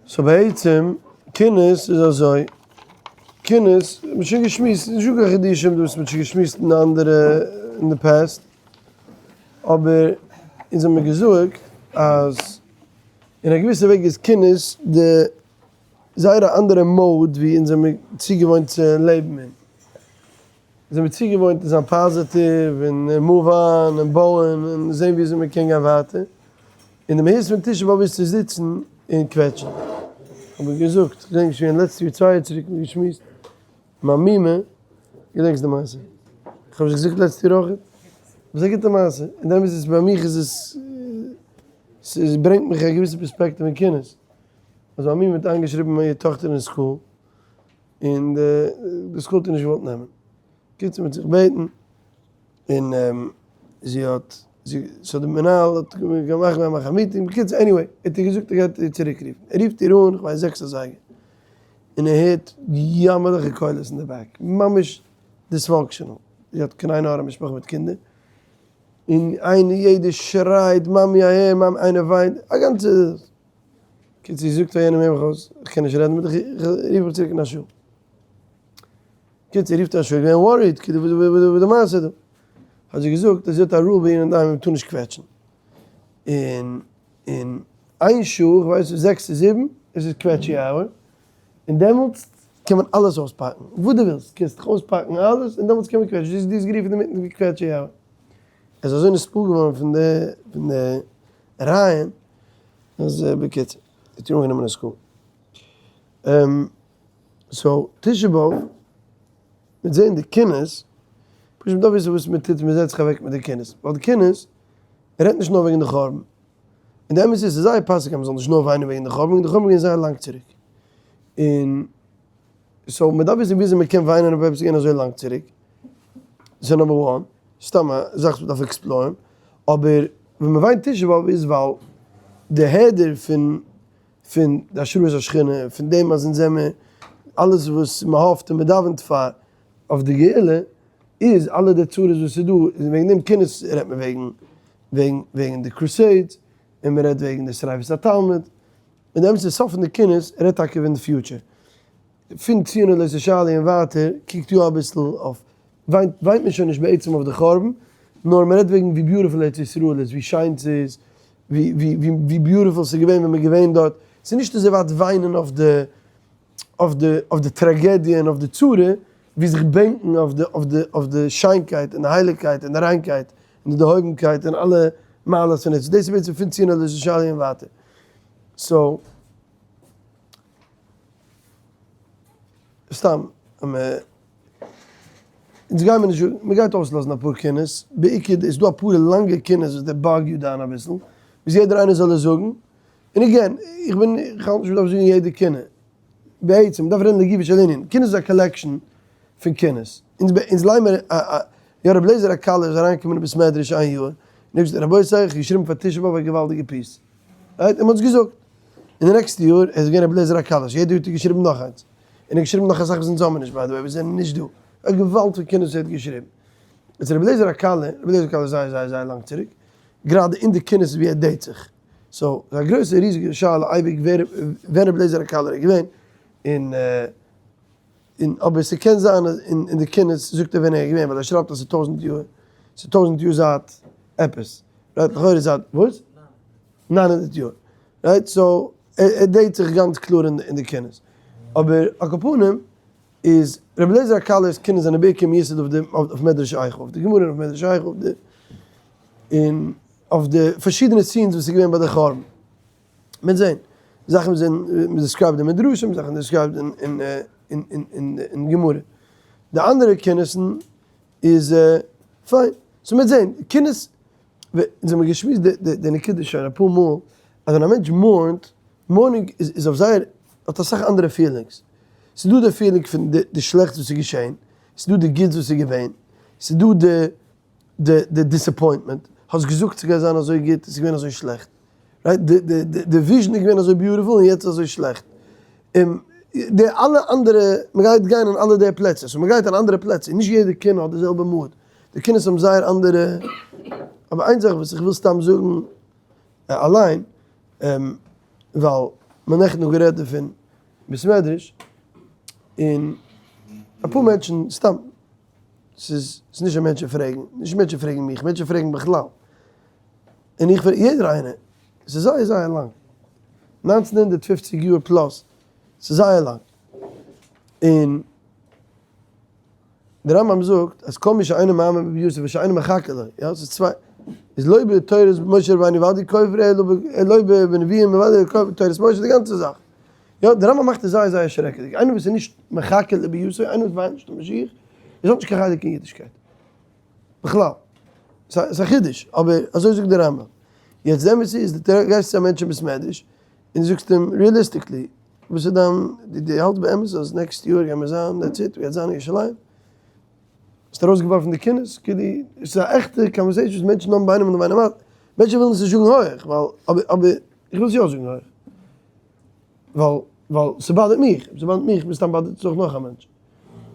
So בעצם, קינות איז אזוי, קינות, מ'האט שוין געשמועסט, נישט דא קיין חידושים דא, מ'האט שוין געשמועסט אין אנדערע, אין די past, אבער אונז האמיר געזאגט אז אין א געוויסע וועג איז קינות די זייער א אנדערע mode ווי אונז זעמיר צוגעוואוינט צו לעבן אין. זעמיר צוגעוואוינט צו זיין פאזיטיוו און move on און בויען און זען וויאזוי מען קען גיין ווייטער, און די מהות פון תשעה באב איז צו זיצן און קוועטשן. האב איך געזאגט, כ'געדענק נישט ווען, לעצטע יאר צוויי יאר צוריק האט מען געשמועסט, מיין מומע, געדענקסט די מעשה? כ'האב עס געזאגט לעצטע יאר אויך, ס'איז א גוטע מעשה, און די אמת איז ביי מיך איז עס, ס'ברענגט מיך א געוויסע פערספעקטיוו אין קינות, אז מיין מומע האט איינגעשריבן איר טאכטער אין school, און די school האט איר נישט געוואלט נעמען. קיצור מ'האט זיך געבעטן, און זי האט, so די מנהל האט געמאכט מאכן א meeting, בקיצור anyway, ער האט איר געזאגט ער גייט איר צוריק רופן, ער רופט איר אן כ'ווייס זעקס אזייגער, און ער הערט יאמערליכע קולות אין די back, ממש dysfunctional, זי האט קיין עין הרע משפחה מיט קינדער, און איינער יעדער שרייט מאמי אהער מאמי איינער וויינט, א גאנצע. קיצור זאגט פאר יענעם הער מיך אויס, איך קען נישט רעדן מיט דיך, איך רוף מיך צוריק אין א שעה. קיצור רופט א שעה, געווען worried, כאילו וואס איז די מעשה דא? האט זי געזאגט אז זי האט א rule ביי איר אינדערהיים מען טאר נישט קוועטשן. און אין איין שעה, איך ווייס נישט זעקס צו זיבן, עס איז קוועטשי hour, און דעמאלטס קען מען אלעס אויספאקן, וואס דו ווילסט, קענסט דיך אויספאקן אלעס, און דעמאלטס קען מען קוועטשן, זי איז גערופן אינמיטן די קוועטשי hour. ער איז אזוי נתפעל געווארן פון די פון די רעיון, אז בקיצור, האט איר אנגענומען אין school. So תשעה באב, מיט זעהן די קינות, פשוט מ'דארף וויסן וואס מ'טוט ווען מ'זעצט זיך אוועק מיט די קינות, ווייל די קינות רעדט נישט נאר וועגן די חורבן, און די אמת איז ס'איז זייער פאסיג אז מ'זאל נישט נאר וויינען וועגן די חורבן, ווייל די חורבן איז געווען זייער לאנג צוריק, און so מ'דארף וויסן וויאזוי מ'קען וויינען אויף עפעס געווען אזוי לאנג צוריק, דאס איז number one, סתם א זאך וואס מ'דארף explore ן, אבער ווען מ'וויינט תשעה באב איז ווייל די העדר פון פון די השראת השכינה, פון דעם אז אונז זעמיר אלעס וואס מ'האפט און מ'דאווענט פאר אויף די גאולה, איז אלע די צרות וואס איז דא, איז וועגן דעם קינות רעדט מען וועגן וועגן וועגן די crusades, און מ'רעדט וועגן די שריפת התלמוד, און די אמת איז סוף פון די קינות רעדט טאקע וועגן די future. פון ציון לא תשאלי און ווייטער קוקט יא אביסל אויף, וויינט וויינט מען שוין נישט בעצם אויף די חורבן, נאר מען רעדט וועגן ווי beautiful ארץ ישראל איז, ווי שיין ס'איז, ווי ווי ווי ווי beautiful ס'איז געווען ווען מ'איז געווען דארט, ס'איז נישט אזוי ווייט וויינען אויף די אויף די אויף די טראגעדיע און אויף די צרה, ווי זיך בענקן אויף די אויף די אויף די שיינקייט און די הייליגקייט און די ריינקייט און די דערהויבנקייט און אלע מעלות פון ארץ, דאס איז בעצם פון ציון לא תשאלי און ווייטער. So. סתם, אונז גיימער נישט זאגן, מ'גייט אויסלאזן אפאר קינות, בעיקר איז דא אפאר לאנגע קינות וואס they bog you down אביסל, וואס יעדער איינער זאל עס זאגן, און again, איך בין, איך האלט נישט מ'דארף זאגן יעדע קינה, בעצם מ'דארף רעדן לגופו של ענין, קינות איז א collection פון קינות, אונז ליין מיר א א, יא רבי לעזער הקליר איז אריינגעקומען אין בית מדרש איין יאר, און ער האט געזאגט רבותי איך האב געשריבן פאר תשעה באב א געוואלדיגע piece, right, און מ'האט עס געזאגט. און די נעקסטע יאר איז געווען רבי אליעזר הקלוש, יעדע יאר האט ער געשריבן נאך איינס, און ער האט געשריבן נאך אסאך וואס אונז האבן נישט by the way, וואס זענען נישט דא, א געוואלד פון קינות וואס ער האט געשריבן. איז רבי אליעזר הקליר, רבי אליעזר הקליר איז זייער זייער זייער לאנג צוריק, גראדע אין די קינות ווי ער date זיך, so איז א גרויסע ריזיגע שאלה אייביג ווער ווען רבי אליעזר הקליר איז געווען, און און אבער ס'קען זיין אז אין די קינות זאגט ער ווען ער איז געווען, ווייל ער שרייבט אז ס'איז טויזנט יאר, ס'איז טויזנט יאר זייט עפעס, right לכאורה זייט וואס? 900 יאר, right? So ער date זיך גאנץ קלאר אין די קינות. אבער על כל פנים איז רבי אליעזר הקלר'ס קינות זענען בעיקר מיוסד אויף די אויף מדרש איכה, אויף די גמרא און אויף מדרש איכה, אויף די און אויף די פארשידענע scenes וואס איז געווען ביי די חורבן. מ'וועט זען. זאכן וואס זענען described אין מדרשים, זאכן described אין אין אין גמרא. די אנדערע קינות'ן איז פיין. so מ'וועט זען. קינות אונז האבן געשמועסט די נקודה שוין אפאר מאל, אז ווען א מענטש mourn ט, mourning איז אויף זייער, האט אסאך אנדערע feelings. ס'איז דא די feeling פון די שלעכטס וואס איז געשען, ס'איז דא די גוטס וואס איז געווען, ס'איז דא די די disappointment, האסט געזאגט ס'גייט זיין אזוי גוט, ס'איז געווען אזוי שלעכט. right? די די די vision איז געווען אזוי beautiful און יעצט איז אזוי שלעכט. און די אלע אנדערע, מ'גייט גיין אין אלע די פלעצער, so מ'גייט אין אנדערע פלעצער, נישט יעדע קינה האט די זעלבע mood. די קינות האבן זייער אנדערע, אבער איין זאך וואס איך וויל סתם זאגן אליין, ווייל. מ'האט נעכטן נאך גערעדט דערפון בית מדרש, און אפאר מענטשן, סתם, ס'איז נישט אז מענטשן פרעגן, נישט מענטשן פרעגן מיך, מענטשן פרעגן בכלל, און איך פרעג יעדער איינער, ס'איז זייער זייער לאנג, 1950 יאר plus, ס'איז זייער לאנג, און דער רמב ם זאגט אז כל מי שאינו מאמין בביאתו ושאינו מחכה לו, יא, ס'איז צוויי, איז לא בתורת משה רבינו ודאי כופר אלא בנביאים ודאי כופר בתורת משה די גאנצע זאך, יא, דער רמב ם מאכט עס זייער זייער שרעקעדיג, איינער וואס איז נישט מחכה לביאתו, איינער וואס ווארט נישט אויף משיח, איז האט נישט קיין חלק אין אידישקייט. בכלל. ס'איז א חידוש, אבער אזוי זאגט דער רמב ם. יעצט די אמת איז, דו גייסט צו א מענטש אין בית מדרש, און דו זאגסט אים realistically, וואס איז דיין, דו האלטסט באמת אז next יאר גיימיר זיין, that's it, מ'גייט זיין אין ירושלים? האסט ארויסגעווארפן די קינות, כאילו, עס איז א עכטע conversation וואס מענטשן האבן ביינעם און ביינעם, מענטשן ווילן עס נישט זאגן הויעך, ווייל, אבער, אבער, איך וויל עס יא זאגן הויעך. ווייל, ווייל ס' bother ט מיך, אויב ס' bother ט מיך, מסתם bother ט עס אויך נאך א מענטש.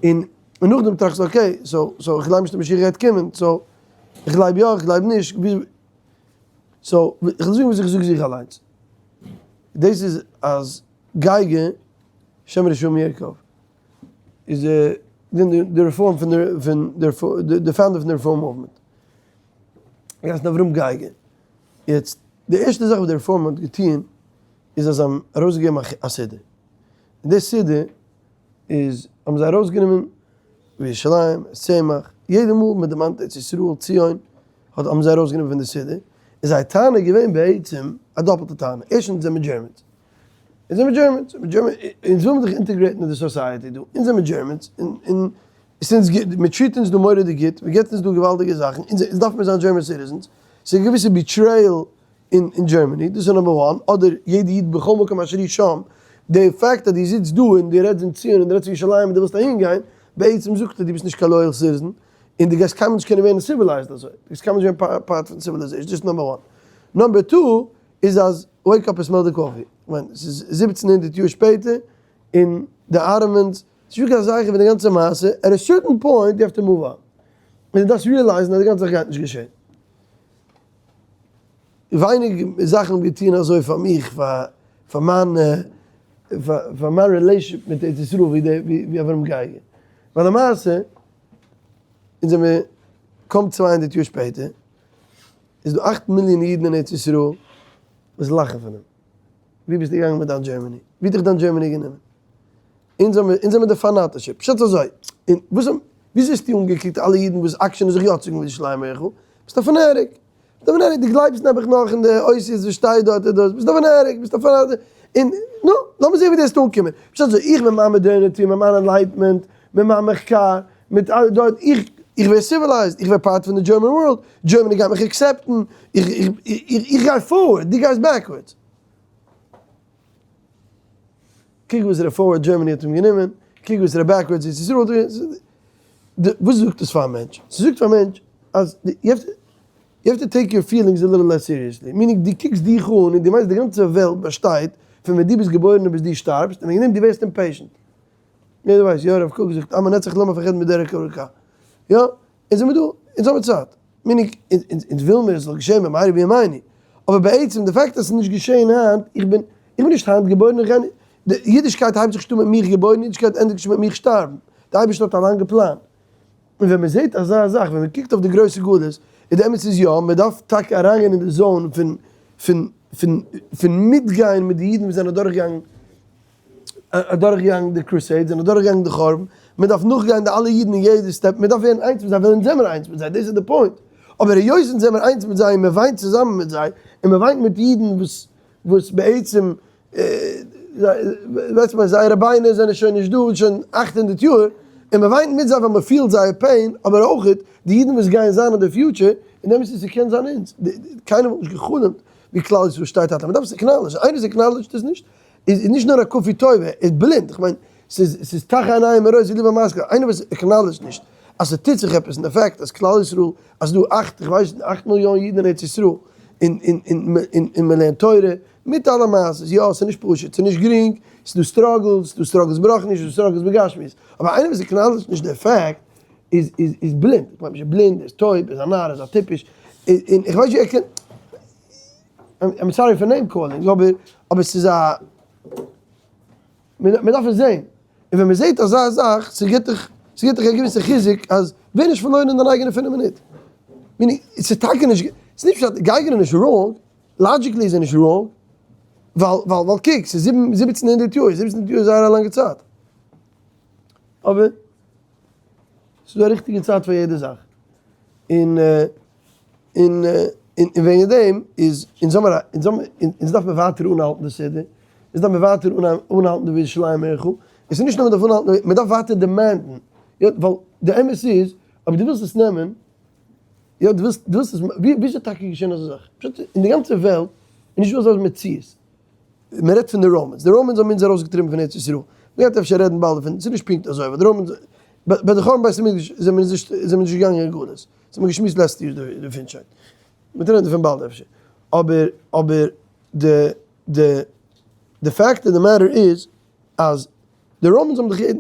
און און נאכדעם טראכסטו okay, so, so איך גלייב נישט אז משיח גייט קומען, so, איך גלייב יא, איך גלייב נישט, so, איך וועל זאגן וואס איך זאג זיך אליינס. דאס איז אז גייגער, שם רשעים ירקב, איז די די רעפארם פון די פון די founder פון די Reform movement. ער הייסט אברהם גייגער. יעצט, די ערשטע זאך וואס די רעפארם האט געטון איז אז זיי האבן ארויסגעגעבן א סידור. און די סידור איז האבן זיי ארויסגענומען ירושלים, צמח, יעדע מאל מען דערמאנט ארץ ישראל, ציון, האט האבן זיי ארויסגענומען פון די סידור, איז זייער טענה געווען בעצם א דאפלטע טענה, ערשטנס זעמיר Germans, אונז זעמיר Germans, אונז וויל מען זיך integrate ן אין די society דא, אונז זעמיר Germans, און ס'אונז גוט, מען treat אונז דא מורא'דיג גוט, מען געבט אונז דא געוואלדיגע זאכן, אונז דארף מיר זיין German citizens, ס'איז א געוויסע betrayal אין Germany, דאס איז number one, אדער יעדע איד בכל מקום אשר הוא שם, די פאקט אז דו זיצט דא און דו רעדסט אין ציון און דו רעדסט אין ירושלים און דו ווילסט אהין גיין, בעצם זאגט ער דו ביסט נישט קיין loyal citizen, און דו גייסט קיינמאל נישט קענען ווערן civilized אזוי, דו גייסט קיינמאל נישט ווערן part פון civilization, דאס איז number one. number two איז אז wake up and smell the coffee, כ'מיין ס'איז 1700 יאר שפעטער און די Ottomans, ס'איז נישטא קיין זכר פון די גאנצע מעשה, at a certain point you have to move on, און דו דארפסט realize ן אז די גאנצע זאך גייט נישט געשען. ווייניג זאכן האבן געטון אזוי פאר מיך, פאר מיין פאר מיין relationship מיט ארץ ישראל ווי די ווי אברהם גייגער. ווייל למעשה, אונז זעמיר קוים 200 יאר שפעטער, איז דא 8 מיליאן אידן אין ארץ ישראל וואס לאכן פון אים. ווי ביסטו געגאנגען מיט דיין Germany? ווי האט דיך דיין Germany גענומען? אונז האמיר אונז זעמיר די פאנאטישע. פשט אזוי, און וואס וויאזוי האסטו אנגעקוקט אלע אידן וואס עקשנ'ען זיך יא צו גיין ירושלים עירך? ביסט א fanatic. ביסט א fanatic, דו גלייבסט נעבעך נאך אין די אותיות וואס שטייט דארט און דאס, ביסט א fanatic, ביסט א fanatic, און נו, לאמיר זען ווי דו וועסט אנקומען. פשט אזוי, איך מיט מיין modernity, מיט מיין enlightenment, מיט מיין מחקר, מיט אלע דארט, איך איך ווער civilized, איך ווער part פון די German world, Germany גייט מיך accept ן, איך איך איך גיי forward, דו גייסט backwards. קוק וואס ר' forward Germany האט אים גענומען, קוק וואס ר' backwards ארץ ישראל האט אים גענומען, וואס זאגט עס פאר א מענטש? ס'זאגט פאר א מענטש אז you have to take your feelings a little less seriously, meaning דו קוקסט דיך אן און דו מיינסט די גאנצע וועלט באשטייט פון ווען דו ביסט געבוירן און ביז דו שטארבסט, און וועגן דעם דו ווערסט impatient. יעדער ווייסט, יא הרב קוק זאגט עם הנצח לא מפחד מדרך ארוכה. יא, אונז זעמיר דא, אונז האמיר צייט. meaning, אונז ווילן מיר עס זאל געשען במהרה בימינו. אבער בעצם די פאקט אז עס איז נישט געשען היינט, איך בין, איך בין נישט היינט געבוירן, איך גיי נישט, די אידישקייט הייבט זיך נישט אן מיט מיך געבוירן, אידישקייט ענדיגט נישט מיט מיך שטארבן. די אייבערשטער האט א לאנגע פלאן. און ווען מען זעט אזא זאך, ווען מען קוקט אויף די גרויסע גלות, איז די אמת איז יא, מען דארף טאקע אריינגיין אין די zone פון, פון, פון, פון מיטגיין מיט די אידן וואס זענען אדורכגעגאנגען, אדורכגעגאנגען די Crusades און אדורכגעגאנגען די חורבן, מען דארף נאכגיין די אלע אידן אין יעדע step, מען דארף ווערן איינס מיט זיי ווייל אונז זעמער איינס מיט זיי, דאס איז די point, אבער היות אונז זעמער איינס מיט זיי און מען וויינט צוזאמען מיט זיי, און מען וויינט מיט אידן וואס וואס בעצם ווייסט מען זייערע ביינער זענען שוין נישט דא שוין 800 יאר, און מען וויינט מיט זיי ווייל מען פילט זייער pain, אבער אויך די אידן וואס גייען זיין אין די future, און דעם איז ס'קען זיין אונז, קיינער וואלט נישט גע'חלומ'ט ווי כלל ישראל שטייט היינט, מען דארף עס acknowledge ן, איינער וואס acknowledge ט עס נישט, איז נישט נאר א כפוי טובה, איז בלינד, איך מיין, ס'איז ס'איז תח עיניים מראות וליבם משכיל, איינער וואס acknowledge ט נישט אז ס'טוט זיך עפעס אין די פאקט אז כלל ישראל, אז ס'דא אכט, איך ווייס נישט, 8 מיליאן אידן אין ארץ ישראל, און און און און און מ'לערנט תורה, מיט אלע מעשות, יא, ס'איז נישט פשוט, ס'איז נישט גרינג, ס'איז דא struggles, ס'איז דא struggles ברוחניות, ס'איז דא struggles בגשמיות, אבער איינער וואס acknowledge ט נישט די פאקט, איז איז איז בלינד, איך מיין נישט בלינד, איז טויב, איז א נאר, איז א טיפש, און איך ווייס נישט ווי ער קען, I'm sorry for name calling, אבער אבער ס'איז א. מען דארף עס זען, און ווען מען זעט אזא זאך, ס'גיבט דיך, ס'גיבט דיך א געוויסע חיזוק אז ווער נישט פארלוירן אין דיין אייגענע פינף מינוט. meaning, ס'איז טאקע נישט, ס'איז נישט פשט, גייגער איז נישט wrong, logically איז ער נישט wrong, ווייל, ווייל, ווייל קוק, ס'איז זיבן, 1700 יאר, 1700 יאר איז זייער א לאנגע צייט. אבער, ס'איז דא א ריכטיגע צייט פאר יעדע זאך. און, און, און וועגן דעם איז, אונז האמיר א, אונז האמיר, אונז דארף מען ווייטער אנהאלטן די סידור, אונז דארף מען ווייטער אנהאלטן די וירושלים עירך, עס איז נישט נאר מען דארף אנהאלטן, מען דארף ווייטער demand ן, יא, ווייל די אמת איז, אויב דו ווילסט עס נעמען, יא, דו ווילסט, דו ווילסט עס, ווי וויאזוי טאקע געשען אזא זאך? פשוט אין די גאנצע וועלט איז נישטא אזא מציאות. מען רעדט פון די Romans, די Romans האבן אונז ארויסגעטריבן פון ארץ ישראל, מען גייט אפשר רעדן באלד דערפון, ס'איז נישט פונקט אזוי, ווייל די Romans, ביי די חורבן בית המקדש זענען מיר נישט, זענען מיר נישט געגאנגען אין גלות, דאס האט מען געשמועסט לעצטע יאר דערפון שוין, מען וועט רעדן דערפון באלד אפשר, אבער אבער די די די fact of the matter איז אז די Romans האבן דאך יעדן,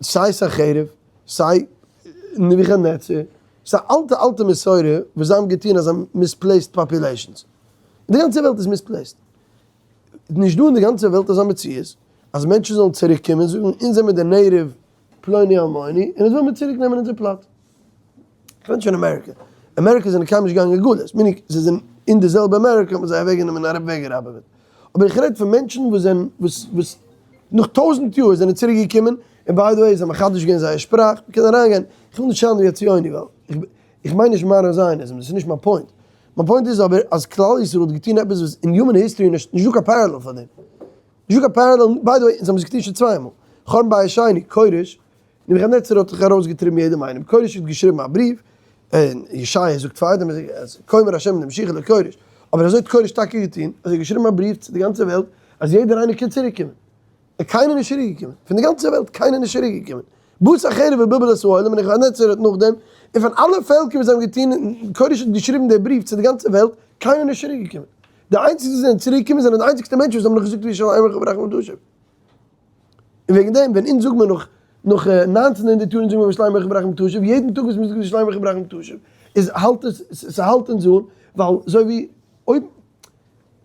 סיי סנחריב, סיי נבוכדנצר, ס'איז א אלטע אלטע מסורה וואס זיי האבן געטון אז זיי האבן misplaced populations. די גאנצע וועלט איז misplaced. נישט דא אין די גאנצע וועלט אזא מציאות אז מענטשן זאלן צוריק קומען זאגן אונז זעמיר די native פלוני אלמוני און אונז וויל מיר צוריק נעמען אונזער פלאץ. כ'רעד נישט פון אמעריקע. אמעריקע זענען קיינמאל נישט געגאנגען אין גלות. meaning זיי זענען אין די זעלבע אמעריקע האט מען זיי אוועק גענומען און אוועק געראבעוועט. אבער איך רעד פון מענטשן וואס זענען וואס וואס נאך טויזנט יאר זענען צוריק געקומען און by the way זיי האבן מחדש געווען זייער שפראך. מ'קען אריינגיין. איך וויל נישט sound ן ווי א ציוני ווייל איך מיין נישט modern Zionism דאס איז נישט מיין point. מיין point איז אבער אז כלל ישראל האט געטון עפעס וואס אין human history נישט נישטא קיין parallel פאר דעם. נישטא קיין parallel, by the way אונז האבן עס געטון שוין צוויי מאל. חורבן בית שני, כורש, נבוכדנצר האט דאך ארויסגעטריבן יעדעם איינעם, כורש האט געשריבן א בריוו, און ישעיה זאגט פארדעם אז כה אמר השם למשיחו לכורש, אבער אזוי האט כורש טאקע געטון, אז ער האט געשריבן א בריוו צו די גאנצע וועלט אז יעדער איינער קען צוריק קומען. איז קיינער נישט צוריק געקומען, פון די גאנצע וועלט קיינער נישט צוריק געקומען, באת החרב ובלבל את העולם און נבוכדנצר האט נאכדעם, און פון אלע פעלקער וואס זיי האבן געטון, און כורש האט געשריבן די בריוו צו די גאנצע וועלט, קיינער נישט צוריק געקומען, די איינציגסטע וואס זענען צוריק געקומען זענען די איינציגסטע מענטשן וואס האבן נאך געזאגט וירושלים עירך ברחמים תשוב. און וועגן דעם ווען אונז זאגן מיר נאך נאך 1900 יאר אונז זאגן מיר וירושלים עירך ברחמים תשוב, יעדן טאג וואס מ'זאגט וירושלים עירך ברחמים תשוב, איז האלט עס, ס'האלט אונז אן, ווייל אזוי ווי אויב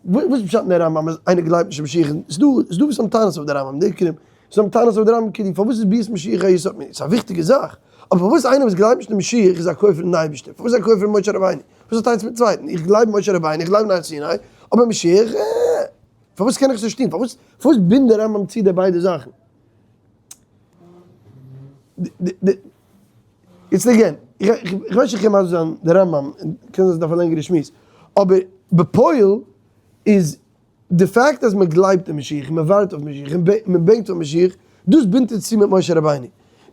וואס איז פשט אין די רמב ם אז איינער גלייבט נישט אין משיח? ס'איז דא ס'איז דא וואס האבן טענות אויף די רמב ם, די עיקרים וואס האבן טענות אויף די רמב ם כאילו פארוואס איז ביאת משיח א יסוד? ס'איז א וויכטיגע זאך, אבער פארוואס איינער וואס גלייבט נישט אין משיח איז א כופר אין די אייבערשטער? פארוואס איז א כופר אין משה רבינו? וואס האט איינס מיטן צווייטן? איך גלייב אין משה רבינו, איך גלייב אין הר סיני, אבער משיח? אה. פארוואס קען איך עס נישט טון? פארוואס פארוואס בינדט די רמב ם צו די ביידע זאכן? איצט again, איך ווייס נישט איך קען מסביר זיין די רמב ם, קען זיין ס'דארף א לענגערע שמועס, אבער בפועל איז די fact אז מען גלייבט אין משיח און מען ווארט אויף משיח און מען בענקט אויף משיח, דאס בינדט אונז צו מיט משה רבינו,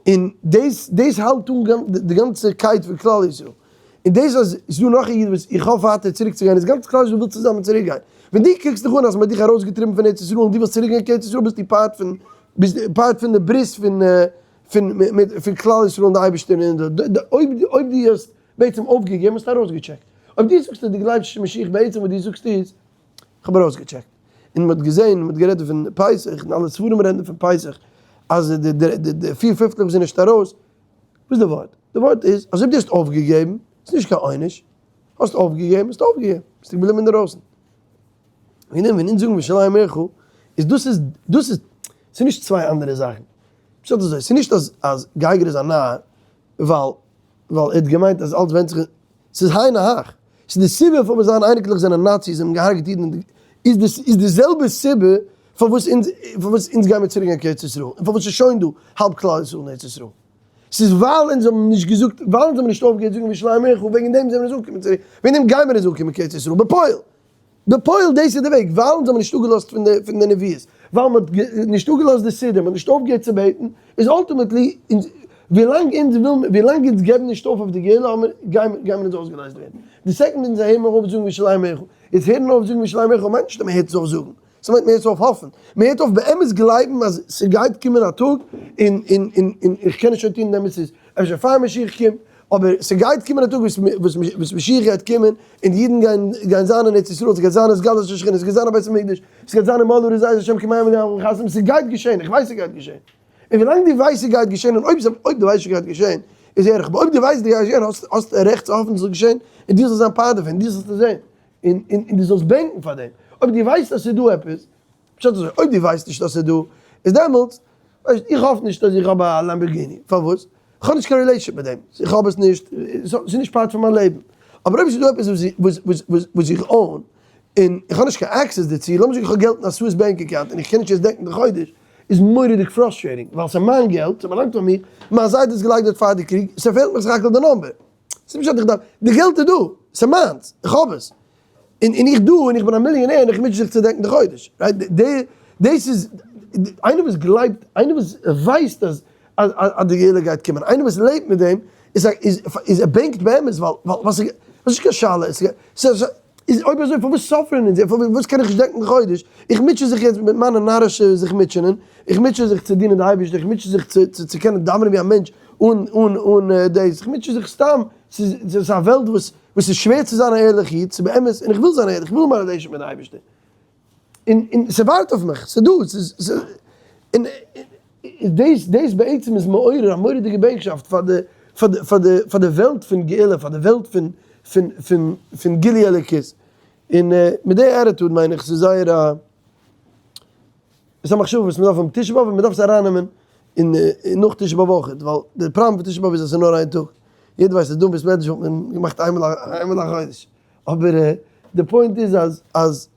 און דאס דאס האלט אן די גאנצע קייט פון כלל ישראל, און דאס אז ס'איז דא נאך א איד וואס איך האף ווייטער צוריק צו גיין איז גאנץ כלל ישראל וויל צוזאמען צוריק גיין, ווען דו קוקסט דיך אן אז מען האט דיך ארויסגעטריבן פון ארץ ישראל און דו ווילסט צוריק גיין קיין ארץ ישראל ביסטו part פון ביסט part פון די ברית פון פון פון כלל ישראל און די אייבערשטער און די אויב אויב דו האסט בעצם אויפגעגעבן האסטו ארויסגעטשעקט, אויב דו זאגסט אז דו גלייבסט נישט אין משיח בעצם וואס דו זאגסט איז איך האב ארויסגעטשעקט און מען האט געזען מען האט גערעדט פון פסח און אלע ספרים רעדן פון פסח אז די די די פיר פיפטלעך וואס זענען נישט ארויס, וואס איז די ווארט? די ווארט איז אז אויב דו האסט אויפגעגעבן איז נישט קיין עונש, האסט אויפגעגעבן האסטו אויפגעגעבן, ביסטו געבליבן אינדערויסן. וועגן דעם ווען אונז זאגן וירושלים עירך איז דאס איז דאס איז ס'איז נישט צוויי אנדערע זאכן. פשט אזוי, ס'איז נישט אז אז גייגער איז א נאר ווייל ווייל ער האט געמיינט אז אלץ ווענדט זיך אין, ס'איז היינו הך. ס'איז די סיבה פארוואס זיינע אייניקלעך זענען נאציס און האבן געהארגעט אידן איז די איז די זעלבע סיבה פארוואס אונז פארוואס אונז גיימיר צוריק קיין ארץ ישראל און פארוואס ס'איז שוין דא האלב כלל ישראל אין ארץ ישראל. ס'איז ווייל אונז האבן נישט געזאגט ווייל אונז האבן נישט אויפגעהערט זאגן וירושלים עירך וועגן דעם זענען אונז אנגעקומען צוריק וועגן דעם גיימיר אונז אנקומען קיין ארץ ישראל בפועל. בפועל דאס איז די וועג, ווייל אונז האבן נישט אפגעלאזט פון די פון די נביאות, ווייל מען האט נישט אפגעלאזט די סידור, מען האט נישט אויפגעהערט צו בעטן, איז ultimately אונז ווילאנג אונז וויל ווילאנג אונז געבן נישט אויף אויף די גאולה האמיר גיימיר גיימיר אונז אויסגעלייזט ווערן. די second אונז הערן מיר אויף זאגן וירושלים עירך, איז הערן אויף זאגן וירושלים עירך מיינט נישט אז מען הערט עס אויף זאגן, ס'מיינט מען הערט עס אויף האפן, מען הערט אויף באמת גלייבן אז ס'גייט קומען א טאג און און און און איך קען עס שוין טון דעם עס איז אפשר פאר משיח קומט, אבער ס'גייט קומען א טאג וואס וואס משיח גייט קומען און די אידן גייען גייען זיין אין ארץ ישראל, ס'גייט זיין התגלות השכינה, ס'גייט זיין א בית המקדש, ס'גייט זיין ומלאה הארץ דעה את ה' כמים לים מכסים, ס'גייט געשען, איך ווייס ס'גייט געשען. און ווילאנג דו ווייסט ס'גייט געשען, און אויב אויב דו ווייסט ס'גייט געשען, איז ערך, אבער אויב דו ווייסט ס'גייט געשען האסט האסט רעכט צו האפן ס'זאל געשען, און דו זאלסט זיין part דערפון, דו זאלסט עס זען, און און און דו זאלסט בענקן פאר דעם. אויב דו ווייסט אז ס'איז דא עפעס. פשט אזוי, אויב דו ווייסט נישט אז ס'איז דא, איז דעמאלטס, ווייסט, איך האף נישט אז איך האב א Lamborghini, פארוואס? איך האב נישט קיין relationship מיט דעם, איך האב עס נישט, ס'איז נישט part פון מיין לעבן. אבער אויב ס'איז דא עפעס וואס איך own, און איך האב נישט קיין access דערצו, לאמיר זאגן איך האב געלט אין א Swiss bank account און איך קען נישט יעצט דעקן די חודש, איז מורא'דיג frustrating, ווייל ס'איז מיין געלט, ס'באלאנגט פאר מיר, מיין זיידע האט עס געלייגט דארט פאר די קריג, ס'פעלט מיך סך הכל די number. ס'איז נישט אז איך דארף, די געלט איז דא, ס'איז מיינס, איך האב עס. און און איך דא, און איך בין א מיליאנער און איך מוטשע זיך צו דעקן די חודש. Right? די, דאס איז, איינער וואס גלייבט, איינער וואס ווייסט אז אז אז די גאולה גייט קומען, איינער וואס לעבט מיט דעם, איז א איז איז ער בענקט באמת, ווייל ווייל ווייל ס'איז נישט קיין שאלה, ס'איז איז אויב אזוי פארוואס suffer ן אונז, פארוואס קען איך נישט דעקן די חודש, איך מוטשע זיך יעצט מיט מיינע נארישע זיך מוטשענען, איך מוטשע זיך צו דינען די אייבערשטער, איך מוטשע זיך צו צו צו קענען דאווענען ווי א מענטש אן אן אן דאס, איך מוטשע זיך סתם, ס'איז ס'איז א וועלט וואס וואס איז שווער צו זיין א ערליך איד, ס'איז באמת, און איך וויל זיין ערליך, איך וויל האבן א relation מיט די אייבערשטער, און און ס'ווארט אויף מיך, ס'איז דא, ס'איז ס'איז, און דאס דאס בעצם איז מעורר א מורא'דיגע בענקשאפט פאר די פאר די פאר די פאר די וועלט פון גאולה, פאר די וועלט פון פון פון פון גילוי אלוקות, און מיט די attitude מיין איך ס'איז זייער א. עס איז א מחשבה וואס מען דארף האבן תשעה באב און מען דארף עס ארייננעמען אין נאך תשעה באב אויך, ווייל די פראבלעם פון תשעה באב איז אז עס איז נאר איין טאג, יעדער ווייסט אז דא אין בית מדרש וואלט מען געמאכט איינמאל איינמאל א חודש, אבער די point איז אז אז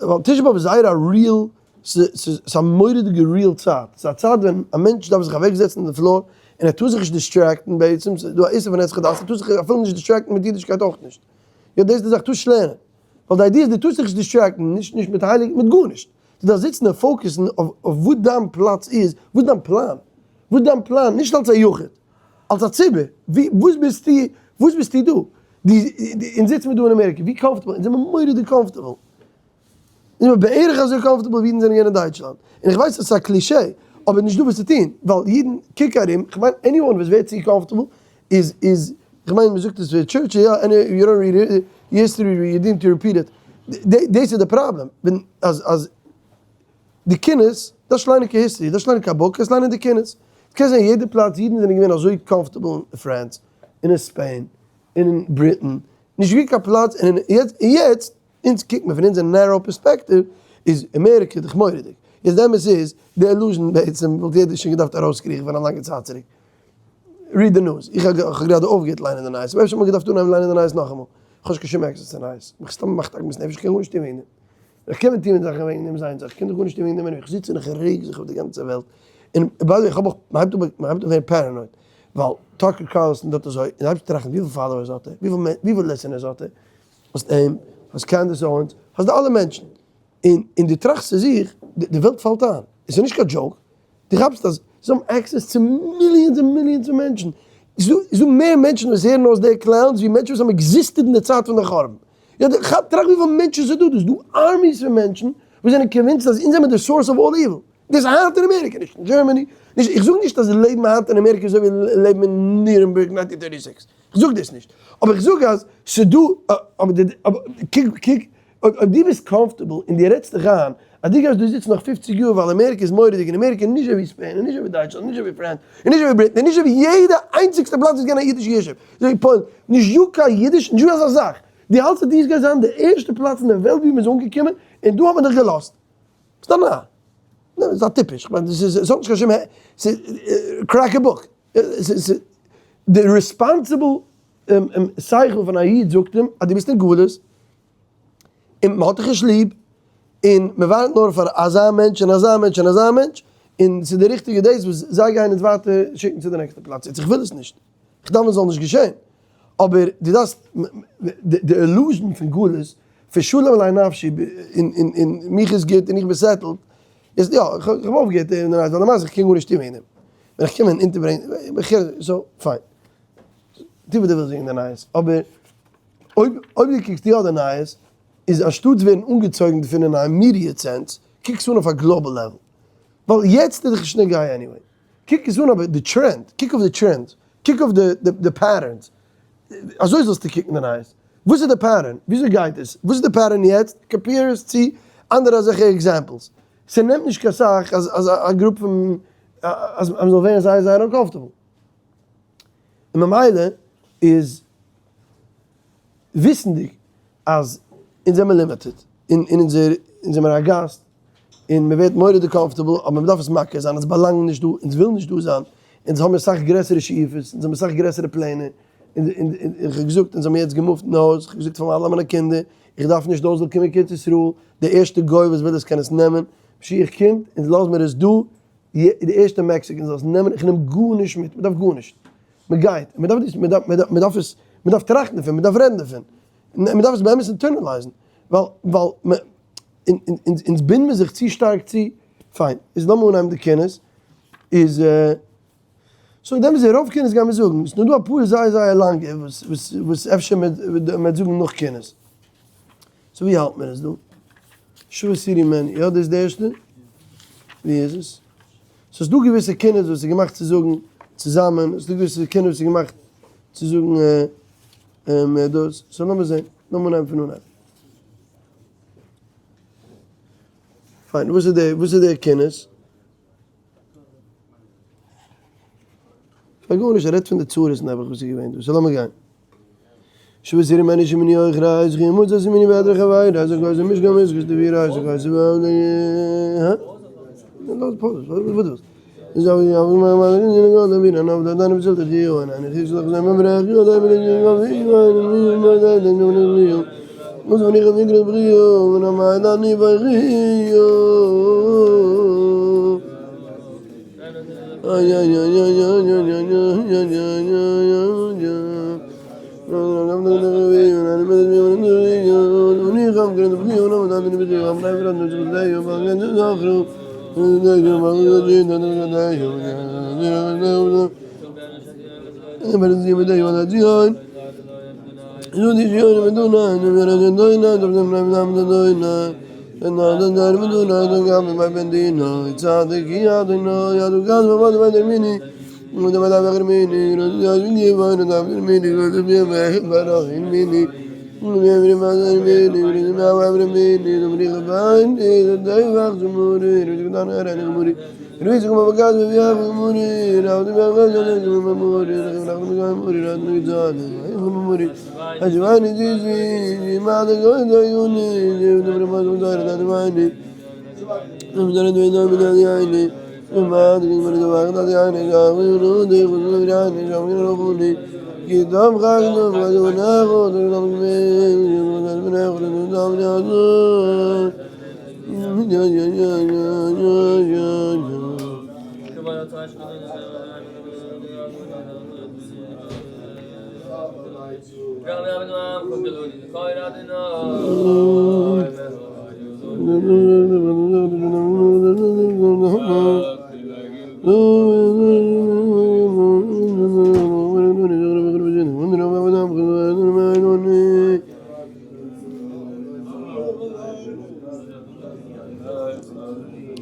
ווייל תשעה באב איז זייער א real, ס'איז א מורא'דיגע real צייט, ס'איז א צייט ווען א מענטש דארף זיך אוועק זעצן אין די floor און ער טאר זיך נישט distract ן בעצם, ס'איז דא א איסור פון היסח הדעת, ער טאר זיך אפילו נישט distract ן מיט אידישקייט אויך נישט, יא דאס איז די זאך, טארסט נישט לערנען. ווייל די idea איז דו טארסט זיך נישט distract ן, נישט נישט מיט הייליג, מיט גארנישט. דו דארפסט זיצן און focus ן אויף וואס דיין פלאץ איז, וואס דיין פלאן, וואס דיין פלאן, נישט אלס א יחיד, אלס א ציבור, ווי, וואס ביסטו, וואס ביסטו דא? דו, אונז זיצן מיר דא אין אמעריקע, ווי comfortable, אונז זעמיר מורא'דיג comfortable. אונז זעמיר בערך אזוי comfortable ווי אידן זענען געווען אין דייטשלאנד. און איך ווייס אז ס'איז א cliché, אבער נישט דא וואס צו טון, ווייל אידן, קוק ארום, כ'מיין anyone וואס ווערט צו comfortable, איז איז כ'מיין מ'זאגט עס ווי טשורטשיל יא עני you don't read history you doomed to repeat it דאס איז די פראבלעם ווען אז אז די קינות דארפסט ליינען קיין history דארפסט ליינען קיין book קענסט ליינען די קינות קענסט זען יעדע פלאץ אידן זענען געווען אזוי comfortable אין France און אין Spain און אין Britain נישט געווען קיין פלאץ און יעצט און יעצט אונז קוקט מען פון אונזער narrow perspective איז אמעריקע דאך מורא'דיג יעצט די אמת איז די illusion בעצם וואלט יעדער שוין געדארפט ארויסקריכן פון א לאנגע צייט צוריק. Read the news, איך האב גראדע אויפגעהערט ליינען די נייעס, אבער אפשר וואלט מען געדארפט אנהייבן ליינען די נייעס נאכאמאל, איך האב נישט קיין שום access צו נייעס, מיך סתם מאכט עגמת נפש, איך קען גארנישט טון וועגן דעם, איך קען ווען טון זאכן וועגן דעם זיין זיך, איך קען דאך גארנישט טון וועגן דעם anyway, איך זיץ און איך רעג זיך אויף די גאנצע וועלט, און by the way איך האב אויך, מען הייבט אן מען הייבט אן ווערן paranoid, ווייל טאקער קארלסאן דארט אזוי, און הייבסט טראכטן וויפיל followers האט ער, וויפיל listeners האט ער, האסט אים, האסט קענדעס אווענס, האסט די אלע מענטשן, און און דו טראכסט צו זיך, די וועלט פאלט איין, עס איז נישט קיין joke, דו כאפסט אז זיי האבן access צו millions און millions פון מענטשן, ס'איז דא מער מענטשן וואס הערן אויס די clowns ווי מענטשן וואס האבן existed אין די צייט פון די חורבן. יא, דו כאפ, טראכט וויפיל מענטשן ס'איז דא, דא איז דא armies פון מענטשן וואס זענען convinced אז אונז זעמיר די source of all evil. דאס איז היינט אין אמעריקע, נישט אין Germany, נישט, איך זאג נישט אז לעבן היינט אין אמעריקע איז אזוי ווי לעבן אין נירענבערג 1936, איך זאג דאס נישט, אבער איך זאג אז ס'איז דא, אבער קוק, קוק, אויב דו ביסט comfortable און דו רעדסט דיך איין אז דו גייסט דא זיצן נאך פופציג יאר ווייל אמעריקע איז מורא'דיג און אמעריקע איז נישט אזוי ווי Spain און נישט אזוי ווי דייטשלאנד און נישט אזוי ווי France און נישט אזוי ווי Britain און נישט אזוי ווי יעדע איינציגסטע פלאץ וואס איז געווען א אידישע ישוב, אזוי ווי פוילן, נישט דא קיין אידיש, נישט דא אזא זאך, דו האלטסט אז דאס גייט זיין די ערשטע פלאץ אין די וועלט ווי מ'איז אנגעקומען און דא האט מען דיך געלאזט? ס'איז א נאר. ניין, ס'איז א טיפש, כ'מיין ס'איז ס'האט נישט קיין שום ס'איז crack a book. די responsible שכל פון א איד זאגט אים אז דו ביסט אין גלות, און מען האט דיך נישט ליב, און מען ווארט נאר פאר אזא מענטש און אזא מענטש און אזא מענטש, און ס'איז די ריכטיגע דאס וואס זיי גייען אונז ווייטער שיקן צו די נעקסטע פלאץ, יעצט איך וויל עס נישט, איך דאווען עס זאל נישט געשען, אבער דו דארפסט, די illusion פון גלות, פון שלום עלי נפשי, און מיך איז גוט און איך בין settled, איז יא, איך האב אויפגעהערט אין די נייעס, ווייל למעשה איך קען גארנישט טון וועגן דעם, ווען איך קום און אונטערברענגען, so fine, טו וואס דו ווילסט וועגן די נייעס, אבער. אויב אויב דו קוקסט יא די נייעס, איז אנשטאטס ווערן אנגעצויגן דערפון אין א immediate sense, קוק עס אן אויף א global level. ווייל יעצט איז דאך נישט נוגע anyway. קוק עס אן אבער די trend, קוק אויף די trend, קוק אויף די די patterns. אזוי זאלסטו קוקן די נייעס. וואס איז די pattern? וויאזוי גייט עס? וואס איז די pattern יעצט? Compare עס צו אנדערע אזעלכע examples. ס'נעמט נישט קיין סאך אז אז א group פון אז מ'זאל ווערן זייער זייער uncomfortable. און ממילא איז וויסנדיג אז אונז זעמער limited, און אונז זעמער א גאסט. און מען ווערט מורא'דיג comfortable, אבער מען דארף עס מכיר זיין, אונז באלאנגן נישט דא, אונז ווילן נישט דא זיין, אונז האבן אסאך גרעסערע שאיפות, אונז האבן אסאך גרעסערע פלענער, און איך האב געזאגט, אונז האבן יעצט געמופט אין הויז, איך האב געזאגט פאר אלע מיינע קינדער, איך דארף נישט דאס זאל קומען קיין ארץ ישראל, די ערשטע גוי וואס וויל עס קען עס נעמען, משיח קומט, אונז לאז מיר עס דא, די ערשטע Mexican זאל עס נעמען, איך נעם גארנישט מיט, מען דארף גארנישט, מען גייט, מען דארף דאס, מען דארף עס, מען דארף טראכטן דערפון, מען דארף רעדן דערפון, מען דארף עס באמת internalize ן, ווייל, ווייל מען, אונז בינדן מיר זיך צו שטארק צו, פיין, איז לאמיר אנהייבן די קינות, איז, so דעם איז רוב קינות גייען מיר זאגן, ס'איז נאר דא אפאר זייער זייער לאנגע וואס וואס וואס אפשר מען וועט זאגן נאך קינות. so ווי האלט מען עס דא? שוה סירי מעני, יא דאס איז די ערשטע? ווי איז עס? ס'איז דא געוויסע קינות וואס איז געמאכט צו זאגן צוזאמען, ס'איז דא געוויסע קינות וואס איז געמאכט צו זאגן דאס, so לאמיר זען, לאמיר אנהייבן פון אנהייב. פיין, וואס איז די, וואס איז די קינות? פאר גארנישט, ער רעדט פון די צרות נעבעך וואס איז געווען דא, so לאמיר גיין. שבעת ירים אני שמיני אויך רייז כי מוצא סימיני ואדרך הווי רייז איך גויז מיש גמז גויז דבי רייז איך גויז הא? לאז פאוז, וואס דאס? איז אבי אבי מה מה אני נגד דבי נא נא דא נא בצל די יו אני חיש לך זיי מברח יו דא בלי יו יו יו יו דא דא נא נא יו מוז אני גמי גרב ריו נא מה דא ני בריו איי איי איי איי איי איי איי איי איי איי איי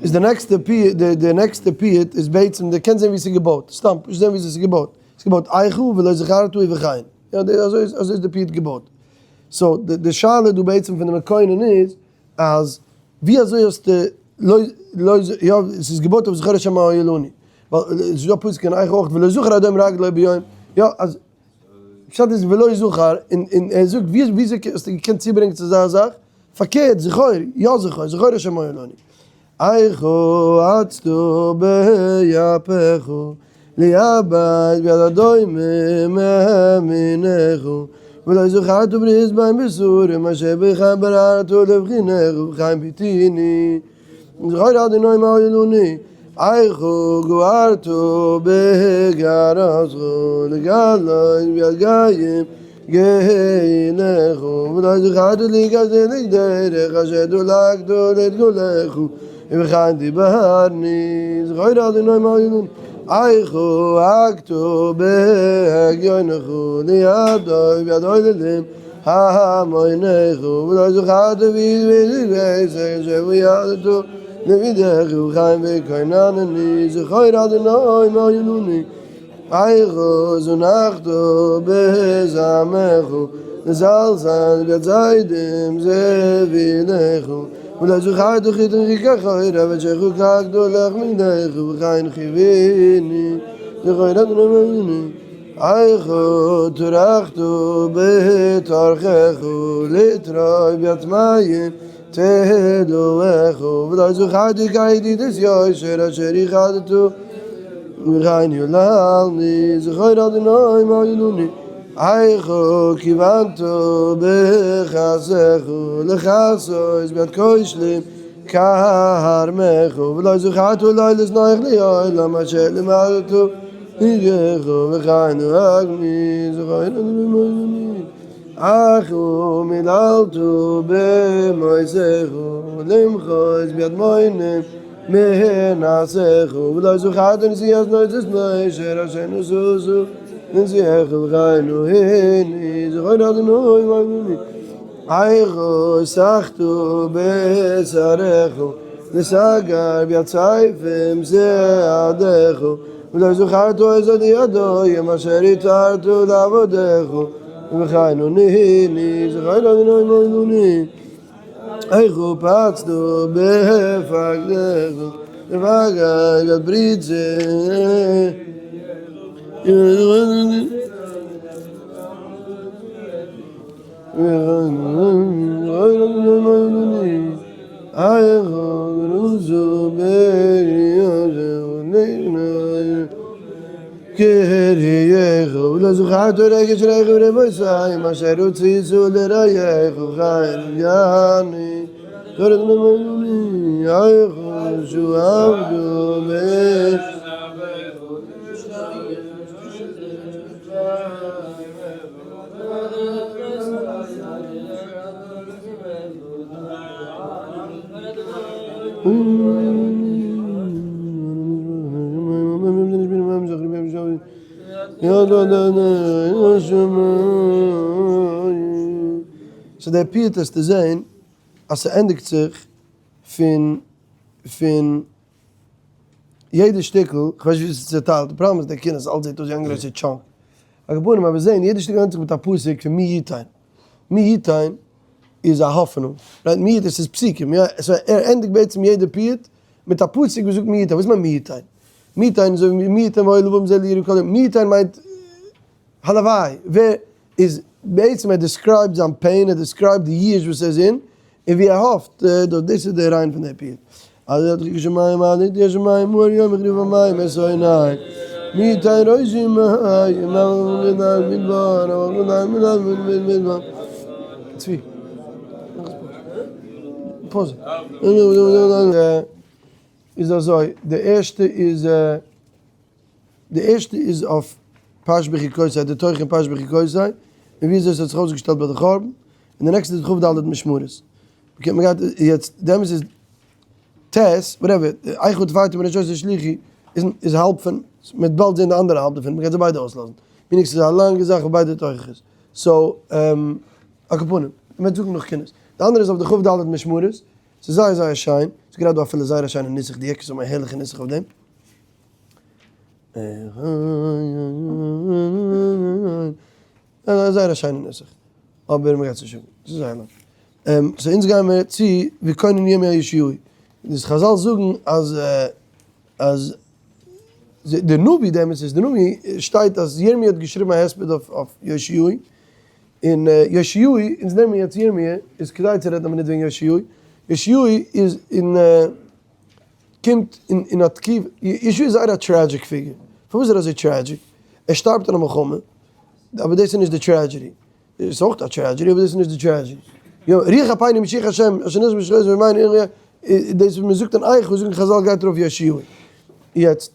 איז די נעקסטע פיוט, די נעקסטע פיוט איז בעצם, די קענסט זען ווי ס'איז געבויט, סתם פשוט זען ווי ס'איז געבויט, ס'איז געבויט איכה ולא זכרתו ובכן, יא די אזוי איז אזוי איז די פיוט געבויט, so די שאלה דא בעצם פון די מקונן איז אז ווי אזוי האסטו לא לא יא ס'איז געבויט אויף זכור השם מה היה לנו, ווייל ס'איז דא א פסוק אין איכה אויך ולא זכר אדום רגלו ביום, יא אז פשט איז ולא זכר, און און ער זאגט ווי וויאזוי האסטו געקענט צוברענגען צו אזא זאך, פארקערט זכור, יא זכור, זכור השם היה לנו. איכה עצתו ביפיך ליאבד ביד הדומים מאמיניך ולא זכרת ברית בין בשרים אשר בך בררת לבחינך ובכן ביתיני זכור אדוני מה היה לנו איכה גוערת בגערתך לגלות ביד גוים גאילך ולא זכרת לי גזלת דרך אשר דולקת לתגולך ובכן דיברני זכור אדוני מה היה לנו איכה אקתו בהגיונך לידו ביד עוללים המונך ולא זכרת בי אשר וידתו לבידך ובכן וכוננני זכור אדוני מה היה לנו איכה זנחתו בזעמך לזלזל ביד זיידים זבילך ולא זכרת חיתן חיקך רב שחוקק דולך מגדך ובכן חיוויני זכור אדוני איכה טרחתו בתורכך לתרוי ביד מים. תהלך ולא זכרתי כידידות יושר אשר איחדתו וכן יוללני זכור אדוני מה ילוני איכה כיוונת בחסך לכסות ביד כושלים כרמך ולא זכרת לילות נוח לעולם אשר לימדתו איכה וכן נהגני זכור אדוני מה ילוני אך ומיללתו במויסך למחוז ביד מוינים מנעשיך ולא זכרת נשיאת נויצס נוישר אשר נשאו נשיאך וחיינו הנה זכור אדוני ואדוני איכו סחתו בשרך וסגר ביד סייפם סעדך ולא זכרתו את ידו יום אשר התרתו לעבודך וחיינו נהני זכור אדוני ואדוני איכו פצתו בפקדך ופגע יד ברית זה ולא זכרת רגש רגש ורבוסיים אשר הוציאו לרעייך וחיים יעני So דער פיוט איז צו זען אז ס'ענדיגט זיך פון פון יעדע שטיקל, כ'ווייס נישט ווי ס'איז צוטיילט, די פראבלעם איז די קינות, אלץ זעט אויס ווי איין גרויסע chunk. על כל פנים אבער זען, יעדע שטיקל ענדיגט זיך מיט א פסוק פון מי יתן. מי יתן איז א האפענונג, right? מי יתן, ס'איז פסוקים, יא? so ער ענדיגט בעצם יעדע פיוט מיט א פסוק וואס זאגט מי יתן. וואס מיינט מי יתן? מי יתן איז אזוי ווי מי יתן והיה לבם זה ליראו כל יום. מי יתן מיינט הלוואי, ווער איז בעצם ער describe ט זיין pain, ער describe ט די יאוש וואס ער איז אין, און ווי ער האפט, דאס איז די ריין פון די פיוט. אז ער האט געשמיים אל יתי' השמים מאור יום החריב המים את עיני מי יתן ראשי מים על מדבר על מדבר מדבר צבי pause איז אזוי די ערשטע איז די ערשטע איז אויף פרשת בחוקותי, די תוכן פרשת בחוקותי, און ווי אזוי עס האט זיך אויסגעשטעלט ביי די חורבן, און די נעקסטע איז כ"ד משמרות. okay, מען גייט יעצט, די אמת איז, ט', whatever, איכה תפארתי מראשותיי תשליכי, איז איז האלב פון, מען וועט באלד זען די אנדערע האלב דערפון, מען גייט זיי ביידע אויסלאזן. meaning ס'איז א לאנגע זאך אויף ביידע תוכחות. so, על כל פנים, מען וועט זאגן נאך קינות. די אנדערע איז אויף די כ"ד משמרות, ס'איז זייער זייער שיין, ס'איז גראדע דא אפילו זייער א שיינע נוסח, די יעקעס האבן א הערליכע נוסח אויף דעם. זייער א שיינע נוסח, אבער מ'גייט עס נישט זאגן, ס'איז זייער לאנג. so אונז גייען מיר צו וקונן ירמי' יאשיהו. די חזל זאגן אז אז די נביא, די אמת איז די נביא שטייט אז ירמי' האט געשריבן א הספד אויף יאשיהו, און יאשיהו, אונז נעמען יעצט ירמי', איז כדאי צו רעדן א מינוט וועגן יאשיהו, יאשיהו איז אין. קומט אין א תקופה, יהושע איז זייער א tragic figure, פארוואס איז ער אזוי tragic? ער שטארבט אין א מלחמה, אבער דאס איז נישט די tragedy, עס איז אויך א tragedy אבער דאס איז נישט די tragedy, יא רוח אפינו משיח השם אשר נשבע בשחור בימינו דאס וואס מען זאגט אין איכה זאגן חזל גייט ארויף יהושע, יעצט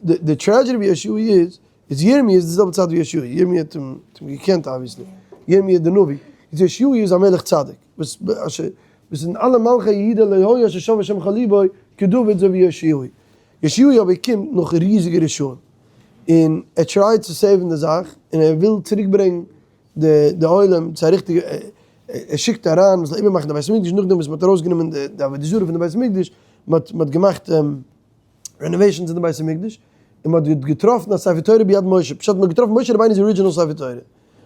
די tragedy ווי יהושע איז, איז ירמי' איז די זעלבע צייט ווי יהושע, ירמי' האט אים געקענט obviously, ירמי' די נביא, איז יהושע איז א מלך צדיק, וואס וואס אין אלע מלכי יהודה לא היה אשר שב השם כל לבו כדוד אזוי ווי יאשיהו. יאשיהו אבער קומט נאך ריזיגע רשעים, און ער try ט צו save ן די זאך, און ער וויל צוריק ברענגן די די עולם צו א ריכטיגע, ער שיקט אריין מ'זאל איבערמאכן די בית המקדש נאכדעם וואס מ'האט ארויסגענומען די עבודה זרה פון די בית המקדש, מ'האט מ'האט געמאכט renovations אין די בית המקדש, און מ'האט געטראפן א ספר תורה ביד משה, פשט מ'האט געטראפן משה רבינו'ס original ספר תורה, האט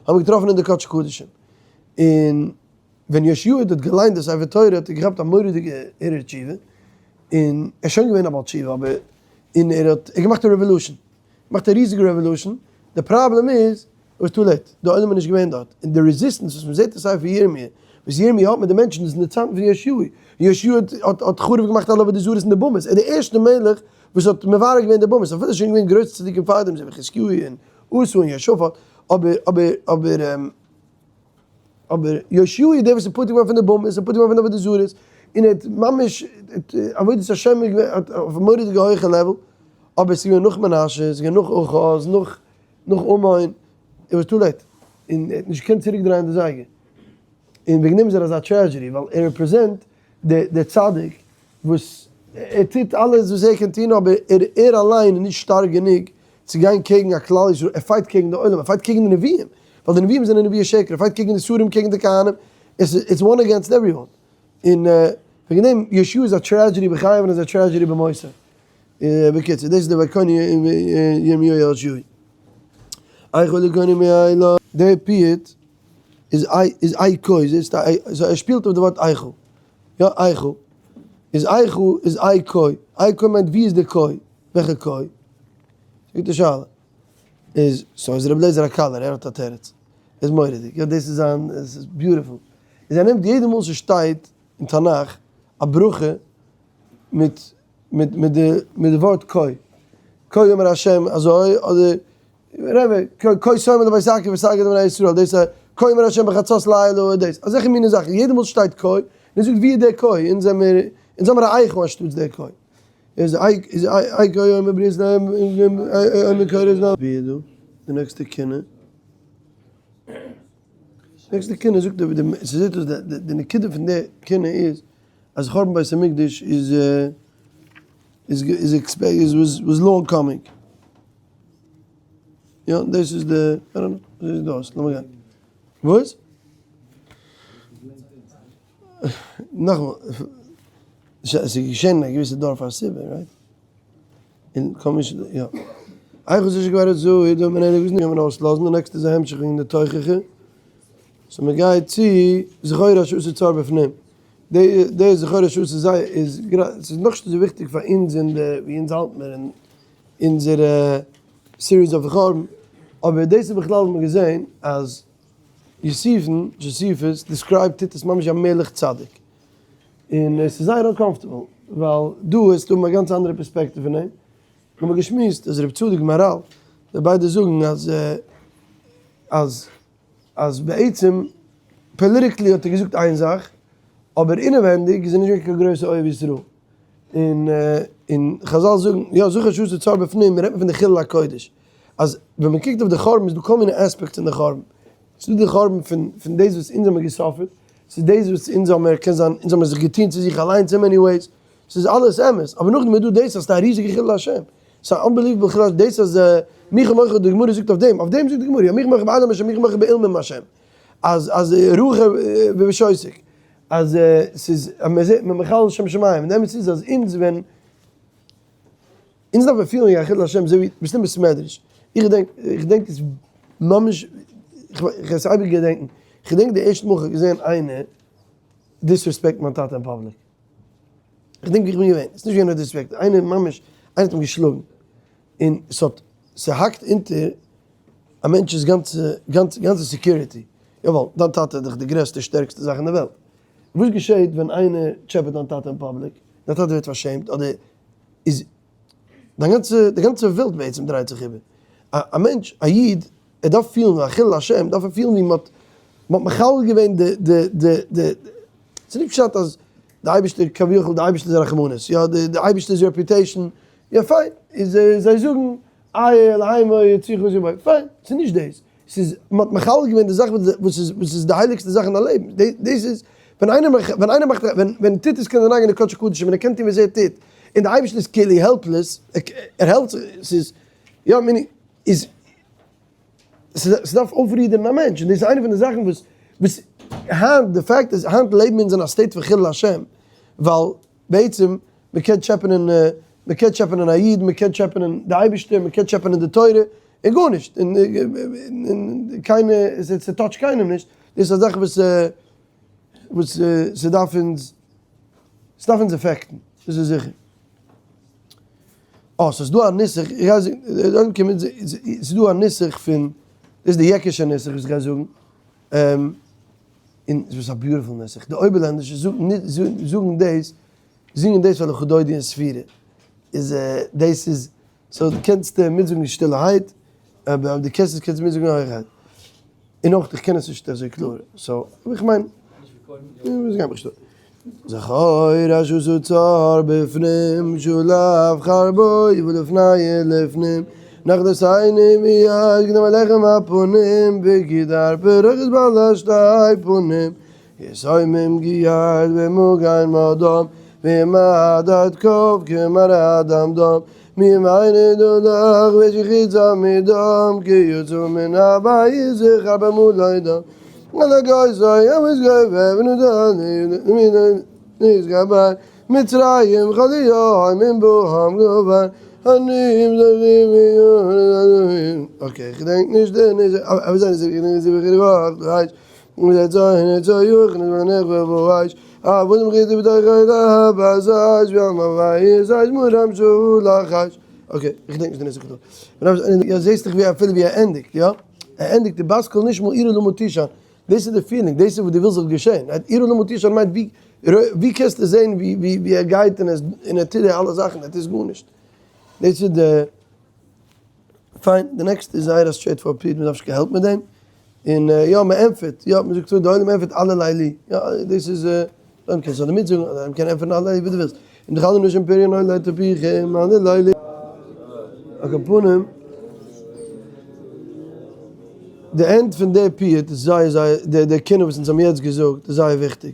מען געטראפן אין די קדשי קדשים, און. ווען יאשיהו האט געליינט די ספר תורה האט ער געכאפט א מורא'דיגע הרהור תשובה, און ער איז שוין געווען א בעל תשובה אבער, און ער האט ער געמאכט א revolution, געמאכט א ריזיגע revolution, די פראבלעם איז, it was too late, די עולם איז נישט געווען דארט, און די resistance וואס מען זעט אין ספר ירמי', וואס ירמי' האט מיט די מענטשן איז אין די צייטן פון יאשיהו, און יאשיהו האט האט חרוב געמאכט אלע עבודה זרות און די במות, ער איז דער ערשטער מלך וואס האט מברר געווען די במות, אפילו עס איז שוין געווען גרויסע צדיקים פארדעם אזוי ווי חזקיהו און אסא און יהושפט, אבער אבער אבער אבער יאשיהו איז דער וואס איז פטור געווארן פון די במות, און פטור געווארן פון די עבודה זרות, און ער האט ממש עבודת השם איז געווען אויף א מורא'דיגע הויכע level, אבער עס איז געווען נאך מנשה, עס איז געווען נאך אחז, נאך נאך אמון, it was too late, און ער האט נישט געקענט צוריק דרייען די זייגער, און וועגן דעם איז ער אזא tragedy, ווייל ער represent די די צדיק וואס ער טוט אלעס וואס ער קען טון אבער ער ער אליין איז נישט שטארק גענוג צו גיין קעגן א כלל ישראל, ער fight קעגן די עולם, ער fight קעגן די נביאים, ווייל די נביאים זענען נביאי שקר, ער fight קעגן די שרים קעגן די כהנים, עס איז it's one against everyone, און וועגן דעם יהושע איז א tragedy בחייו און איז א tragedy במותו. בקיצור, דאס איז די ויקוני ירמיהו יאשיהו. איכה לקוני מאלה. דער פיוט איז איז איכה, זעסט ער שפילט אויף די ווארט איכה. יא איכה. איז איכה איז איכה. איכה מיינט ווי איז די קוי? וועלכע קוי? גוטע שאלה. איז so איז רבי אליעזר הקליר, ער האט א תירוץ. איז מורא'דיג. יא דאס איז זיין, עס איז beautiful. איז ער נעמט יעדע מאל ס'שטייט אין תנך א ברכה מיט מיט מיט די מיט די ווארט כה. כה אמר השם אזוי אדער רבי כה תאמר לבית יעקב ותגיד לבני ישראל דאס איז כה אמר השם בחצות לילה און דאס אזעלכע מיני זאכן יעדע מאל שטייט כה און ער זאגט ווי איז דער כה אונז זעמיר אונז האמיר א איכה אנשטאטס דער כה איז איז איכה אומר ברית אומר קורא ז ווי איז דא די נעקסטע קינה? נעקסטע קינה זאגט ער ס'זעט אויס די נקודה פון די קינה איז אז חורבן בית המקדש איז איז איז expect איז was long coming. יא דאס איז די, I don't know, אזוי זעט אויס, לאמיר גיין. וואס? נאכאמאל, ס'איז געשען אין א געוויסע דור פאר א סיבה, right? און קאמיש, יא. איי חסידישע גברת זו איז דא מנהל געוויסן קען מען אויסלאזן, די נעקסטע איז א המשך וועגן די תוכחה. so מען גייט צו זכור אשר עשה צר בפנים. די די זכור אשר עשה זיי איז ס'איז נאכנישט אזוי וויכטיג פאר אונז אין די ווי אונז האלט מיר אין אונזערע series אויף חורבן, אבער דאס איז בכלל האט מען געזען אז יוסיפון, Josephus, described טיטוס ממש ווי א מלך צדיק. און עס איז זייער uncomfortable, ווייל דא וועסטו האבן א גאנץ אנדערע פערספעקטיוו פון אים. מיר האבן געשמועסט אז רבי צדוק מהר"ל, זיי ביידע זאגן אז אז אז בעצם politically האט ער געזאגט איין זאך, אבער אינעווענדיג איז ער נישט געווען קיין גרויסע אוהב ישראל. און און חזל זאגן, יא זכור שעשה צר בפנים, רעדט מען פון די חילול הקודש. אז ווען מען קוקט אויף די חורבן איז דא כל מיני aspects אין די חורבן. ס'איז דא די חורבן פון פון דאס וואס אונז האמיר גע suffer ט, ס'איז דאס וואס אונז האמיר, קען זיין אונז האמיר זיך געטון צו זיך אליינס אין many ways, ס'איז אלעס אמת, אבער נאכדעם איז דא דאס אז ס'איז א ריזיגע חילול השם, ס'איז א unbelievable חילול השם, דאס אז מי כמוך די גמרא זאגט אויף דעם, אויף דעם זאגט די גמרא, יא מי כמוך באדם השם מי כמוך באלמים השם, אז אז רוח ובשותק, אז ס'איז אז מ'זעט מ'מחלל שם שמים, און די אמת איז אז אונז ווען. אונז דארף מען פילן ווי א חילול השם אזוי ווי ביסט אין בית מדרש, איך געדענק, איך געדענק עס ממש, איך וועל עס אייביג געדענקן, איך געדענק די ערשטע מאל איך האב געזען איינער disrespect מיין טאטע אין public, איך געדענק ווי איך בין געווען, עס איז נישט געווען נאר disrespect, איינער ממש, איינער האט אים געשלאגן, און ס'האט, ס'האקט אונטער א מענטש'ס גאנצע, גאנצע, גאנצע security, יאוואל, דיין טאטע איז דאך די גרעסטע שטערקסטע זאך אין די וועלט, וואס געשעט ווען איינער טשעפעט דיין טאטע אין public, דיין טאטע ווערט פארשעמט אדער איז דיין גאנצע, די גאנצע וועלט בעצם דרייט זיך איבער. א א מענטש, א איד, ער דארף פילן א חילול השם, דארף ער פילן ווי מ'האט, מ'האט מחלל געווען די די די די, ס'איז נישט פשט אז די אייבערשטער כביכול די אייבערשטער איז א רחמנות, יא די די אייבערשטער'ס reputation, יא פיין, איז זיי זאגן איה אלהימו יציחו זיבו, פיין, ס'איז נישט דאס, ס'איז מ'האט מחלל געווען די זאך וואס איז וואס איז די הייליגסטע זאך אין דיין לעבן, דאס איז ווען איינער ווען איינער מאכט ווען ווען טיטוס קען אריינגיין אין קדשי קדשים און ער קען טון וואס ער טוט, און די אייבערשטער איז כאילו helpless, ער העלפט זיך, ס'איז יא meaning איז ס'דארף אויפרודערן א מענטש, און דאס איז איינע פון די זאכן וואס וואס היינט די fact איז היינט לעבן אונז אין א state פון חילול השם, ווייל בעצם מען קען טשעפענען, מען קען טשעפענען א איד, מען קען טשעפענען די אייבערשטער, מען קען טשעפענען די תורה, און גארנישט, און קיינער, ס' touch ט קיינעם נישט, דאס איז א זאך וואס וואס ס'דארף אונז, ס'דארף אונז affect ן, דאס איז זיכער. אה, ס'איז דא א נוסח, איך גיי זאגן, ס'איז דא א נוסח פון, דאס איז די יעקישע נוסח וואס איך גיי זאגן. און עס איז א beautiful נוסח, די אויבערלענדישע זאגן דאס, זינגען דאס פאר לכה דודי אין ספירה, איז דאס איז, so דו קענסט מיטזאגן שטילערהייט, אבער אויב דו קענסט עס קענסטו מיטזאגן הויכערהייט. און אויך איך קען עס נישט אזוי קלאר, so איך מיין, עס גייט מיך נישט אן. זכור אשר סוצר בפנים שלף חרבו ולפני לפנים נכנסני מיד קדם הלחם הפנים וגידר פרחס בעל שתי פנים יסוימים גייר ומוגן מדם ומעדת קוף כמראה דם דם ממעייני דודך ושחיצה מדם כי יצאו מן הבית זכר במולי דם על הגוי זוי נתגבר מצרים חליו מן בוהם גובר אני okay, איך געדענק נישט די נישט אבער זיי זיי געדענקען זיי בכיר וואך דו הייסט און זיי זיי זיי יוך און זיי נעך וואו הייסט א וואס מיר די בדרך אלה בזאש ווי אמר וויי זיי מורם שו לחש okay, איך געדענק נישט די נוסח דא. יא זעסט דאך ווי אפילו ווי ער ענדיגט, יא? ער ענדיגט די בת קול נשמע עירו למותישן, דאס איז די feeling, דאס איז וואס דו ווילסט זאל געשען, עירו למותישן מיינט ווי ווי קענסטו זען ווי ווי ווי ער גייט און און ער טוט די אלע זאכן, ער טוט גארנישט. דאס איז די, פיין, די next ע איז זייער א straightforward פיוט, מען דארף נישט קיין help מיט דעם, און יא מען ענטפערט, יא מען זאגט די עולם ענטפערט אלע לילי, יא דאס איז, דאן קענסטו אדער מיטזאגן אדער מען קען ענטפערן אלע לילי ווי דו ווילסט, און די חלום נשים פריון עולה תפיחים אלע לילי. על כל פנים, די end פון די פיוט איז זייער זייער, די די קינה וואס אונז האבן יעצט געזאגט איז זייער וויכטיג,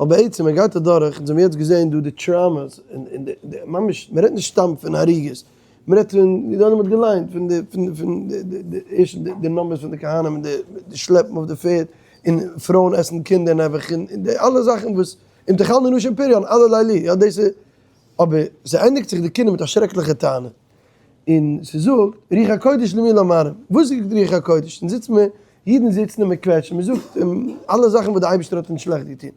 ווייל בעצם מען גייט אדורך, אונז האבן יעצט געזען דא די traumas, און און די ממש, מען רעדט נישט סתם פון הריגות, מען רעדט פון, ווי די עולם האט געליינט, פון די פון פון די די ערשטע די numbers פון די כהנים און די די שלעפן אויף די פערד, און פרויען עסן קינדער נעבעך, און די אלע זאכן וואס, אם תאכלנה נשים פריון, אלע לילי, יא דאס איז, אבער ס'ענדיגט זיך די קינה מיט א שרעקליכע טענה. און ס'זאגט, רוח הקודש למי לא מרעים. וואס זאגט רוח הקודש? אונז זיצן מיר, אידן זיצן און מען קוועטשט, מען זאגט אלע זאכן וואס דער אייבערשטער האט אונז שלעכט געטון,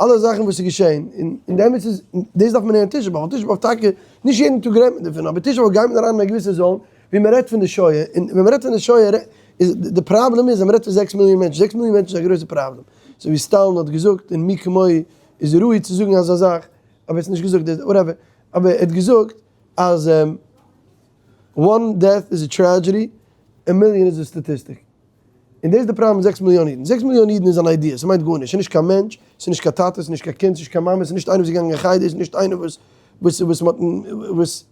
אלע זאכן וואס איז געשען, און די אמת איז, דאס דארף מען הערן תשעה באב, ווייל תשעה באב טאקע, נישט יעדן טאג רעדט מען דערפון, אבער תשעה באב גייט מען אריין אין א געוויסע zone, ווי מען רעדט פון די שואה, און ווען מען רעדט פון די שואה, איז די פראבלעם איז אז מען רעדט פון 6 מיליאן מענטשן, 6 מיליאן מענטשן איז א גרויסע פראבלעם, אזוי ווי סטאלין האט געזאגט, און מי כמוהו איז ראוי צו זאגן אזא זאך, אבער ער האט נישט געזאגט דאס, whatever, אבער ער האט געזאגט אז one death is a tragedy, a million is a statistic. און דאס איז די פראבלעם מיט 6 מיליאן אידן. 6 מיליאן אידן איז אן idea, ס'מיינט גארנישט, ס'איז נישט קיין מענטש, ס'איז נישט קיין טאטע, ס'איז נישט קיין קינד, ס'איז נישט קיין מאמע, ס'איז נישט איינער וואס איז געגאנגען אין חדר, ס'איז נישט איינער וואס וואס וואס מ'האט וואס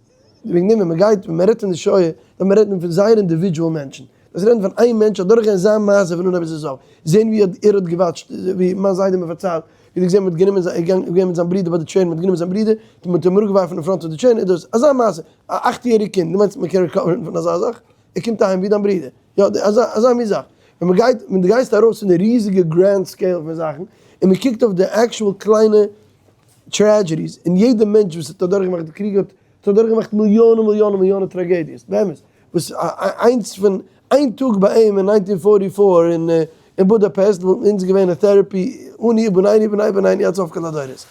וועגן דעם ווען מ'גייט ווען מ'רעדט פון די שואה, דארף מען רעדן פון זייער individual מענטשן. דאס רעדן פון איין מענטש אדורכגיין זיין מעשה פון אנהייב ביז סוף, זען ווי ער האט געוואטשט, ווי מיין זיידע מיר פארציילט, ווי ער האט געזען מ'האט גענומען זיין, ער איז געווען מיט זיין ברודער ביי די train, מ'האט גענומען זיין ברודער, און מ'האט אים אראפגעווארפן אין front פון די train, איז דאס אזא מעשה, א 8 יעריג קינד, דו מיינסט מ'קען recover ן פון אזא זאך? ער קומט אהיים ווי דיין ברודער, יא, אזא אזא מין זאך, ווען מ'גייט, ווען דו גייסט ארויס פון די ריזיגע grand scale פון זאכן, און מ'קוקט אויף די actual קליינע tragedies, און יעדע מענטש וואס האט אדורכגעמאכט די קריג האט אדורכגעמאכט מיליאנען מיליאנען מיליאנען טראגעדיעס, באמת, וואס איינס פון איין טאג ביי אים אין 1944 אין בודאפעסט וואלטן אונז געווען אין therapy אני ובנינו ובני בנינו עד סוף כל הדורות.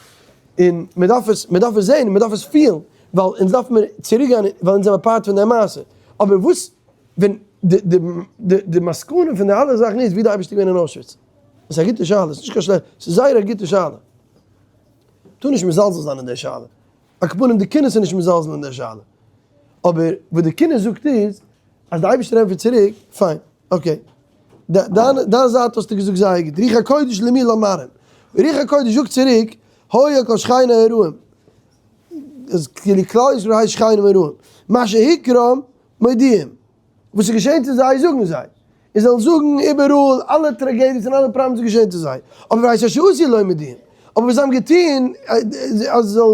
און מען דארף עס, מען דארף עס זען, מען דארף עס פילן, ווייל אונז דארף מיר צוריק גיין, ווייל אונז זעמער part פון די מעשה. אבער וואס ווען די די די די מסקנא פון די אלע זאכן איז ווי די אייבערשטער געווען אין אוישוויץ. עס איז א גוטע שאלה, עס איז נישט קיין שלעכטע, עס איז זייער א גוטע שאלה. טאר נישט מזלזל זיין אין די שאלה. על כל פנים די קינות איז נישט מזלזל אין די שאלה. אבער וואס די קינה זאגט איז, אז די אייבערשטער ענטפערט צוריק, פיין, okay. דיין זייט האסטו געזאגט זייער גוט, רוח הקודש למי לא מרעים. רוח הקודש זאגט צוריק, היה כל שכני הרעים. אז כאילו כלל ישראל הייסט שכנים הרעים. מה שהקרם מודיעים. וואס איז געשען צו זיי זאגן זיי. און זאלן זאגן איבעראל אלע טראגעדיעס און אלע פראבלעמס וואס געשען צו זיי. אבער ואת אשר עשו לא מודיעים. אבער וואס זיי האבן געטון, אז זאל,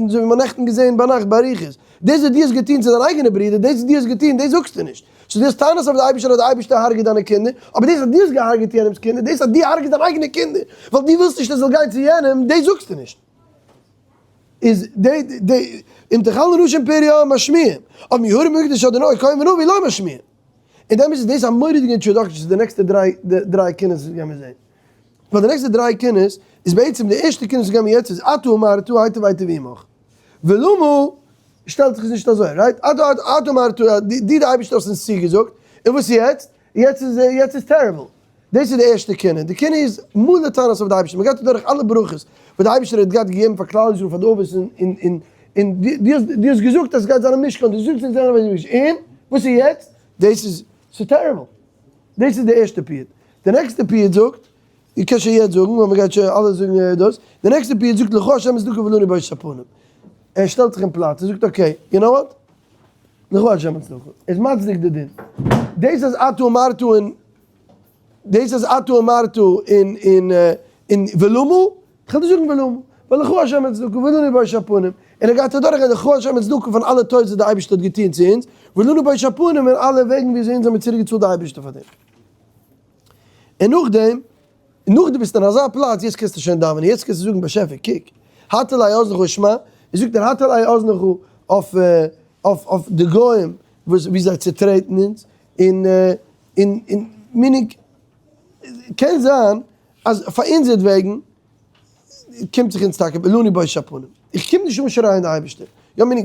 אזוי ווי מ'האט נעכטן געזען ביינאכט באריכות, דאס וואס דו האסט געטון צו דיין אייגענע ברודער, דאס וואס דו האסט געטון, דאס זאגסטו נישט. so דו האסט טענות אויף די אייבערשטער אז די אייבערשטער הרג'עט דיינע קינדער, אבער דאס אז דו האסט געהרג'עט יענעמ'ס קינדער, דאס אז דו הרג'עסט דיין אייגענע קינדער, ווייל דו ווילסט נישט עס זאל גיין צו יענעם, דאס זאגסטו נישט. איז די די אם תאכלנה נשים פריון משמיעים, אבער מיהרא מקדש אדני כהן ונביא לא משמיעים. און דעמאלטס איז דאס א מורא'דיגע introduction צו די next ע דריי קינות וואס גיימיר זעהן. ווייל די next ע דריי קינות איז בעצם די ערשטע קינות וואס גיימיר יעצט איז אתה אמרת היטב היטב עמך. ולמה שטעלט זיך עס נישט אזוי, right? אתה אתה אמרת די די אייבערשטער האסט אונז צוגעזאגט, און וואס יעצט? יעצט איז יעצט איז terrible. דאס איז די ערשטע קינה, די קינה איז מלא טענות אויף די אייבערשטער, מען גייט אדורך אלע ברכות וואס די אייבערשטער האט געהאט געגעבן פאר כלל ישראל פאר די אבות און און און און דו האסט דו האסט געזאגט אז עס גייט זיין א משכן, דו האסט געזאגט עס גייט זיין א בית המקדש, און וואס איז יעצט? דאס איז ס'איז terrible, דאס איז די ערשטע פיוט, די נעקסטע פיוט זאגט, איך קען שוין יעצט זאגן ווייל מען גייט שוין אלע זאגן דאס, די נעקסטע פיוט זאגט לך השם צדקה ולנו בושת הפנים, ער שטעלט זיך אין פלאץ, ער זאגט okay, you know what? לך השם הצדקה, ער איז מצדיק די דין, דאס אז אתה אמרת און דאס אז אתה אמרת און און און ולמה, איך וועל דיר זאגן ולמה, ווייל לך השם הצדקה ולנו בושת הפנים, און ער גייט אדורך אז לך השם הצדקה פון אלע טובות וואס די אייבערשטער האט געטון צו אונז, ולנו בושת הפנים און אלע וועגן ווי אזוי אונז האבן צוריק געצאלט די אייבערשטער פאר דעם. און נאכדעם, נאכדעם ביסטו אין אזא פלאץ, יעצט קענסטו שוין דאווענען, יעצט קענסטו זאגן באשעפער קוק, הטה אלי אזנך ושמע, און זאגט ער הטה אלי אזנך אויף אויף אויף די גוים וואס ווי זיי צוטרעטן אונז, און און און meaning קען זיין אז פאר אונזערט וועגן קומט זיך אונז טאקע ולנו בושת הפנים, איך קום נישט אן שרייען די אייבערשטער, יא meaning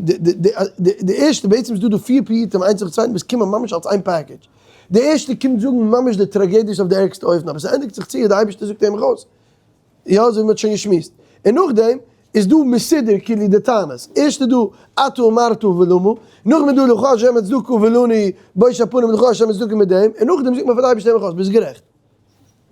די ערשטע בעצם איז דא דא פיר פיוטים איינס נאכן צווייטן וואס קומען ממש אלס איין package, די ערשטע קומט זאגן ממש די טראגעדיעס אויף די ערגסטע אופן אבער ס'ענדיגט זיך צו אז די אייבערשטער זאגט אים ארויס, יא אזוי ווי מ'האט שוין געשמועסט, און נאכדעם איז דא מסודר כאילו די טענות, ערשט איז דא אתה אמרת ולמה, נאכדעם איז דא לך השם הצדקה ולנו בושת הפנים לך השם הצדקה מיט דעם, און נאכדעם זאגט מען פאר די אייבערשטער הער מיך אויס ביסט גערעכט.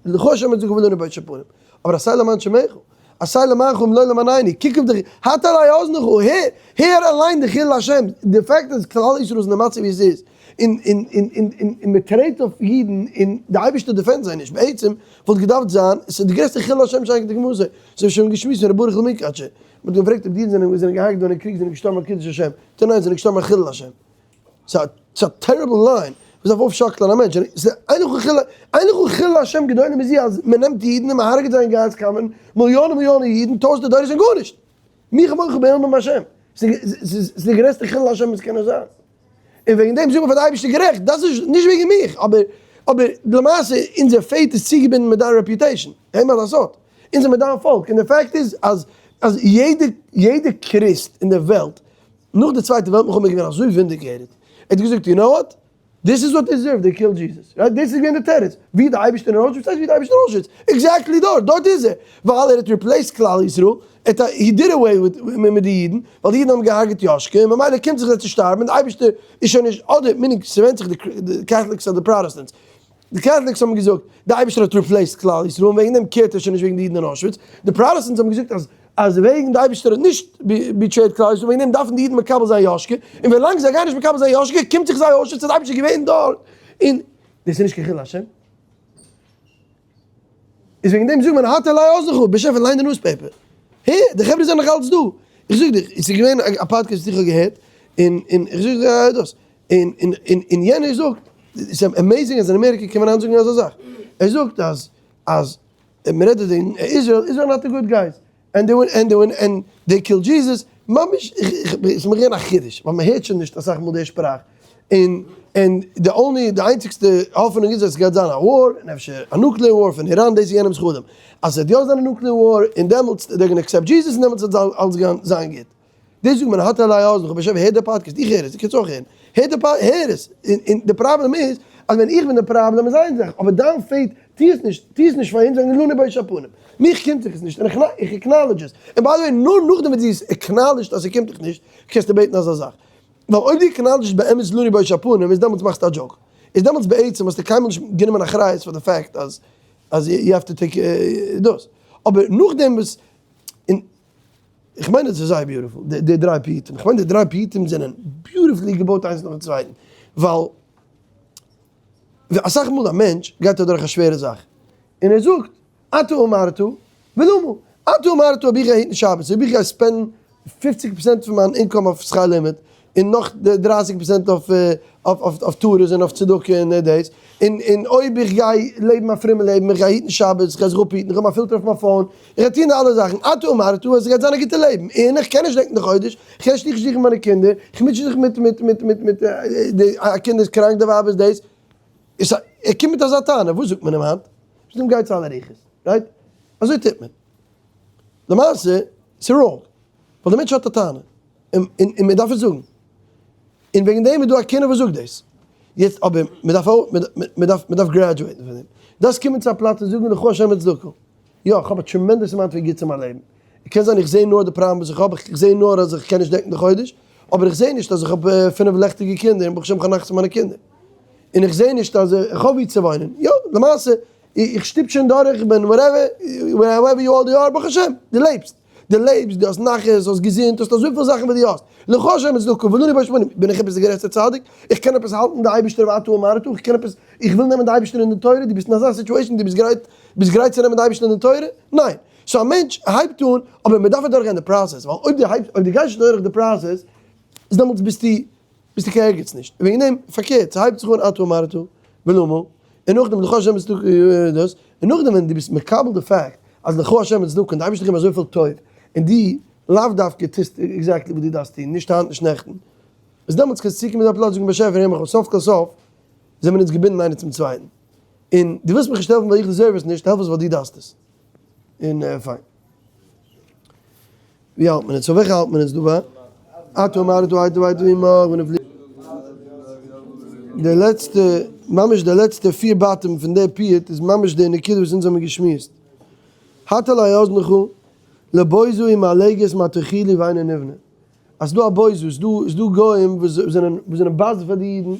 לך השם הצדקה ולנו בושת הפנים, אבער עשה למען שמך, עשה למענך אם לא למענינו, קוק אויף די, הטה אלי אזנך, הער, הער אליין די חילול השם, די fact אז כלל ישראל איז אין די מצב ווי עס איז, און און און און און און מען טרעט אויף אידן און די אייבערשטער defend זיי נישט, בעצם וואלט געדארפט זיין, עס איז די גרעסטע חילול השם שאין כדוגמתו, אזוי ווי שוין געשמועסט פון ר' ברוך מונקאטשער, מען האט געפרעגט אויב די אידן זענען זענען געהארגט געווארן אין קריג זענען געשטארבן על קידוש השם, זאגט ער ניין זענען געשטארבן על חילול השם. ס'איז א terrible line וואס דארף אויפשאקלען א מענטש, אין לך חילול, אין לך חילול השם גדול מזה אז מען נעמט אידן און מען הרג'ט זיי אין גאז קאמערן, מיליאנען מיליאנען אידן, טויזענטער דורות און גארנישט! מי כמוך באלמים השם! ס'איז די גרעסטע חילול השם וואס קען נאר זיין. און וועגן דעם זאגט מען פאר די אייבערשטער גערעכט, דאס איז נישט וועגן מיך, אבער אבער למעשה אונזער fate איז צוגעבינדן מיט דיין reputation, אין מה לעשות, אונז זעמיר דיין פאלק, און די fact איז אז אז יעדע יעדע קריסט אין די וועלט נאך די צווייטע וועלט מלחמה איז געווען אזוי vindicated, ער האט געזאגט you know what, this is what they deserve, they killed Jesus, right, דאס איז געווען די תירוץ, ווי איז די אייבערשטער אין אוישוויץ, וואס הייסט ווי איז די אייבערשטער אין אוישוויץ, exactly דארט, דארט איז ער, ווייל ער האט replaced כלל ישראל, ער האט he did away with מיט די אידן, ווייל די אידן האבן געהארגעט יאשקע, און ממילא קומט זיך זיי צו שטארבן, און די אייבערשטער איז שוין נישט, אדער meaning ס'ווענדט זיך די Catholics אדער Protestants, די Catholics האבן געזאגט, די אייבערשטער האט replaced כלל ישראל און וועגן דעם care ט ער שוין נישט וועגן די אידן אין אוישוויץ, די Protestants האבן געזאגט אז אז וועגן די אייבערשטער האט נישט betrayed כלל ישראל וועגן דעם דארפן די אידן מקבל זיין יאשקע, און ווילאנג זיי גייען נישט מקבל זיין יאשקע קומט זיך זיי אוישוויץ אז די אייבערשטער איז געווען דארט, און דאס איז נישט קיין חילול השם. איז וועגן דעם זאגט מען הטה אלי אזנך, באשעפער ליין די newspaper, הע, די חברה זענען נאך אלץ דא, איך זאג דיך, עס איז געווען א פאדקעסט וואס איך האב געהערט, און און איך זאג דיר דאס, און און און און יענער זאגט, ס'איז amazing אז אין אמעריקע קען מען היינט זאגן אזא זאך, ער זאגט אז אז מען רעדט וועגן איזרעיל, Israel not the good guys, and they and they and they killed Jesus, ממש איך ס'איז מיר געווען א חידוש, ווייל מען הערט שוין נישט אסאך מאל די שפראך, און און די only די איינציגסטע האפענונג איז אז ס'גייט זיין א war, און אפשר א nuclear war פון איראן, דאס איז יענעמ'ס חלום, אז ס'וועט יא זיין א nuclear war, און דעמאלטס they gonna accept Jesus און דעמאלטס וועט אלס זיין גוט. דאס זאגט מען הטה אלי אזנך באשעפער הער די פאדקעסט, איך הער עס, דו קענסט אויך הערן, הער די פאד, הער עס, און און די פראבלעם איז אז ווען איך בין די פראבלעם איז איין זאך, אבער דיין fate טו עס נישט, טו עס נישט פאר אונז וועגן לנו בושת הפנים, מיך קומט זיך עס נישט און איך איך acknowledge עס, און by the way נאר נאכדעם ווען דו האסט acknowledged אז ס'קומט דיך נישט קענסטו בעטן אזא זאך, ווייל אויב דו acknowledge סט באמת לנו בושת הפנים איז דעמאלטס מאכסטו א joke, איז דעמאלטס בעצם האסטו קיינמאל נישט גענומען אחריות פאר די fact אז אז you have to take דאס, אבער נאכדעם וואס און. איך מיין עס איז זייער beautiful די דריי פיוטים, איך מיין די דריי פיוטים זענען beautifully געבויט איינס נאכן צווייטן, ווייל אסאך מאל א מענטש גייט אדורך א שווערע זאך, און ער זאגט אתה אמרת ולמה, אתה אמרת אויב איך גיי היטן שבת, אויב איך גיי spend ן פופציג פראצענט פון מיין income אויף שכר לימוד, און נאך דרייסיג פראצענט אויף תורות און אויף צדקה און דאס, און און אויב איך גיי לעבן א פרומע לעבן, איך גיי היטן שבת, איך גיי זיך אפהיטן, איך האב מיין פילטער אויף מיין phone, איך גיי טון די אלע זאכן, אתה אמרת אז עס גייט זיין א גוטע לעבן, און איך קען נישט דעקן די חודש, איך קען נישט זוכן מיינע קינדער, איך מוטשע זיך מיט מיט מיט מיט מיט די א קינד איז קראנק די ווייב איז דאס, איז ער קומט מיט אזא טענה, וואס זאגט מען אים היינט? זאגט אים גיי צו אלע רוחות, right? אזוי טוט מען. למעשה ס'איז wrong, ווייל די מענטש האט א טענה, און און מען דארף עס זאגן, און וועגן דעם איז דא א קינה וואס זאגט דאס. יעצט אבער מען דארף מען דארף מען דארף graduate ן פון דעם. דארפסט קומען צו א פלאץ און זאגן לך השם הצדקה. יא, איך האב א tremendous amount פון גוטס אין מיין לעבן. קען זיין איך זע נאר די פראבלעם וואס איך האב, איך זע נאר אז איך קען נישט דעקן די חודש, אבער איך זע נישט אז איך האב פינף לעכטיגע קינדער און ברוך השם איך האב נחת פון מיינע קינדער. און איך זע נישט אז איך האב וואו צו וואוינען. יא, למעשה, איך שטופ שוין דורך, איך בין whatever, wherever you all are, ברוך השם, דו לעבסט. דו לעבסט, דו האסט נחת, האסט געזונט, האסט אזויפיל זאכן וואס דו האסט. לך השם הצדקה, ולנו בושת פנים, בין איך עפעס די גרעסטע צדיק? איך קען עפעס האלטן די אייבערשטער ואתה אמרת? איך קען עפעס, איך וויל נעמען די אייבערשטער אין די תורה, דו ביסט אין אזא situation, דו ביסט גרייט, ביסט גרייט צו נעמען די אייבערשטער אין די תורה? ניין. so א מענטש הייבט אן, אבער מען דארף אדורכגיין די process, ווייל אויב דו הייבסט, אויב דו גייסט נישט אדורך די process, איז דעמאלטס ביסטו, ביסטו קיין ערגעץ נישט. וועגן דעם, פארקערט, ס'הייבט זיך אן אתה אמרת, ולמה, און נאכדעם לך השם הצדקה דאס, און נאכדעם ווען דו ביסט מקבל די fact אז לך השם הצדקה און די אייבערשטער גיבט אזויפיל טוב, און דו לאו דווקא טוסט exactly וואס דו דארפסט טון, נישט היינט נישט נעכטן, איז דעמאלטס קענסטו צוקומען צו א פלאץ זאגן באשעפער הער מיך אויס, סוף כל סוף זעמיר אונז געבינדן איינער צום צווייטן, און דו ווילסט מיך נישט העלפן ווייל איך deserve עס נישט, העלף עס ווייל דו דארפסט עס. און פיין. ווי האלט מען יעצט? אויף וועלכע האלט מען יעצט דא ביי? אתה אמרת הייטו הייטו עמך ונפלי. די לעצטע, ממש די לעצטע פיר בתים פון די פיוט איז ממש די נקודה וואס אונז האבן געשמועסט. הטה אלי אזנך לבוזו ומעלגת מה תאכילי ואינו נבנה. אז ס'דא א בוזו, ס'דא ס'דא גוים וואס זענען וואס זענען בייז פאר די אידן, און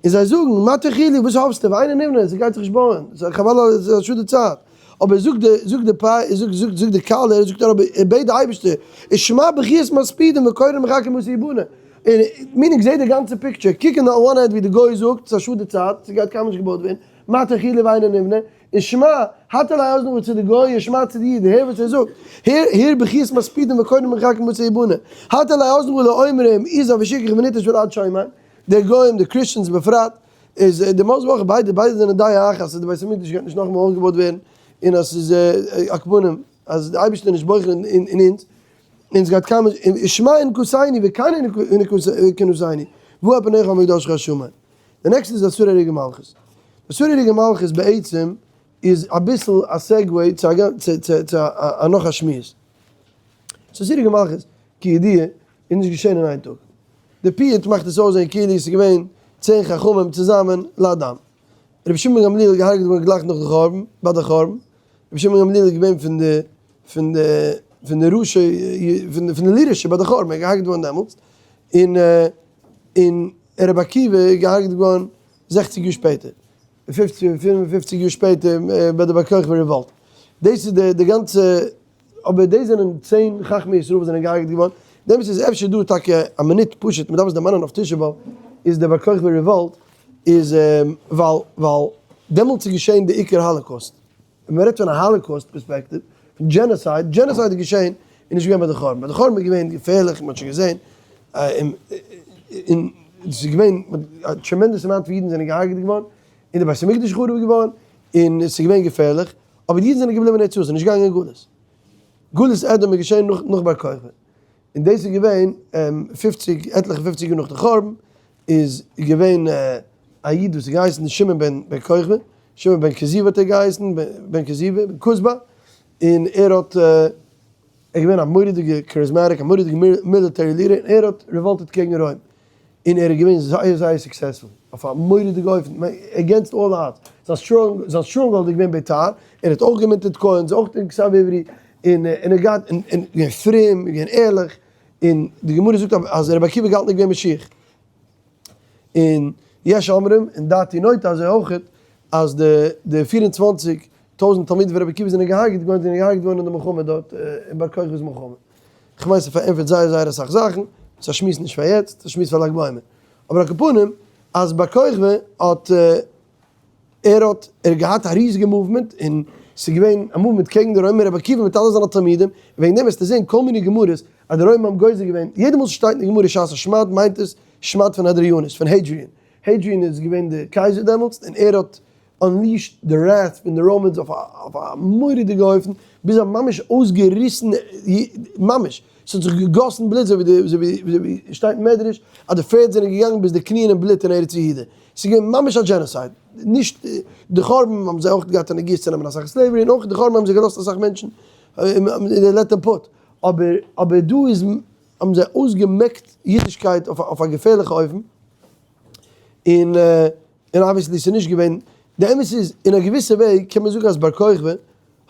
זיי זאגן, מה תאכילי, וואס האפסטו, ואינו נבנה, ס'גייט זיך נישט בויען, ס'איז חבל על, ס'איז א שאד די צייט. אבער זאגט די, זאגט די פ, זאגט, זאגט, זאגט די כלה, זאגט ער אבער ער בעט די אייבערשטער, ושמע בכיות מספידים וקורא מחכים בתי יבנה, און meaning זעה די גאנצע picture, קוק אין די one hand ווי די גוי זאגט, ס'איז א שאד די צייט, ס'גייט קיינמאל נישט געבויט ווערן, מה תאכילי ואינו נבנה, און שמע, הטה אלי אזנך צו די גוי און שמע צו די איד, הער וואס ער זאגט, הער, הער בכיות מספידים וקורא מחכים בתי יבנה, הטה אלי אזנך לאומרים, איז ושכח ונטש ולעד שומע, די גוים, די Christians בפרט, איז די מאסט וואך ביידע ביידע זענען דעה אחת אז די בית המקדש גייט נישט נאכאמאל אויפגעבויט ווערן און אז ס'איז עכבנים אז די אייבערשטער איז נישט בוחר אין אונז אונז גייט קיינמאל ושמע אנקוסייני וכן אנקוסייני והוא פניך המקדש חשמי די נעקסטע איז אסור הריגה מלכות אסור הריגה מלכות בעצם איז אביסל א segue צו א נאך א שמועס אסור הריגה מלכות כידוע איז נישט געשען אין איין טאג. די פיוט מאכט עס אויסזען כאילו עס איז געווען צען חכמים צוזאמען לאדם. רבי שמעון גמליאל איז געהארגעט געווארן גלייך נאך די חורבן, ביי די חורבן. רבי שמעון גמליאל איז געווען פון די פון די פון די ראשי פון די פון די leadership ביי די חורבן, ער איז געהארגעט געווארן דעמאלטס. און און רבי עקיבא איז געהארגעט געווארן זעכציג יאר שפעטער. פופציג פינף און פופציג יאר שפעטער ביי די בר כוכבא revolt. דאס איז די די גאנצע אבער דאס זענען צען חכמי ישראל וואס זענען געהארגעט געווארן, דעמאלטס איז אפשר דא טאקע א מינוט פשוט, מ'דארף עס דערמאנען אויף תשעה באב, איז די בר כוכבא revolt איז ווייל ווייל דעמאלטס איז געשען די עיקר Holocaust, ווען מ'רעדט פון א Holocaust perspective, פון genocide, genocide איז געשען איז נישט געווען ביי די חורבן, ביי די חורבן איז געווען געפערליך, מ'האט שוין געזען, און עס איז געווען א tremendous amount פון אידן זענען געהארגעט געווארן, און די בית המקדש איז חרוב געווארן, און עס איז געווען געפערליך, אבער די אידן זענען געבליבן אין ארץ ישראל, זענען נישט געגאנגען אין גלות. גלות אדום איז געשען נאך נאך בר כוכבא. און דאס איז געווען פופציג, עטליכע פופציג יאר נאך די חורבן, איז געווען א איד וואס איז געהייסן שמעון בן בן כוכבא, שמעון בן כזיבא האט ער געהייסן, בן כזיבא, בן כוזבא, און ער האט, ער איז געווען א מורא'דיגע charismatic, א מורא'דיגע military leader, און ער האט revolted קעגן רוים. און ער איז געווען זייער זייער successful, אויף א מורא'דיגע אופן, against all odds, זיין stronghold איז געווען ביתר, ער האט אויך גע minted coins, אויך אין כתב עברי, און ער האט געהאט, און געווען פרום, און געווען ערליך, און די גמרא זאגט אז רבי עקיבא געהאלטן ער איז געווען משיח. און יש אומרים, און דעתי נוטה אזוי אויכעט, אז די די 24 טויזנט תלמידים פון רבי עקיבא זענען געהארגעט געווארן, זענען געהארגעט געווארן אין די מלחמה דארט, אין בר כוכבא'ס מלחמה. כ'מיין ס'פארענטפערט זייער זייער אסאך זאכן, ס'איז א שמועס נישט פאר יעצט, ס'איז א שמועס פאר לג בעומר. אבער על כל פנים, אז בר כוכבא האט, ער האט, ער האט געהאט א ריזיגע movement, און ס'איז געווען א movement קעגן די רוימער, רבי עקיבא מיט אלע זיינע תלמידים, און וועגן דעם וועסטו זען כל מיני גמרות אז די רוימער האבן גוזר געווען, יעדע מאל ס'שטייט אין די גמרא שעת השמד מיינט עס שמד פון אדריאנוס, פון Hadrian. Hadrian איז געווען די קייזער דעמאלטס, און ער האט unleashed די wrath פון די Romans אויף א מורא'דיגע אופן, ביז זיי האבן ממש אויסגעריסן, ממש, ס'האט זיך געגאסן בלוט אזוי ווי ווי שטייט אין מדרש אז די פערד זענען געגאנגען ביז די קניען אין בלוט אין ארץ יהודה, ס'איז געווען ממש א genocide, נישט די חורבן האבן זיי אויך געהאט א נגיעה צו נעמען אסאך slavery, און אויך די חורבן האבן זיי געלאזט אסאך מענטשן, they let them put, אבער אבער דא איז האבן זיי אויסגעמעקט אידישקייט אויף א געפערליכע אופן. און און obviously ס'איז נישט געווען, די אמת איז אין א געוויסע וועג קען מען זאגן אז בר כוכבא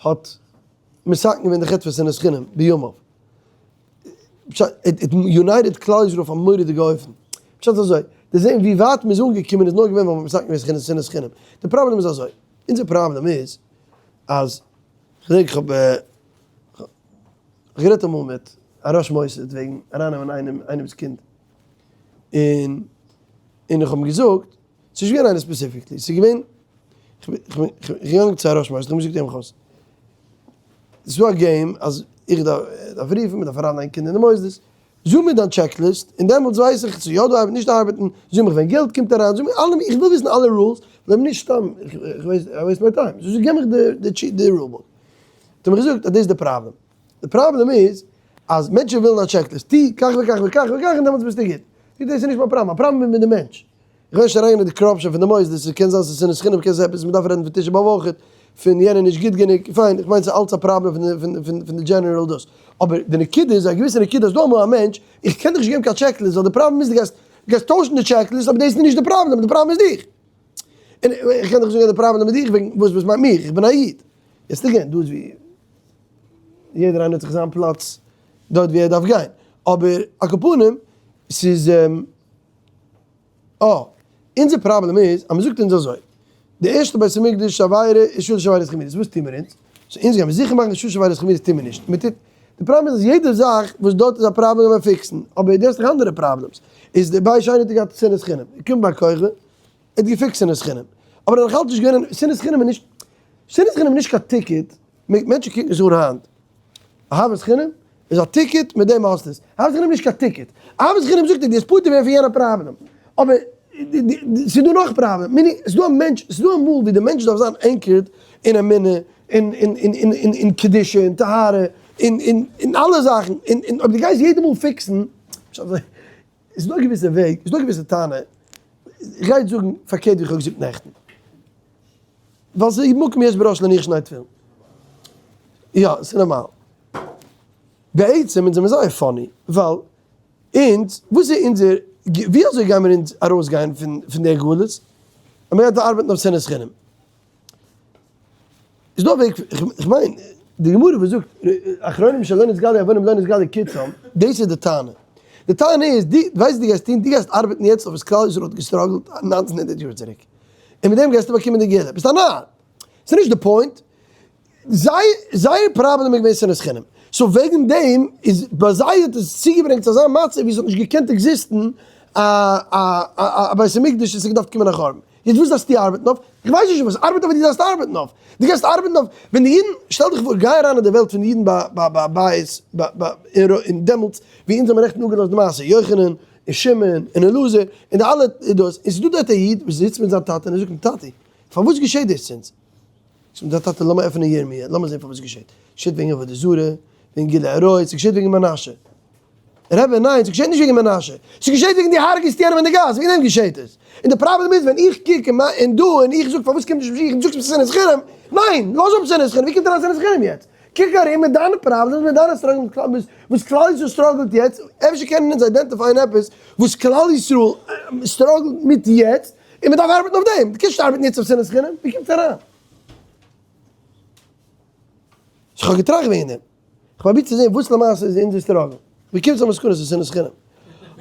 האט מתקן געווען די חטא פון שנאת חינם בימיו. פשט, ער האט united כלל ישראל אויף א מורא'דיגע אופן. פשט איז אזוי, די זען ווי ווייט מ'איז אנגעקומען איז נאר געווען ווייל מ'האט מתקן געווען שנאת חינם. די פראבלעם איז אזוי, אונזער פראבלעם איז אז, כ'דענק כ'האב גערעדט אמאל מיט א ראש מוסד וועגן ארייננעמען איינעם איינעמ'ס קינד, און און איך האב אים געזאגט, ס'איז נישט געווען איינער specifically, ס'איז געווען, כ'בין געגאנגען צו א ראש מוסד, כ'האב אים געזאגט הער מיך אויס, ס'איז דא א game אז איך דארף רופן, מ'דארף אריינלייגן קינדער אין די מוסדות, זאג מיר דיין checklist, און דעמאלטס ווייס איך צו יא דא ארבעטן נישט ארבעטן, זאג מיך ווען געלט קומט אריין, זאג מיר אלע, איך וויל וויסן אלע rules, ווייל נישט סתם, איך ווייס, I waste my time, so גיב מיך די rule book. האט ער מיר געזאגט אז דאס איז די פראבלעם, די פראבלעם איז אז מענטשן ווילן א checklist, טו כך וכך וכך וכך און דעמאלטס ביסטו גוט. זאג דאס איז נישט מיין פראבלעם, מיין פראבלעם איז מיט די מענטש. איך וויל נישט אריינגיין אין די corruption פון די מוסדות, ס'קען זיין ס'איז שנאת חינם, קען זיין עפעס, מ'דארף רעדן פון תשעה באב אויכעט, פון יענער נישט גוט גענוג, פיין, איך מיין ס'איז אלץ א פראבלעם פון די general דאס. אבער די נקודה איז א געוויסע נקודה אז דא אמאל א מענטש, איך קען דיך נישט געבן קיין checklist, ווייל די פראבלעם איז דו גייסט גייסט טוישן די checklist, אבער דאס איז נישט די פראבלעם, די פראבלעם איז דיך. און איך קען דיך נישט זאגן אז די פראבלעם איז דיך וועגן וואס וואס מיינט מיך, איך בין א איד. יעצט again, דא איז ווי יעדער איינער האט זיך זיין פלאץ דארט ווי ער דארף גיין, אבער על כל פנים ס'איז. אה, אונזער פראבלעם איז אז מ'זאגט אונז אזוי, די ערשטע בית המקדש עבירה איז שלש עבירות חמורות, וואס טוהן מיר אונז? so אונז גיימיר זיכער מאכן שלש עבירות חמורות טוהן מיר נישט, מ'טוט, די פראבלעם איז אז יעדע זאך וואס דארט איז א פראבלעם זאל מען fix ן, אבער דו האסט דאך אנדערע problems, איז די בית שני האט געהאט שנאת חינם, געקומען בר כוכבא, ער האט גע fix ט שנאת חינם, אבער ער האט נאכאלץ נישט געווען, שנאת חינם איז נישט, שנאת חינם איז נישט קיין ticket, מענטשן קוקן עס אן היינט, אהבת חינם איז א ticket, מיט דעם האסטו עס. אהבת חינם איז נישט קיין ticket. אהבת חינם זאגט דיר דו וועסט פטור ווערן פון יענע פראבלעם. אבער ס'איז דא נאך פראבלעם. meaning, ס'איז דא א מענטש, ס'איז דא אמאל ווי די מענטש דארף זיין anchored אין אמונה, אין אין אין אין אין קדושה, אין טהרה, אין אין אין אלע זאכן. און און אויב דו גייסט יעדע מאל fix ן, ס'איז דא א געוויסע וועג, ס'איז דא א געוויסע טענה, איך גיי יעצט זאגן פארקערט ווי איך האב געזאגט נעכטן. ווייל ס'איז מקום יש בראש להניח שני תפילין. יא, ס'איז נארמאל. בעצם אונז זעמיר זייער funny, ווייל אונז, וואס איז אונזער, ווי אזוי גיימיר אונז ארויסגיין פון פון דער גלות? אז מ'גייט ארבעטן אויף שנאת חינם. איז דא א וועג, איך מיין, די גמרא וואס זאגט, אחרונים שלא נתגלו עוונם לא נתגלו קצם, דאס איז די טענה. די טענה איז, דו ווייסט וואס דו גייסט טון? דו גייסט ארבעטן יעצט אויף וואס כלל ישראל האט גע struggle ט 1900 יאר צוריק. און מיט דעם גייסטו באקומען די גאולה. ביסט א נאר. ס'איז נישט די point. זיי, זייער פראבלעם איז געווען שנאת חינם. so וועגן דעם איז ביי זיי האט עס צוגעברענגט צו אזא מצב ווי עס האט נישט געקענט exist ן א א א בית המקדש און ס'איז געדארפט קומען א חורבן. יעצט וואס דארפסטו ארבעטן אויף? איך ווייס נישט וואס. ארבעט אויף וואס דו דארפסט ארבעטן אויף. דו גייסט ארבעטן אויף ווען די אידן, שטעל דיך פאר, גיי אריין אין די וועלט פון די אידן ביי ביי ביי בית ביי ביי אין דעמאלטס ווי אונז האבן נעכטן אפגעלאזט די מעשה יוחנן און שמעון און אלעזר און די אלע דאס, און ס'איז דא דארט א איד וואס זיצט מיט זיין טאטע און ער זאגט אים טאטי פארוואס געשעט דאס צו אונז? זאגט אים דער טאטע לאמיר עפענען ירמיה לאמיר זען פארוואס געשעט, ס'געשעט וועגן עבודה זרה, וועגן גילוי עריות, ס'געשעט וועגן מנשה. רבי ניין ס'געשעט נישט וועגן מנשה, ס'געשעט וועגן דו הרג'סט יענעם אין די גאס, וועגן דעם געשעט עס. און די פראבלעם איז ווען איך קוק און דא און איך זאג פארוואס קומט נישט משיח און דו זאגסט מיר ס'איז שנאת חינם, ניין לאז אפ שנאת חינם, ווי קומט אריין שנאת חינם יעצט? קוק ארום מיט דיינע problems, מיט דיינע struggles, וואס כלל ישראל struggle ט יעצט, אפשר קענען אונז identify ען עפעס וואס כלל ישראל struggle ט מיט יעצט, און מען דארף ארבעטן אויף דעם, דו קענסט נישט ארבעטן יעצט אויף שנאת חינם, ווי קומט עס אריין? איך האב געטראכט וועגן דעם, איך פרוביר צו זען וואס למעשה איז אונזער struggle, ווי קומט צו א מסקנא ס'איז שנאת חינם,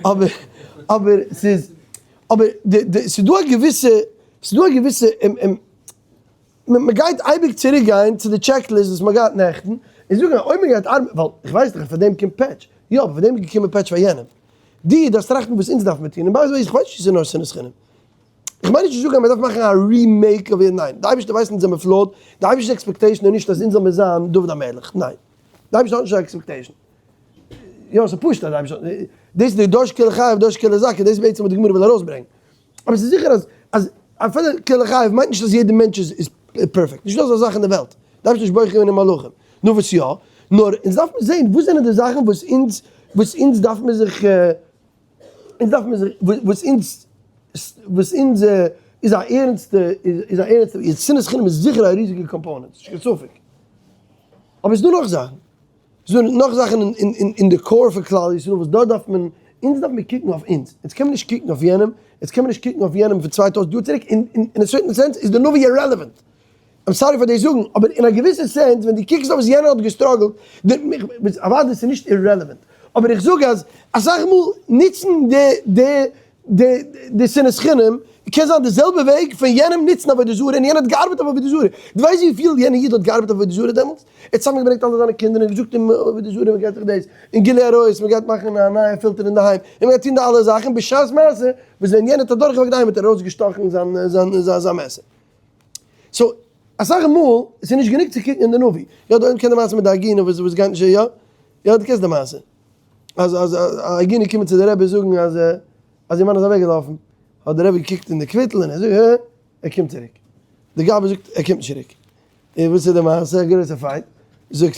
אבער אבער ס'איז אבער די די ס'איז דא א געוויסע ס'איז דא א געוויסע מען גייט אייביג צוריק גיין צו די checklist וואס מען געהאט נעכטן, און זאגן אז אויב מען גייט ארבעטן, ווייל איך ווייס דאך אז פאר דעם קומט פעטש, יא אבער פאר דעם איז געקומען פעטש פאר יענעם, דו דארפסט טראכטן וואס אונז דארף מיר טון, און by the way איך ווייס נישט צו ס'איז נאר שנאת חינם, איך מיין נישט צו זאגן אז מען דארף מאכן א remake אויף ניין, די אייבערשטער ווייסט אונז זעמער flawed, די אייבערשטער'ס expectation איז נישט אז אונז זאל מיר זיין דוד המלך, ניין, די אייבערשטער האט נישט אזא expectation, יא ס'איז פשוט אז די אייבערשטער האט, דאס איז די דש כולא חייב דש כולא זכאי, דאס איז בעצם וואס די גמרא וויל ארויסברענגען. אבער ס'איז זיכער אז אז אפילו כולא חייב מיינט נישט אז יעדער מענטש איז איז perfect, נישטא אזא זאך אין די וועלט, דארפסט נישט בוחר געווען אין מלאכים, נאר וואס יא, נאר אונז דארף מיר זען וואס זענען די זאכן וואס אונז וואס אונז דארף מיר זיך אונז דארף מיר זיך וואס אונז וואס אונז איז א ערנסטע איז א ערנסטע איז שנאת חינם איז זיכער א ריזיגע component, נישט קיין ספק, אבער ס'איז דא נאך זאכן. ס'איז דא נאך זאכן אין די core פון כלל ישראל וואס דארט דארף מען. אונז דארף מיר קוקן אויף אונז, אונז קען מען נישט קוקן אויף יענעם, אונז קען מען נישט קוקן אויף יענעם פון 2000 יאר צוריק, אין אין א certain sense איז די נביא irrelevant. I'm sorry פאר דאס זאגן, אבער אין א געוויסע sense ווען דו קוקסט אויף וואס יענער האט גע struggle ט, אוודאי ס'איז נישט irrelevant, אבער איך זאג אז אסאך מאל נוצן די די די די שנאת חינם קען זיין די זעלבע וועג פון יענעם נוצן עבודה זרה און יענער האט געארבעט אויף עבודה זרה, דו ווייסט וויפיל יענער איד האט געארבעט אויף עבודה זרה דעמאלטס? ער האט צוזאמגעברענגט אלע זיינע קינדער און געזאגט אים עבודה זרה מען גייט זיך דאס, און גילוי עריות, מען גייט מאכן א נייע פילטער אינדערהיים, און מען גייט טון די אלע זאכן, בשעת מעשה וואס ווען יענער האט אדורכגעוואקט די היים האט ער ארויסגעשטאכן זיין זיין זיין מעסער. so אסאך מאל עס איז נישט גענוג צו קוקן אין די נביא, יא די עולם קען די מעשה מיט די עגונה וואס וואס גייט נישט יא? יא די קענסט די מעשה אז אז א עגונה קומען צו די רבי זאגן אז אז איר מאן איז אוועק געלאפן האט די רבי געקוקט אין די קוויטל און ער זאגט הע ער קומט צוריק די גבאי זאגט ער קומט נישט צוריק און וואס איז די מעשה א גרויסע fight זאגט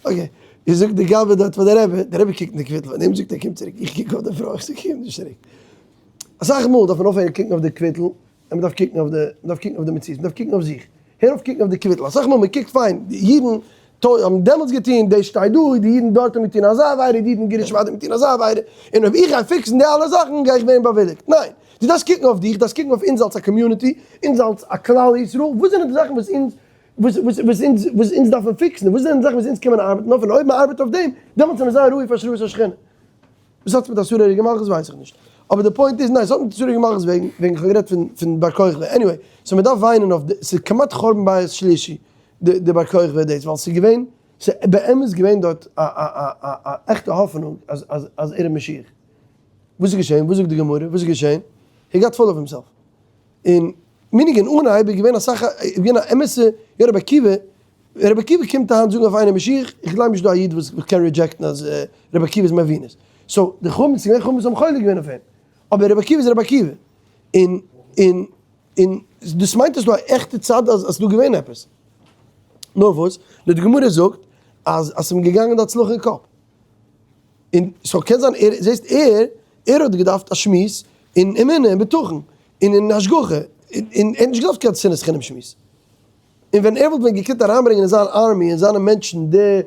okay זאגט די גבאי דארט פאר די רבי די רבי קוקט אין די קוויטל און אים זאגט ער קומט צוריק איך קוק אויף די פרוי איך זאג ער קומט נישט צוריק. אסאך מאל דארף מען אויפהערן קוקן אויף די קוויטל, און מען דארף קוקן אויף די, מען דארף קוקן אויף די מציאות, מען דארף קוקן אויף זיך. הער אויף קוקן אויף די קוויטל. אסאך מאל מען קוקט פיין, די אידן האבן דעמאלטס געטון, דאס שטייט דא, די אידן דארט האבן געטון אזא עבירה, די אידן גירוש האבן געטון אזא עבירה, און אויב איך גיי fix ן די אלע זאכן גיי איך ווערן באוויליגט. ניין! דו דארפסט קוקן אויף דיך, דארפסט קוקן אויף אונז אלס א community, אונז אלס א כלל ישראל, וואס זענען די זאכן וואס אונז, וואס, וואס, וואס אונז, וואס אונז דארפן fix ן, וואס זענען די זאכן וואס אונז קען מען ארבעטן אויף, און אויב מען ארבעט אויף דעם, דעמאלטס וועט מען זיין ראוי פאר השראת השכינה. וואס האט עס מיט עשרה הרוגי מלכות ווייס איך נישט. אבער די point איז ניין ס'האט מיט עשרה הרוגי מלכות וועגן וועגן כ'האב גערעדט פון פון בר כוכבא anyway so מ'דארף וויינען אויף די ס'איז כמעט חורבן בית שלישי די די בר כוכבא דאס ווייל ס'איז געווען ס'איז באמת געווען דארט א א א א א עכטע האפענונג אז אז אז ער איז משיח. וואס איז געשען? וואס זאגט די גמרא? וואס איז געשען? He got full of himself. און meaning אין אנהייב איז געווען אסאך איז געווען א אמת'ע יא רבי עקיבא רבי עקיבא קומט אהן זאגן אויף איינעם משיח, איך גלייב נישט דא א איד וואס קען reject ן אז רבי עקיבא איז מבינות, so די חכמים ס'איז געווען חכמים וואס האבן חולק געווען אויף אים, אבער רבי עקיבא איז רבי עקיבא, און און און דאס מיינט אז ס'דא א עכטע צד אז ס'דא געווען עפעס, נאר וואס, נאר די גמרא זאגט אז אז ס'איז אים געגאנגען די הצלחה אין קאפ, און so קען זיין ער, זעסט ער, ער האט געדארפט א שמועס אין אמונה און בטחון, און אין השגחה, און ער האט נישט געדארפט קיין שנאת חינם שמועס. און ווען ער וואלט ווען געקענט אריינברענגען אין זיין army און זיינע מענטשן די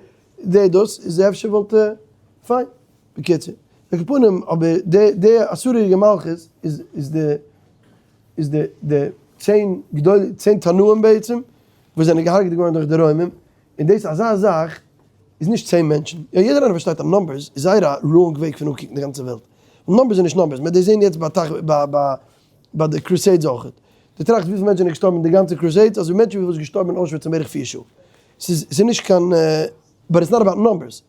די דאס איז אפשר וואלט ער פיין. בקיצור. על כל פנים אבער די די עשרה מלכות איז איז די איז די די 10 גדולי 10 תנאים בעצם וואס זענען געהארגעט געווארן דורך די רוימים און דאס אזא זאך איז נישט 10 מענטשן. יא יעדער איינער פארשטייט אז numbers איז זייער א wrong וועג פון אנקוקן די גאנצע וועלט. Numbers איז נישט numbers. מען האט דאס זעהן יעצט ביי ביי ביי ביי די crusades אויכעט. דו טראכסט וויפיל מענטשן זענען געשטארבן אין די גאנצע crusades, אזוי מענטשן וויפיל איז געשטארבן אין אוישוויץ אין בערך פיר שעה. ס'איז ס'איז נישט קיין, but it's not about numbers.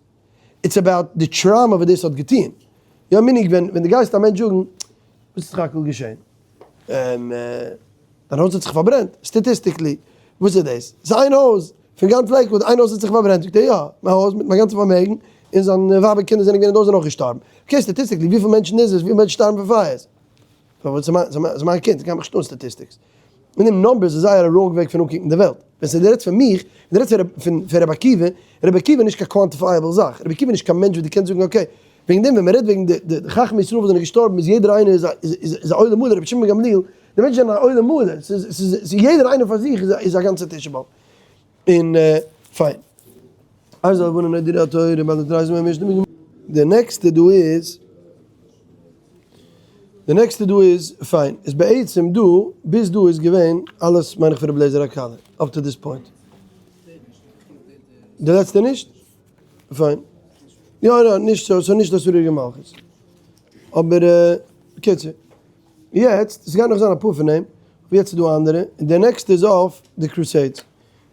It's about די trauma וואס דאס האט געטון. יא meaning ווען ווען דו גייסט א מענטש זאגן, וואס איז סך הכל געשען? דיין הויז האט זיך פארברענט, statistically, וואס איז דאס? ס'איז איין הויז, פון גאנץ לעיקוואד, איין הויז האט זיך פארברענט, זאגט ער יא, מיין הויז מיט מיין גאנצע פארמעגן, און זיין ווייב און קינדער זענען געווען אין די הויז און אויך געשטארבן. Okay statistically וויפיל מענטשן איז עס? וויפיל מענטשן שטארבן פון פייערס? פארוואס ס'איז מיין קינד, ס'גייט מיך נישט אן statistics. מיט דעם numbers איז זייער א wrong וועג פון אנקוקן די וועלט. ווען ס'איז דו רעדסט פון מיך, ווען דו רעדסט פון רבי עקיבא, רבי עקיבא איז נישט קיין quantifiable זאך, רבי עקיבא איז נישט קיין מענטש וואס דו קענסט זאגן okay. וועגן דעם ווען מ'רעדט וועגן די חכמי ישראל וואס זענען געשטארבן איז יעדער איינער איז א עולם מלא, רבי שמעון בן גמליאל, די מענטשן זענען א עולם מלא, ס'איז יעדער איינער פאר זיך איז א גאנצע תשעה באב. און פיין. אז לבנה נדירה התורה ביי די דריי זמן משנה די נעקסטע דא איז די נעקסטע דא איז פיין איז בעצם דא ביז דא איז געווען אלעס מיין איך פון רבי לעזער הקליר up to this point. די לעצטע נישט? פיין. יא יא נישט סאו נישט עשרה מלכות. אבער בקיצור. יעצט ס'גייט נאך זיין אפאר פון דעם. אבער יעצט איז דא אנדערע. און די נעקסטע איז אויף די crusades.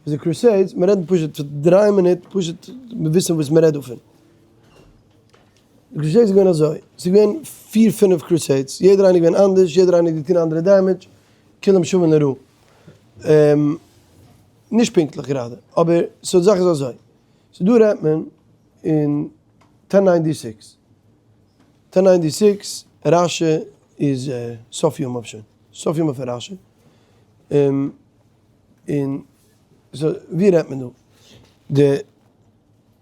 איז די crusades, מיר רעדן פשוט פאר דריי מינוט, פשוט מיר וויסן וואס מען רעדט דא פון. די crusades איז געווען אזוי, ס'איז געווען פיר פינף crusades, יעדער איינער איז געווען אנדערש, יעדער איינער האט געטון אנדערע damage, כולם שווין לרעה. נישט פונקטליך גראדע, אבער so די זאך איז אזוי, so דא רעדט מען אין ten ninety six, ten ninety six, רש"י איז סוף ימיו שוין, סוף ימיו פון רש"י, און so ווי רעדט מען דא? די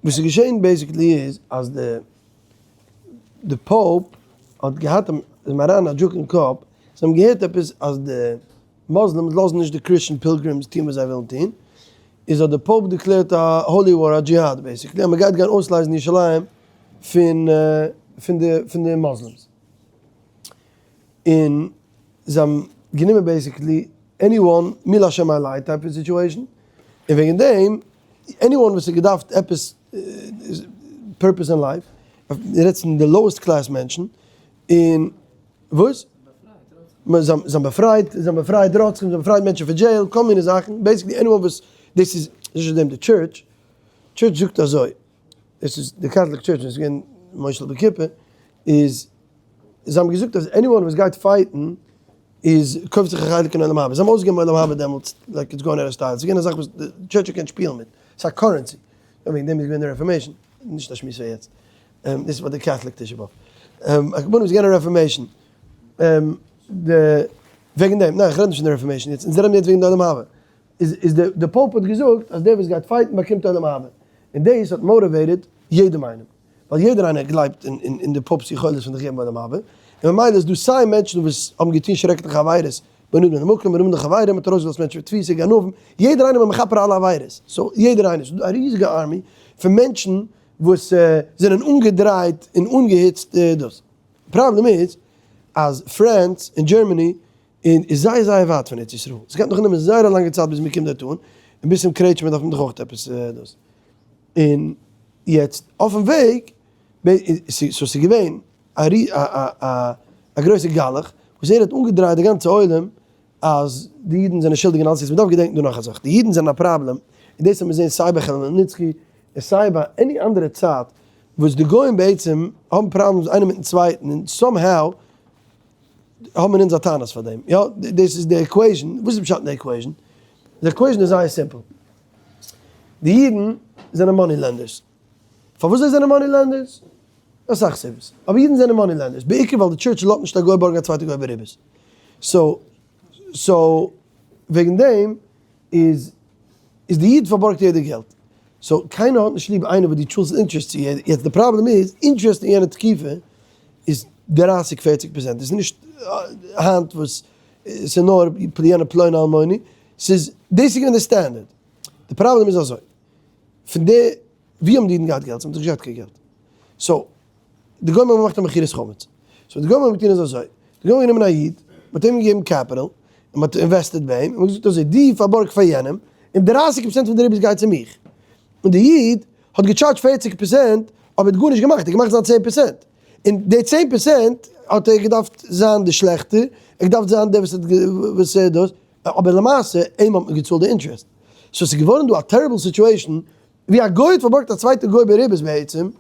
וואס איז געשען basically איז אז די די pope האט געהאט איז אים אריין א joke אין קאפ, זיי האבן געהערט עפעס אז די מוסלימס לאזן נישט די Christian pilgrims טון וואס זיי ווילן טון, איז האט די pope declared א holy war א דזשיהאד basically אז מען גייט גיין אויסלייזן ירושלים. פון פון די פון די Muslims. און זיי האבן גענומען basically anyone מי לה' אלי type פון situation, און וועגן דעם anyone וואס האט געדארפט עפעס purpose אין life, רעדסט פון די lowest class מענטשן, און וואס? זיי האבן באפרייט, זיי האבן באפרייט רוצחים, זיי האבן באפרייט מענטשן פון jail, כל מיני זאכן, basically anyone וואס, דאס איז נישט דעם די church, church זאגט אזוי, דאס איז די Catholic church ווען עס איז געווען מושל בכיפה, איז זיי האבן געזאגט אז anyone וואס גייט fight ן איז קויפט זיך א חלק אין עולם הבא, זיי האבן אויסגעגעבן עולם הבא דעמאלטס like it's going out of style, ס'איז געווען א זאך וואס די church האט געקענט שפילן מיט, ס'איז א currency, וועגן דעם איז געווען די Reformation, נישט א שמועס פאר יעצט, דאס איז פאר די Catholic תשעה באב, על כל פנים איז געווען א Reformation, די וועגן דעם, ניין איך רעד נישט פון די Reformation יעצט, אונז רעדן יעצט וועגן די עולם הבא, איז איז די די Pope האט געזאגט אז דער וואס גייט fight ן באקומט עולם הבא, און דאס האט motivated יעדעם איינעם. ווייל יעדער איינער גלייבט אין די Pope's יכולת פון דיך געבן עולם הבא, און ממילא איז דא סיי מענטשן וואס האבן געטון שרעקליכע עבירות בין אדם למקום, בין אדם לחבירו, מ'האט ארויסגעלאזט מענטשן פון תפיסה, גנבים, יעדער איינער איז מכפר אלע עבירות, so יעדער איינער, ס'איז דא א ריזיגע army פון מענטשן וואס זענען אנגעדרייט און אנגעהיצט דאס. פראבלעם איז אז France און Germany און איז זייער זייער ווייט פון ארץ ישראל, ס'גייט נאך נעמען זייער א לאנגע צייט ביז מ'קומט דארט אן, און ביז צום קרעטשמע דארף מען דאך אויך עפעס דאס. און יעצט אויפן וועג, so ס'איז געווען א גרויסע גלח וואס ער האט אנגעדרייט די גאנצע עולם אז די אידן זענען שולדיג אין אלעס, יעצט מ'דארף געדענקן דא נאך א זאך, די אידן זענען א פראבלעם, און דאס האט מען געזען סיי ביי חמעלניצקי און סיי ביי any אנדערע צייט וואס די גוים בעצם האבן problems איינער מיטן צווייטן און somehow האבן מיר אונז א טענות פאר דעם, יא, דאס איז די equation, וואס איז פשט אין די equation? די equation איז זייער simple, די אידן זענען money lenders, פארוואס זיי זענען money lenders? אסאך סיבות, אבער אידן זענען money lenders, בעיקר ווייל די church לאזט נישט א גוי בארגן א צווייטע גוי בריבית, so so וועגן דעם איז איז די איד פארבארגט יעדער געלט, so קיינער האט נישט ליב איינער וואס דו צאלסט interest צו, יעצט די פראבלעם איז interest אין יענע תקופה איז דרייסיג פערציג פראצענט, עס איז נישט היינט וואס ס'איז נאר יענע פלוני אלמוני, ס'איז דאס איז געווען די standard, די פראבלעם איז אזוי, פון די ווי האבן די אידן געהאט געלט? זיי האבן דאך נישט געהאט קיין געלט, so די גוים האבן געמאכט א מכירת חמץ, so די גוים האבן געטון איז אזוי, די גוים האבן גענומען א איד, מען האט אים געגעבן capital, און מען האט invested ביי אים, און מען האט געזאגט אזוי, דו פארבארג פאר יענעם, און דרייסיג פראצענט פון די ריבית גייט צו מיך, און די איד האט געטשארדזשט פערציג פראצענט, אבער האט גארנישט געמאכט, ער האט געמאכט זיין צען פראצענט, און די צען פראצענט האט ער געדארפט זיין די שלעכטער, ער האט געדארפט זיין דער וואס האט וואס דאס, אבער למעשה אים האט מען געצאלט די interest, so ס'איז געווארן דא א terrible situation, ווי א גוי האט פארבארגט א צווייטע גוי בריבית בעצם,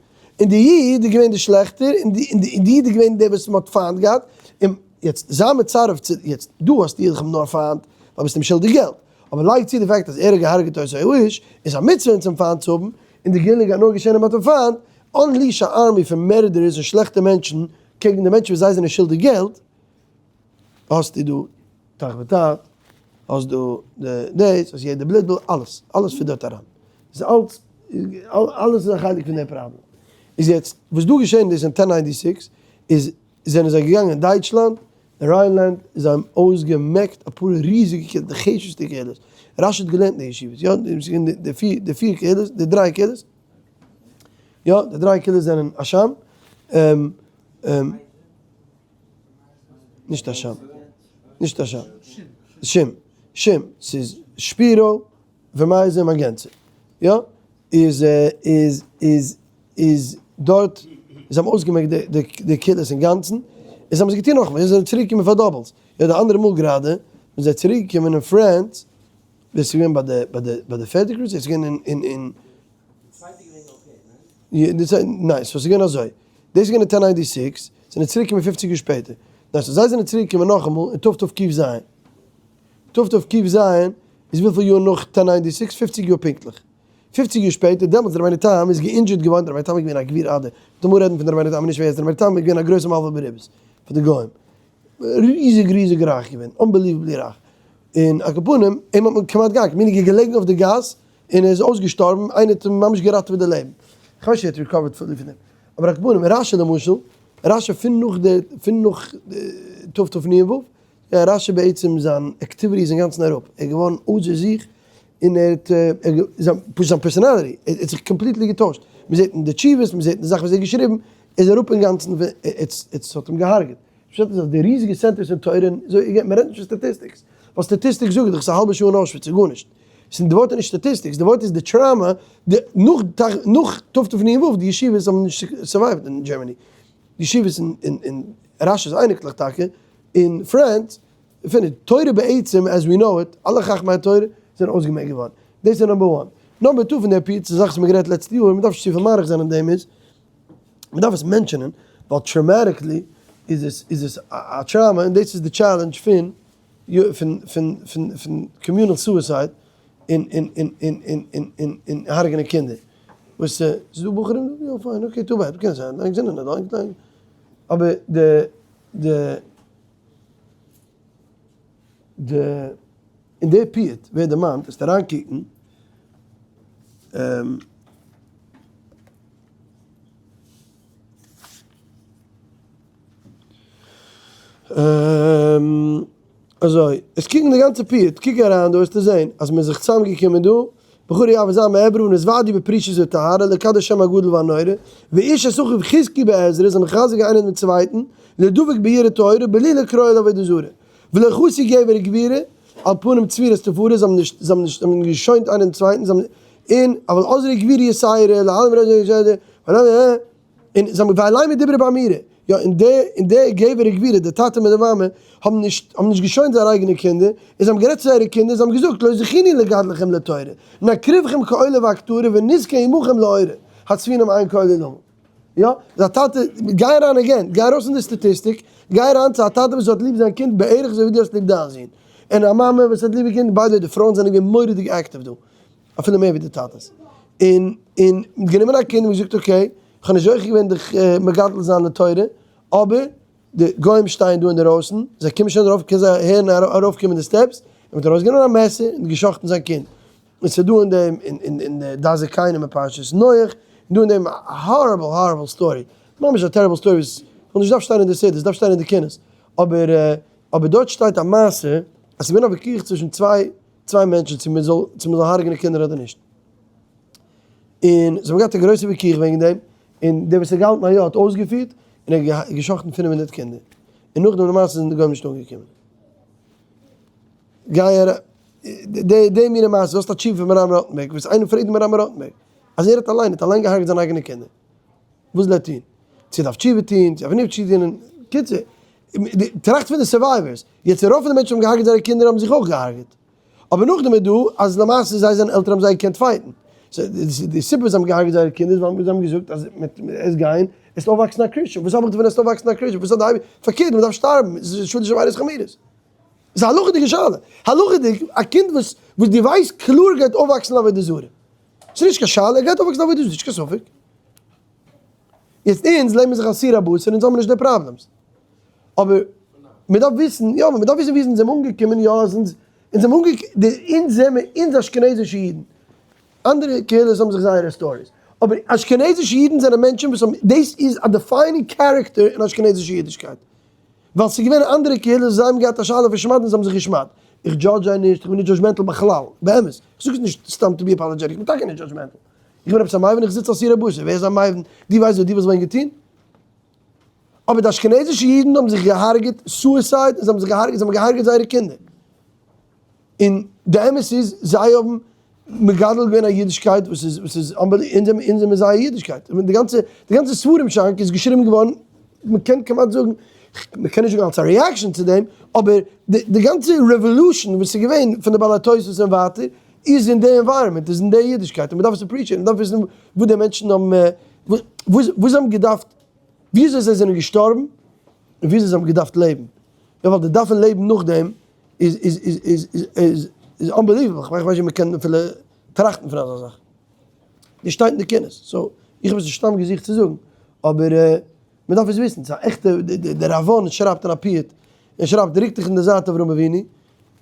און די איד איז געווען די שלעכטער, און די איד איז געווען דער וואס מען האט פיינט געהאט, און יעצט זיי מצרף צו, יעצט דו האסט דיך נאר פיינט ווייל ביסט אים שולדיג געלט, אבער לייג צו די fact אז ער האט געהארגעט אותו האיש, איז א מצוה אונז אים פיינט צו האבן, און די גאולה גייט נאר געשען אויב מען האט אים פיינט, unleash א army פון מערדערס און שלעכטע מענטשן קעגן די מענטשן וואס זיי זענען שולדיג געלט, האסטו דא תח ותט, האסט דא די דאס, האסט יעדע בלוט בילד, אלעס, אלעס פיט דארט אריין. איז אלץ, אלעס איז א חלק פון די פראבלעם. איז יעצט, וואס דא געשען איז אין ten ninety six, איז זענען זיי געגאנגען אין דייטשלאנד, אין ריינלאנד, זיי האבן אויסגעמעקט אפאר ריזיגע קהילות, די חשוב'סטע קהילות, רשי האט געלערנט אין די ישיבות, יא, די פיר קהילות, די דריי קהילות, יא, די דריי קהילות זענען אשם, נישט אשם, נישט אשם, שום, שום, ס'איז שפירא ווירמייזא מגנצא, יא, איז איז איז איז דארט, זיי האבן אויסגעמעקט די די קהילות אינגאנצן, און זיי האבן עס געטון נאכאמאל, זיי זענען צוריק געקומען פאר doubles, יא די אנדערע מאל גראדע, ווען זיי צוריק געקומען אין France, דאס איז געווען ביי די ביי די ביי די פערטע crusade, ס'איז געווען אין אין אין. ניין, so ס'איז געווען אזוי, דאס איז געווען אין ten ninety six, זענען צוריק געקומען פופציג יאר שפעטער, ניין so זיי זענען צוריק געקומען נאכאמאל אין תתק"ז, תתק"ז איז וויפיל יאר נאך ten ninety six? פופציג יאר פונקטליך, פופציג יאר שפעטער, דעמאלטס רבינו תם איזגע injured געווארן, רבינו תם איז געווען א גביר אדיר, מ'וועט אמאל רעדן פון רבינו תם נישט ווער עס איז, רבינו תם איז געווען א גרויסע מלווה בריבית פאר די גוים, ריזיג ריזיג רייך געווען, unbelievably רייך, און על כל פנים אים האט מען כמעט געהארגט, meaning ער איז געלעגן אויף די גאס און ער איז אויסגעשטארבן, איינער האט אים ממש געראטעוועט די לעבן, כ'ווייס נישט ער האט recovered fully פון דעם, אבער על כל פנים רשי למשל, רשי פון נאך די, פון נאך תתנ"ו, יא רשי בעצם זיין activity איז אינגאנצן אראפ, ער איז געווארן אויסער זיך, און ער האט, זיין, פשוט זיין personality, ער האט זיך completely געטוישט. מען זעט אין די תשובות, מען זעט אין די זאכן וואס ער האט געשריבן, איז אראפ אינגאנצן, עס האט אים געהארגעט. פשט איז אז די ריזיגע centers פון תורה און אזוי, again, מען רעדט נישט פון statistics, ווייל statistics זאגן דיך ס'איז א האלבע שעה אין אוישוויץ, ס'איז גארנישט. ס'איז די ווארט איז נישט statistics, די ווארט איז די trauma, די נאך נאך תתנ"ו די ישיבות האבן נישט survive ט אין Germany, די ישיבות אין אין רש"י'ס אייניקלעך טאקע, אין France, פיניש. תורה בעצם as we know it, אלע חכמי התורה זענען אויסגעמעקט געווארן. דאס איז number one. number two פון די פיוט, ס'איז א זאך וואס מ'האט גערעדט לעצטע יאר, מ'דארף נישט צופיל מאריך זיין אין דעם איז, מ'דארף עס mention ען, ווייל traumatically איז עס איז עס א trauma און דאס איז די challenge פון פון פון פון פון communal suicide און און און און און און און און הרג'נען קינדער. וואס ס'איז דא בחורים דא? יא פיין okay too bad, קען זיין, ענק זענען נישט דא, אבער די די די אין די פיוט ווערט דערמאנט, וועסטו אריינקוקן, אזוי, עס קוקן די גאנצע פיוט, קוק אריין דא וועסטו זען אז מען איז זיך צוזאמגעקומען דא, בחורי אהבה זיין מעברו ונתוודעו בפרישות וטהרה לקדש שם הגדול והנורא, ואיש את אחיו חזקו בעזרה, זיי מחזק איינער דעם צווייטן, לדבק ביראה טהורה בלי לקרוא לעבודה זרה, ולא חסי גבר וגבירה, על פנים צבירת תפארת, זיי האבן נישט, זיי האבן נישט, זיי האבן געשוינט איינער דעם צווייטן, זיי האבן, און אבל עזרי גבירה יסיירה, להעלים רעש און זיי האבן ואליי מדברי באמירה, יא, און די, און די גבר וגבירה, די טאטע מיט די מאמע, האבן נישט, האבן נישט געשוינט זייערע אייגענע קינדער, און זיי האבן גערעדט צו זייערע קינדער, זיי האבן געזאגט, לא זכינו לגדלכם לתורה, נקריבכם כעולה והקטרה ונזכה עמכם לאורה, הצפינו מעין כל עולמים. יא, איז א טאטע, גיי אריין again, גיי ארויס אין די statistic, גיי אריין צו א טאטע וואס האט ליב זיין קינד בערך אזוי ווי דו האסט ליב דיין זון, און א מאמע וואס האט ליב איר קינד, by the way די פרויען זענען געווען מורא'דיג active דא. אפילו מער ווי די טאטעס, און און גענומען א קינד און געזאגט okay, איך האב נישט זוכה געווען דיך מגדל זיין לתורה, אבער די גוים שטייען דא אינדערויסן, זיי קומען שוין ארויף, קען זיי הערן ארויפקומען די steps, און מ'האט ארויסגענומען א מעסער און גע'שחט'ן זיין קינד, און ס'איז דא אין דעם אין אין די דעת זקנים אין פרשת נח, און דא אין דעם א horrible horrible story, ממש א terrible story וואס וואלט נישט געדארפט שטיין אין די סידור, ס'דארף שטיין אין די קינות, אבער אבער דארט שטייט א מעשה אז ס'איז געווען א ויכוח צווישן צוויי צוויי מענטשן צו מען זאל צו מען זאל הרג'נען קינדער אדער נישט, און זיי האבן געהאט א גרויסע וויכוח וועגן דעם, און דער וואס האט געהאלטן אז יא האט אויסגעפירט, און ער האט גע'שחט'ן 500 קינדער, און נאכדעם למעשה זענען די גוים נישט אנגעקומען. גיי אריין, די די מינע מעשה, דו האסט א תשובה פון מהר"ם ראטענבערג, וואס איינער פרעגט דעם מהר"ם ראטענבערג, אז ער האט אליין האט אליין געהארגעט זיינע אייגענע קינדער, וואס זאל ער טון? צו ער דארף תשובה טון, צו ער דארף נישט תשובה טון, קיצור, טראכט פון די survivors, יעצט רוב פון די מענטשן האבן געהארגעט זייערע קינדער האבן זיך אויך געהארגעט, אבער נאכדעם איז דא אז למעשה זיי זענען עלטערן האבן זיי געקענט fight ן, so די סיבה זיי האבן געהארגעט זייערע קינדער איז ווייל זיי האבן געזאגט אז מיט עס גיין עס אויפוואקסן א Christian, וואס האב איך דערפון עס אויפוואקסן א Christian, וואס האט די אייבערשטער, פארקערט מען דארף שטארבן, עס איז שלש עבירות חמורות. עס איז א הלכה'דיגע שאלה, הלכה'דיג א קינד וואס וואס דו ווייסט קלאר גייט אויפוואקסן לעבודה זרה, ס'איז נישט קיין שאלה, ער גייט אויפוואקסן לעבודה זרה, נישט קיין ספק. יעצט אונז לעבן זיך על סיר הבשר אונז האבן נישט די problems. אבער מען דארף וויסן, יא, מען דארף וויסן ווי אונז זענען אנגעקומען, יא, אז אונז אונז זענען אנגעקומען, אונז זעמער, אונז אשכנזישע אידן, אנדערע קהילות האבן זיך זייערע stories, אבער אשכנזישע אידן זענען מענטשן וואס האבן, דאס איז א defining character אין אשכנזישע אידישקייט. ווייל ס'איז געווען אנדערע קהילות וואס זיי האבן געהאט א שאלה פון שמד און זיי האבן זיך געשמד'ט. איך judge זיי נישט, איך בין נישט judgmental בכלל, באמת. איך זאג עס נישט סתם to be apologetic, איך בין טאקע נישט judgmental. איך בין עפעס א מבין? איך זיץ על סיר הבשר, ווער איז א מבין? דו ווייסט וואס דו וואלסט ווען געטון? אבער די אשכנזישע אידן האבן זיך געהארגעט, suicide, און זיי האבן זיך געהארגעט, זיי האבן געהארגעט זייערע קינדער. און די אמת איז, זיי האבן מגדל געווען א אידישקייט וואס איז, וואס איז unbelievable, אונז זעמיר זייער אידישקייט. איך מיין די גאנצע, די גאנצע ספרים שאנק איז געשריבן געווארן, מען קען כמעט זאגן, מען קען נישט זאגן אלס א reaction צו דעם, אבער די די גאנצע revolution וואס איז געווען פון די בעלי התוספות און ווייטער, איז אין די environment, איז אין די אידישקייט, און מען דארף עס appreciate ן, מען דארף וויסן וואס די מענטשן האבן, וואס וואס זיי האבן געדארפט, וויאזוי זיי זענען געשטארבן, און וויאזוי זיי האבן געדארפט לעבן. יא ווייל די דארפן לעבן נאכדעם איז איז איז איז איז איז unbelievable, כ'מיין כ'ווייס נישט ווי מ'קען אפילו טראכטן פון אזא זאך. דאס שטייט אין די קינות, so איך האב עס נישט סתם געזוכט צו זאגן, אבער מ'דארף עס וויסן, ס'איז א עכטע, דער ראב"ן שרייבט אין א פיוט, ער שרייבט רוק דיך אין די זייט אברהם אבינו,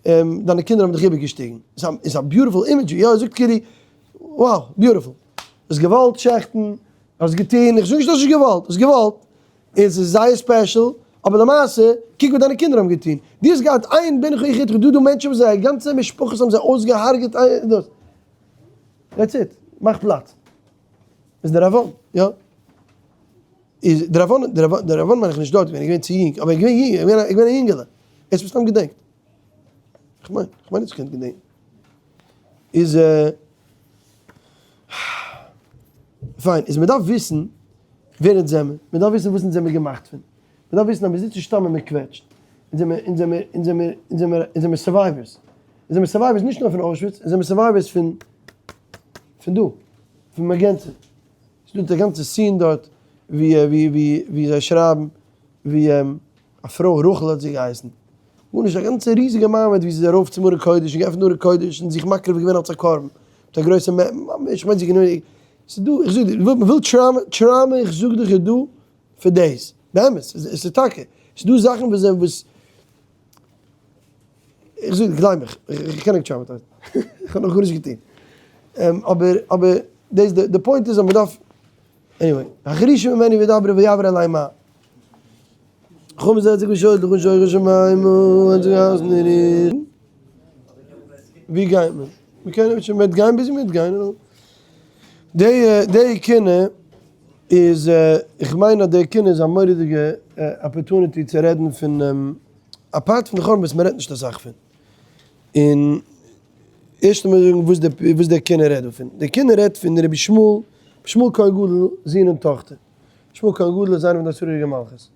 דיינע קינדער האבן דיך איבערגעשטיגן, ס'איז א beautiful imagery, יא ער זאגט כאילו, wow, beautiful, האסט געוואלט שעכטן, האסט געטון, איך זאג נישט האסט נישט געוואלט, האסט געוואלט, און ס'איז זייער special, אבער למעשה, קוק וואס דיינע קינדער האבן געטון, דו האסט געהאט איין בן יחידך, דא דא מענטשן וואס זייער גאנצע משפחות האבן זיי אויסגעהארגעט, דאס, that's it, מאך פלאץ. איז דער אבון, יא? איז דער אבון, דער אבון מיין איך נישט דארט געווען, ער איז געווען צו יונג, אבער ער איז געווען יונג, ער איז געווען א יונגעלע, ער האט מסתם געדענקט. כ'מיין, כ'מיין אז כ'קען געדענקען. איז פיין, איז מ'דארף וויסן ווער אונז זעמער, מ'דארף וויסן וואס אונז זעמער געמאכט פון, מ'דארף וויסן אז מ'זיצט נישט סתם און מ'קוועטשט, אונז זעמער, אונז זעמער, אונז זעמער, אונז זעמער, אונז זעמער survivors, אונז זעמער survivors נישט נאר פון אוישוויץ, אונז זעמער survivors פון, פון דא, פון מאגענצע. ס'דא די גאנצע scene דארט ווי ווי ווי ווי זיי שרייבן ווי א פרוי רחל האט זי געהייסן, גארנישט א גאנצע ריזיגע מעמד ווי זי איז ארויף צום ארון קודש און געעפנט ארון קודש און זיך מקריב געווען אלס א קרבן, מיט א גרויסע ממש כ'מיין זי גענומען ס'איז דא איך זאג דיר מ'וויל trauma trauma איך זאג דיך איז דא פאר דאס, באמת עס איז טאקע ס'איז דא זאכן וואס זענען וואס איך זאג דיר גלייב מיך איך קען נישט traumatize ן איך האב נאך גארנישט געטון אבער אבער דאס די point איז אז מ'דארף anyway, החרישי ממני וידברו ויעבר אלי מה. חכם זה זיך געשוירט דורכן שורש שמים און זיך אויסנערן. ווי גייט מען? מען קען נישט, מען וועט גיין ביז מען וועט גיין. די די קינה איז, איך מיין אז די קינה איז א מורא'דיגע opportunity צו רעדן פון א part פון די חורבן וואס מען רעדט נישט אסאך פון. און ערשט לאמיר זאגן וואס די וואס דער קינה רעדט דא פון. דער קינה רעדט פון רבי ישמעאל, רבי ישמעאל כהן גדול זון און טאכטער. ישמעאל כהן גדול איז איינער פון די עשרה הרוגי מלכות.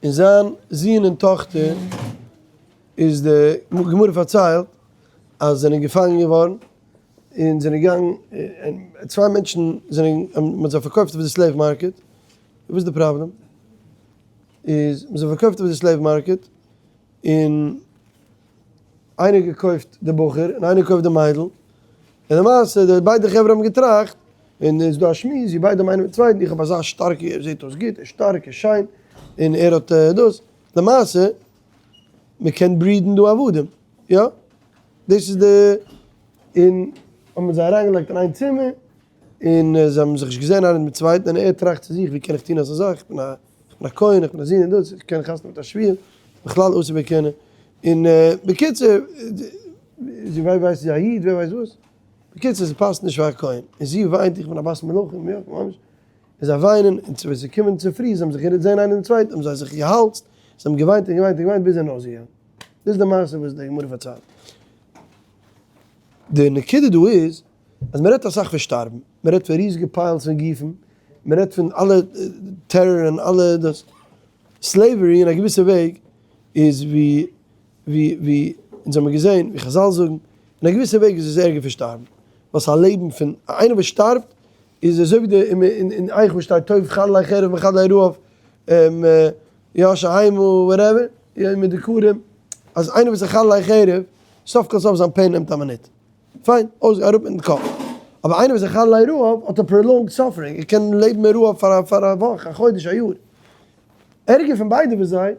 און זיין זון און טאכטער איז די גמרא פארציילט אז זענען געפאנגען געווארן און זענען געגאנגען און צוויי מענטשן זענען מען האט זיי פארקויפט אויף די slave market. וואס איז די פראבלעם? איז מען האט זיי פארקויפט אויף די slave market און איינער געקויפט די בחור און איינער געקויפט די מיידל, און למעשה די ביידע חברה האבן געטראכט, און איז דא א שמועס ווי ביידע מיינען מיטן צווייטן, איך האב אזא שטארקע, ער זעט אויס גוט, ער איז שטארק, ער איז שיין, און ער האט דאס, למעשה מען קען breed ן דא עבדים, יא, דאס איז די, און האבן זיי אריינגעלייגט אין איין צימער, און זיי האבן זיך נישט געזען איינער מיטן צווייטן, און ער טראכט צו זיך, ווי קען איך טון אזא זאך, איך בין א איך בין א כהן, איך בין א זון און דאס, איך קען חתונה מיט א שבויה, בכלל אסור בכהונה, און בקיצור, זי ווער ווייסט זי א איד, ווער ווייסט וואס, בקיצור ס'פאסט נישט פאר א כהן, און זי וויינט איך בין א בת מלכים, יא ממש, און זיי וויינען, און ווען זיי קומען צופרי, זיי האבן זיך געזען איינער דעם צווייטן, האבן זיי זיך געהאלזט, זיי האבן געוויינט און געוויינט און געוויינט ביז זיי זענען אויסגעגאנגען. דאס איז די מעשה וואס די גמרא פארציילט. די נקודה דא איז, אז מען רעדט אסאך פון שטארבן, מען רעדט פון ריזיגע piles פון גופים, מען רעדט פון אלע טעראר און אלע דאס, slavery אין א געוויסע וועג איז ווי ווי ווי אונז האמיר געזען ווי חזל זאגן, אין א געוויסע וועג איז עס ערגער פון שטארבן, ווייל ס'איז א לעבן פון איינער וואס שטארבט איז אזוי ווי די אין איכה שטייט טוב חדלי חרב מחדלי רעב, יא שהמה whatever, יא מיט די קרים, אז איינער וואס איז חדלי חרב, סוף כל סוף זיין pain נעמט א מינוט. פיין, אויס, אראפ מיטן קאפ. אבער איינער וואס איז חדלי רעב האט א prolonged suffering, ער קען לעבן אין רעב פאר א פאר א וואך, א חודש, א יאר. ערגער פון ביידע ווי זיי,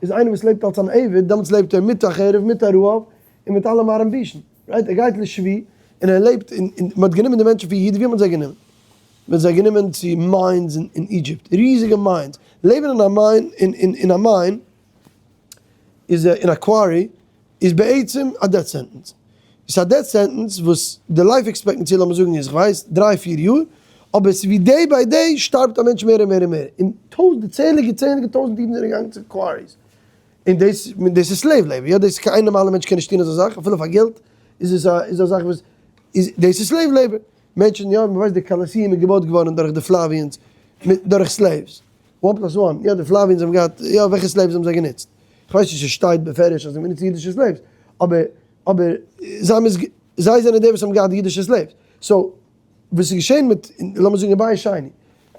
איז איינער וואס לעבט אלס אן עבד, דעמאלטס לעבט ער מיט א חרב, מיט א רעב, און מיט אלע מרעין בישין. right? ער גייט לשבי, און ער לעבט, און און מען האט גענומען די מענטשן פון יהודה, ווי האט מען זיי גענומען? מען האט זיי גענומען צו mines אין Egypt, ריזיגע mines. לעבן אין א mine, אין אין אין א mine, איז אין א quarry, איז בעצם א death sentence. ס'איז א death sentence וואס די life expectancy לאמיר זאגן איז כ'ווייס דריי פיר יאר, אבער ס'איז ווי day by day שטארבט א מענטש מער און מער און מער, און טויזנטער צענדליגע צענדליגע טויזנט אידן זענען געגאנגען צו quarries, און דאס דאס איז slave labor, יא דאס קיין נארמאלע מענטש קען נישט טון אזא זאך אפילו פאר געלט איז עס א איז א זאך וואס איז דאס איז slave labor, מענטשן יא מ'ווייסט די Colosseum איז געבויט געווארן דורך די Flavians מיט דורך slaves. one plus one, יא די Flavians האבן געהאט, יא וועלכע slaves האבן זיי גענוצט? כ'ווייס נישט ס'שטייט בפירוש אז זיי האבן גענוצט אידישע slaves, אבער אבער זיי האבן עס זיי זענען די וואס האבן געהאט די אידישע slaves, so וואס איז געשען מיט לאמיר זאגן אין בית שני,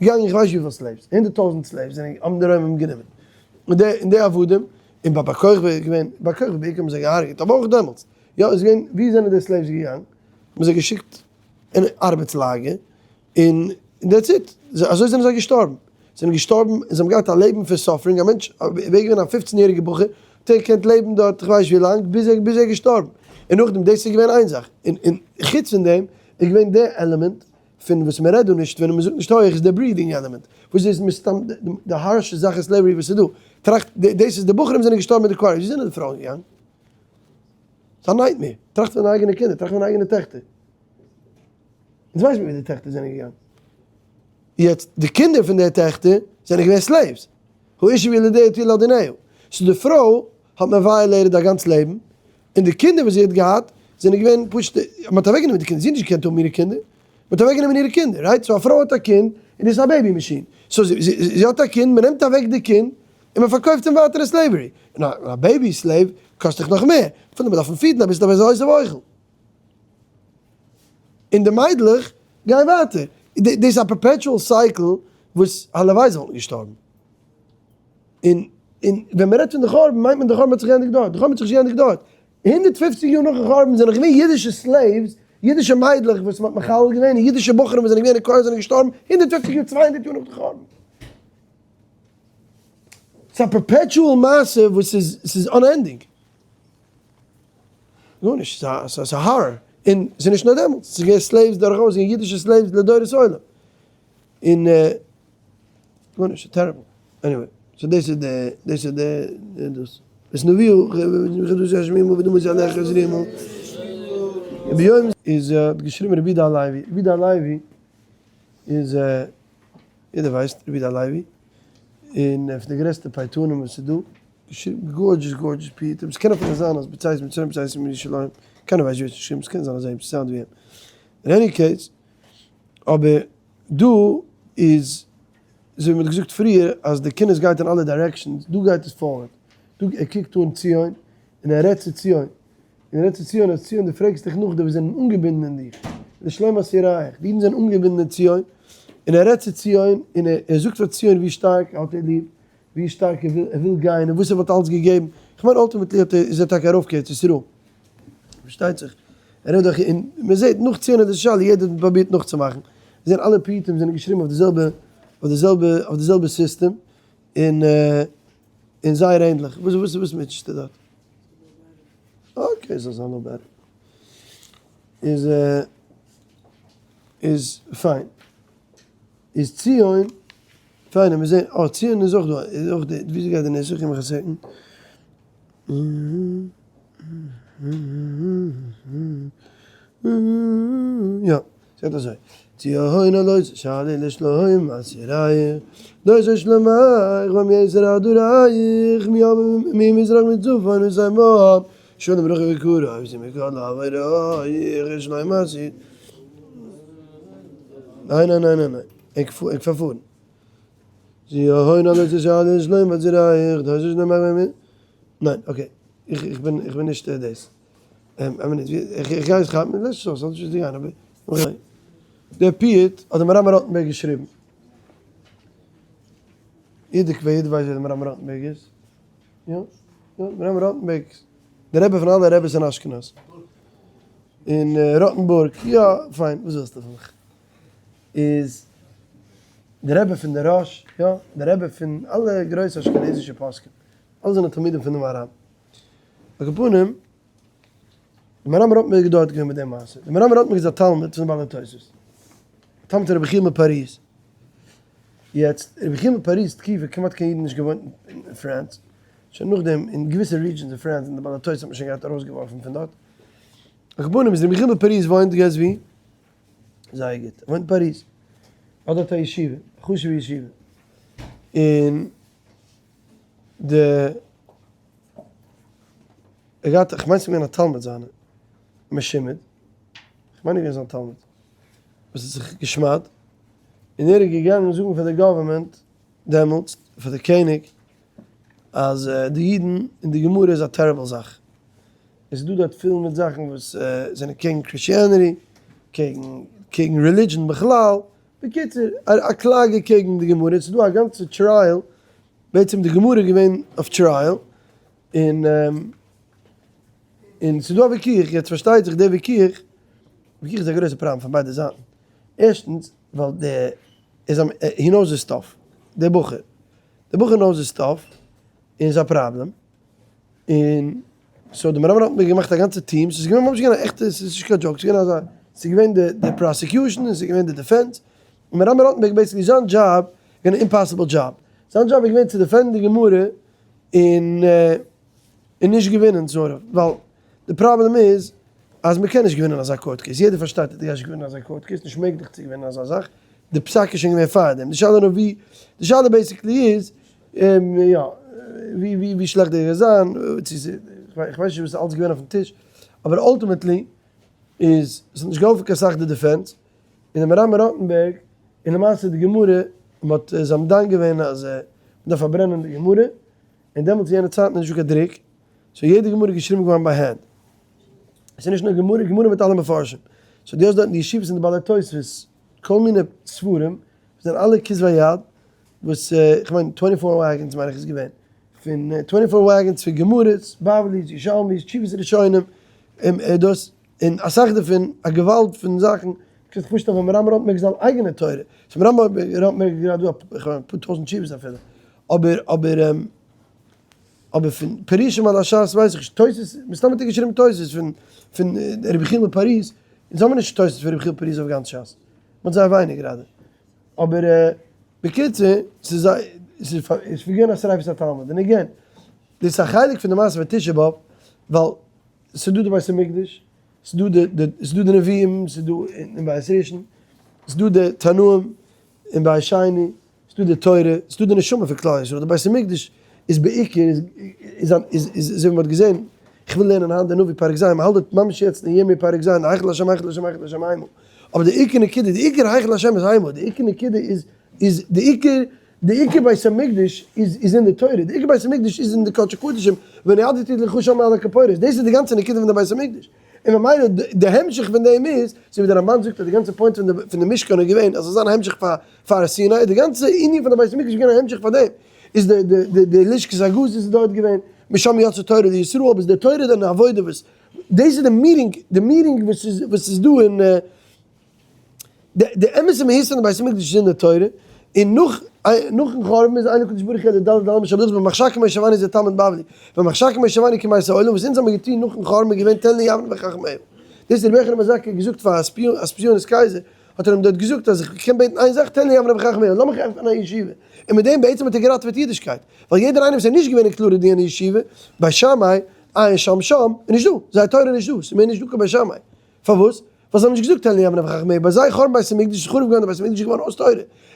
געגאנגען איך ווייס נישט וויפיל slaves, 100,000 slaves זענען האבן די רוימים גענומען, און די און די עבדים, און ביי בר כוכבא איז געווען, בר כוכבא בעיקר האבן זיי געהארגעט, אבער אויך דעמאלטס, יא איז געווען, ווי זענען די slaves געגאנגען? האבן זיי געשיקט אין ארבעטס לאגער, און that's it, אזוי זענען זיי געשטארבן, זיי זענען געשטארבן און זיי האבן געהאט א לעבן פון suffering, א מענטש ווער געווען א 15 יעריגע בחור, האט ער געקענט לעבן דארט איך ווייס ווי לאנג, ביז ער ביז ער איז געשטארבן, און נאכדעם דאס איז געווען איין זאך, און און חוץ פון דעם איז געווען די עלעמענט פון וואס מען רעדט דא נישט ווען מען זאגט נישט הויעך איז די breeding עלעמענט, וואס איז מסתם די harsh ע זאך אין slavery וואס איז דא, טראכט דאס איז די בחורים זענען געשטארבן מיט די quarries, ווי זענען די פרויען געגאנגען? ס'איז א nightmare, טראכט פון דיינע אייגענע קינדער, טראכט פון דיינע אייגענע טעכטער. אונז ווייסן מיר ווי די טעכטער זענען געגאנגען. יעצט די קינדער פון די טעכטער זענען געווען slaves, האשה וילדיה תהיה לאדוניה, so די פרוי האט מען violated א גאנץ לעבן, און די קינדער וואס זי האט געהאט זענען געווען פשוט, מען האט אוועקגענומען די קינדער, זי האט נישט געקענט האבן אירע קינדער, מען האט אוועקגענומען אירע קינדער, right? So א פרוי האט א קינד און דאס איז א baby machine, so זי האט א קינד, מען נעמט אוועק די קינד און מען פארקויפט אים ווייטער אין slavery, און א baby slave קאסט דאך נאך מער, אפילו מען דארף אים feed ן אביסל אבער ער איז א עושה ואוכל. און די מיידלעך גייען ווייטער. דאס איז א perpetual cycle וואס הלוואי זיי וואלטן געשטארבן. און און ווען מען רעדט פון די חורבן מיינט מען די חורבן האט זיך געענדיגט דארט. די חורבן האט זיך נישט געענדיגט דארט. 150 יאר נאכן חורבן זענען געווען אידישע slaves, אידישע מיידלעך וואס מען האט מחלל געווען, און אידישע בחורים וואס זענען געווען אין כח זענען געשטארבן 150 יאר, 200 יאר נאך די חורבן. ס'איז א perpetual מעשה וואס איז ס'איז unending. גארנישט, ס'איז א horror. און ס'איז נישט נאר דעמאלטס, ס'איז געווען slaves דורכאויס, און אידישע slaves לדורות עולם. און גארנישט, ס'איז terrible. Anyway, so דאס איז די, דאס איז די דאס. עס נביאו, ביום איז האט געשריבן רבי יהודה הלוי, רבי יהודה הלוי איז יעדער ווייסט רבי יהודה הלוי, און פון די גרעסטע פייטנים וואס איז דא, געשריבן gorgeous gorgeous פיוטים, ס'קען אפילו זיין אז בצאת מצרים בצאת מירושלים, קיינער ווייסט ווער עס האט געשריבן, ס'קען זיין אז אים, ס' sound ווי אים, אין any case, אבער דא איז אזוי ווי מ'האט געזאגט פריער אז די קינות גייט אין אלע directions, דא גייט עס forward, דא ער קוקט אן ציון און ער רעדט צו ציון, און ער רעדט צו ציון אז ציון דו פרעגסט דיך נאך די וואס זענען אנגעבינדן אין דיך, לשלום אסירייך, די אידן זענען אנגעבינדן אין ציון, און ער רעדט צו ציון און ער זאגט פאר ציון ווי שטארק ער האט איר ליב, ווי שטארק ער וויל ער וויל גיין און וואס ער וואלט אלץ געגעבן, כ'מיין ultimately האט ער איז ער טאקע ארויף קיין ארץ ישראל, פארשטייט זיך, ער רעדט דאך און מען זעט נאך ציון איז די שאלה יעדער האט פרובירט נאכצומאכן, זען אלע פיוטים זענען געשריבן אויף די זעלבע אויף די זעלבע אויף די זעלבע סיסטעם און און זייער ענדליך, וואס וואס וואס מוטשעסטו דארט? Okay זאל זיין no better איז איז פיין. איז ציון, פיין מיר זעהן, אה ציון איז אויך דא, איז אויך די, וויאזוי גייט די נוסח, גיב מיך א second. יא, ס'גייט אזוי, ציון הלא תשאלי לשלום אסירייך, דורשי שלומך ומיסר אדורייך, ממזרח מצפון ותימן, שלום רחוק וקרוב, שמכל עבירייך שלום עשית. ניין ניין ניין ניין ניין, איך פאר פארן. זי אהין אדער צו שאלה איז שלום האט זי רייך, דאס איז נאר מיין ניין okay, איך איך בין איך בין נישט דאס. א מינוט, איך איך גיי עס כאפן, לאז עס אויס, ס'זאל נישט גיין אבער. דער פיוט האט דער מהר"ם ראטנבערג געשריבן. יעדער יעדער ווייסט ווער דער מהר"ם ראטנבערג איז. יא, יא, מהר"ם ראטנבערג, דער רבי פון אלע רביס אין אשכנז. אין ראטנבורג, יא, פיין, וואס ווילסטו פון מיך? איז דער רבי פון דער ראש, יא, דער רבי פון אלע גרויסע אשכנזישע פוסקים, אלע זענען תלמידים פון דעם מהר"ם. על כל פנים, דער מהר"ם ראטנבערג איז דארט געווען מיט דעם מעשה. דער מהר"ם ראטנבערג איז א תלמיד פון בעל התוספות, א תלמיד פון רבי יחיאל מפאריז. יעצט, רבי יחיאל מפאריז תקופה כמעט קיין אידן נישט געוואוינט אין France, שוין נאכדעם אין געוויסע regions אין France און די בעל התוס' האט מען שוין געהאט ארויסגעווארפן פון דארט. על כל פנים איז רבי יחיאל מפאריז וואוינט guess ווי? זייער גוט, ער וואוינט אין פאריז, האט דארט א ישיבה, א חשוב'ע ישיבה, און די ער געהאט, כ'מיין ס'איז געווען א תלמיד זיינער, משומד, כ'מיין איז געווען זיין תלמיד, וואס האט זיך געשמד'ט, און ער איז געגאנגען זאגן פאר די government דעמאלטס, פאר די קעניג, אז די אידן און די גמרא איז א terrible זאך. עס איז דא דארט פיל מיט זאכן וואס זענען קעגן Christianity, קעגן קעגן religion בכלל, בקיצור, א קלאגע קעגן די גמרא, עס איז דא א גאנצע trial, בעצם די גמרא איז געווען אויף trial, און און ס'איז דא א וויכוח, יעצט פארשטייט זיך די וויכוח, וויכוח איז א גרויסע פראבלעם פון ביידע זייטן, ערשטנס ווייל די איז א he knows his stuff, די בחור, די בחור knows his stuff, און איז א פראבלעם, און so די מהר"ם האט מיר געמאכט א גאנצע טיעם, ס'איז געווען ממש געווען א עכטע, ס'איז נישט קיין joke, ס'איז געווען אזא, ס'איז געווען די די prosecution און ס'איז געווען די defense, און מהר"ם ראטנבערג basically זיין דזשאב איז געווען א impossible דזשאב, זיין דזשאב איז געווען צו defend ן די גמרא און און נישט געווינען sort of, ווייל די פראבלעם איז. אז מ'קען נישט געווינען אזא court case, יעדער פארשטייט אז דו גייסט נישט געווינען אזא court case, נישט מעגליך צו געווינען אזא זאך, די פסק איז שוין געווען פארדעם, די שאלה נאר ווי, די שאלה basically איז, יא, ווי ווי ווי שלעכט דער גייט זיין, צו ס'איז, איך ווייס נישט וואס איז אלץ געווען אויפן טיש, אבער ultimately איז, ס'האט נישט געהאלפן קיין סאך די defense, און די מהר"ם ראטענבערג, און למעשה די גמרא, מ'האט זיי האבן דן געווען אז מ'דארף פארברענען די גמרא, און דעמאלטס אין יענע צייטן איז נישטא קיין דרוק, so יעדע גמרא איז געשריבן געווארן ביי hand. עס איז נישט נאר גמרא, גמרא מיט אלע מפרשים. so דו האסט דארט אין די ישיבות און די בעלי תוספות כל מיני ספרים, וואס זענען אלע כתבי יד, וואס איך מיין twenty four wagons מיין איך איז געווען, פון twenty four wagons פון גמרות, בבלי'ס, ירושלמי'ס, תשובות ראשונים, און דאס, און אסאך דערפון, א געוואלד פון זאכן, קענסט זיך פארשטעלן ווען מהר"ם ראטנבערג זיין אייגענע תורה, so מהר"ם ראטנבערג איז גראדע דא אפאר טויזנט תשובות אפילו, אבער אבער אבער פון פירושים על הש"ס ווייס איך נישט, תוס', מסתם האט ער געשריבן תוס' פון פון רבי יחיאל מפאריז, אונז האבן נישט תוס' פון רבי יחיאל מפאריז אויף גאנץ ש"ס, מ'האט זייער ווייניג גראדע, אבער בקיצור, ס'איז ס'איז געווען א שריפת התלמוד, און again, דאס איז א חלק פון די מעשה פון תשעה באב, ווייל ס'איז דא די בית המקדש, ס'איז דא די ס'איז דא די נביאים, ס'איז דא אין בית ראשון, ס'איז דא די תנאים אין בית שני, ס'דא די תורה, ס'דא די נשמה פון כלל ישראל, די בית המקדש איז בעיקר, איז איז איז אזוי ווי מ'האט געזען, איך וויל לערנען היינט די נביא פרק ז', מ'האלט דארט ממש יעצט אין ירמי' פרק ז', היכל השם היכל השם היכל השם המה, אבער די עיקר נקודה, די עיקר היכל השם איז המה, די עיקר נקודה איז איז די עיקר די עיקר בית המקדש איז איז אין די תורה, די עיקר בית המקדש איז אין די קדשי קדשים, ונועדתי לך שם על הכפורת, דאס איז די גאנצע נקודה פון די בית המקדש. און ממילא די המשך פון דעם איז, אזוי ווי די רמב"ן זאגט אז די גאנצע point פון די משכן איז געווען אז עס זאל זיין א המשך פאר פאר סיני, די גאנצע ענין פון די בית המקדש איז געווען א המשך פאר דעם, איז די די די די לשכת הגזית איז דארט געווען, משם יצאה תורה לישראל, אבער איז די תורה דען עבודה וואס, דאס איז די meaning, די meaning וואס איז וואס איז דא אין. די אמת'ע מהות פון די בית המקדש איז אין די תורה, און נאך נאכן חורבן איז אין הקדוש ברוך הוא אלא ד' אמות של ברזל במחשכים הושיבני זה תלמוד בבלי, במחשכים הושיבני כימות העולם, וואס אונז האבן געטון נאכן חורבן איז געווען תן לי יבנה וחכמיה. דאס האט רבי יוחנן בן זכאי געזאגט פאר אספיונוס קייזער, האט ער אים דארט געזאגט אז איך קען בעטן איין זאך תן לי יבנה וחכמיה, לאמיך עפענען א ישיבה, און מיט דעם בעצם האט ער געראטעוועט אידישקייט, ווייל יעדער איינער וואס איז נישט געווען included אין יענע ישיבה, בית שמאי, עיין שם שם, איז נישט דא, זייער תורה איז נישט דא, ס'איז מער נישט דא קיין בית שמאי. פארוואס? ווייל זיי האבן נישט געזאגט תן לי יבנה וחכמיה, ביי זיי חורבן בית המקדש איז חרוב געווארן די בית המקדש איז געווארן אויס תורה.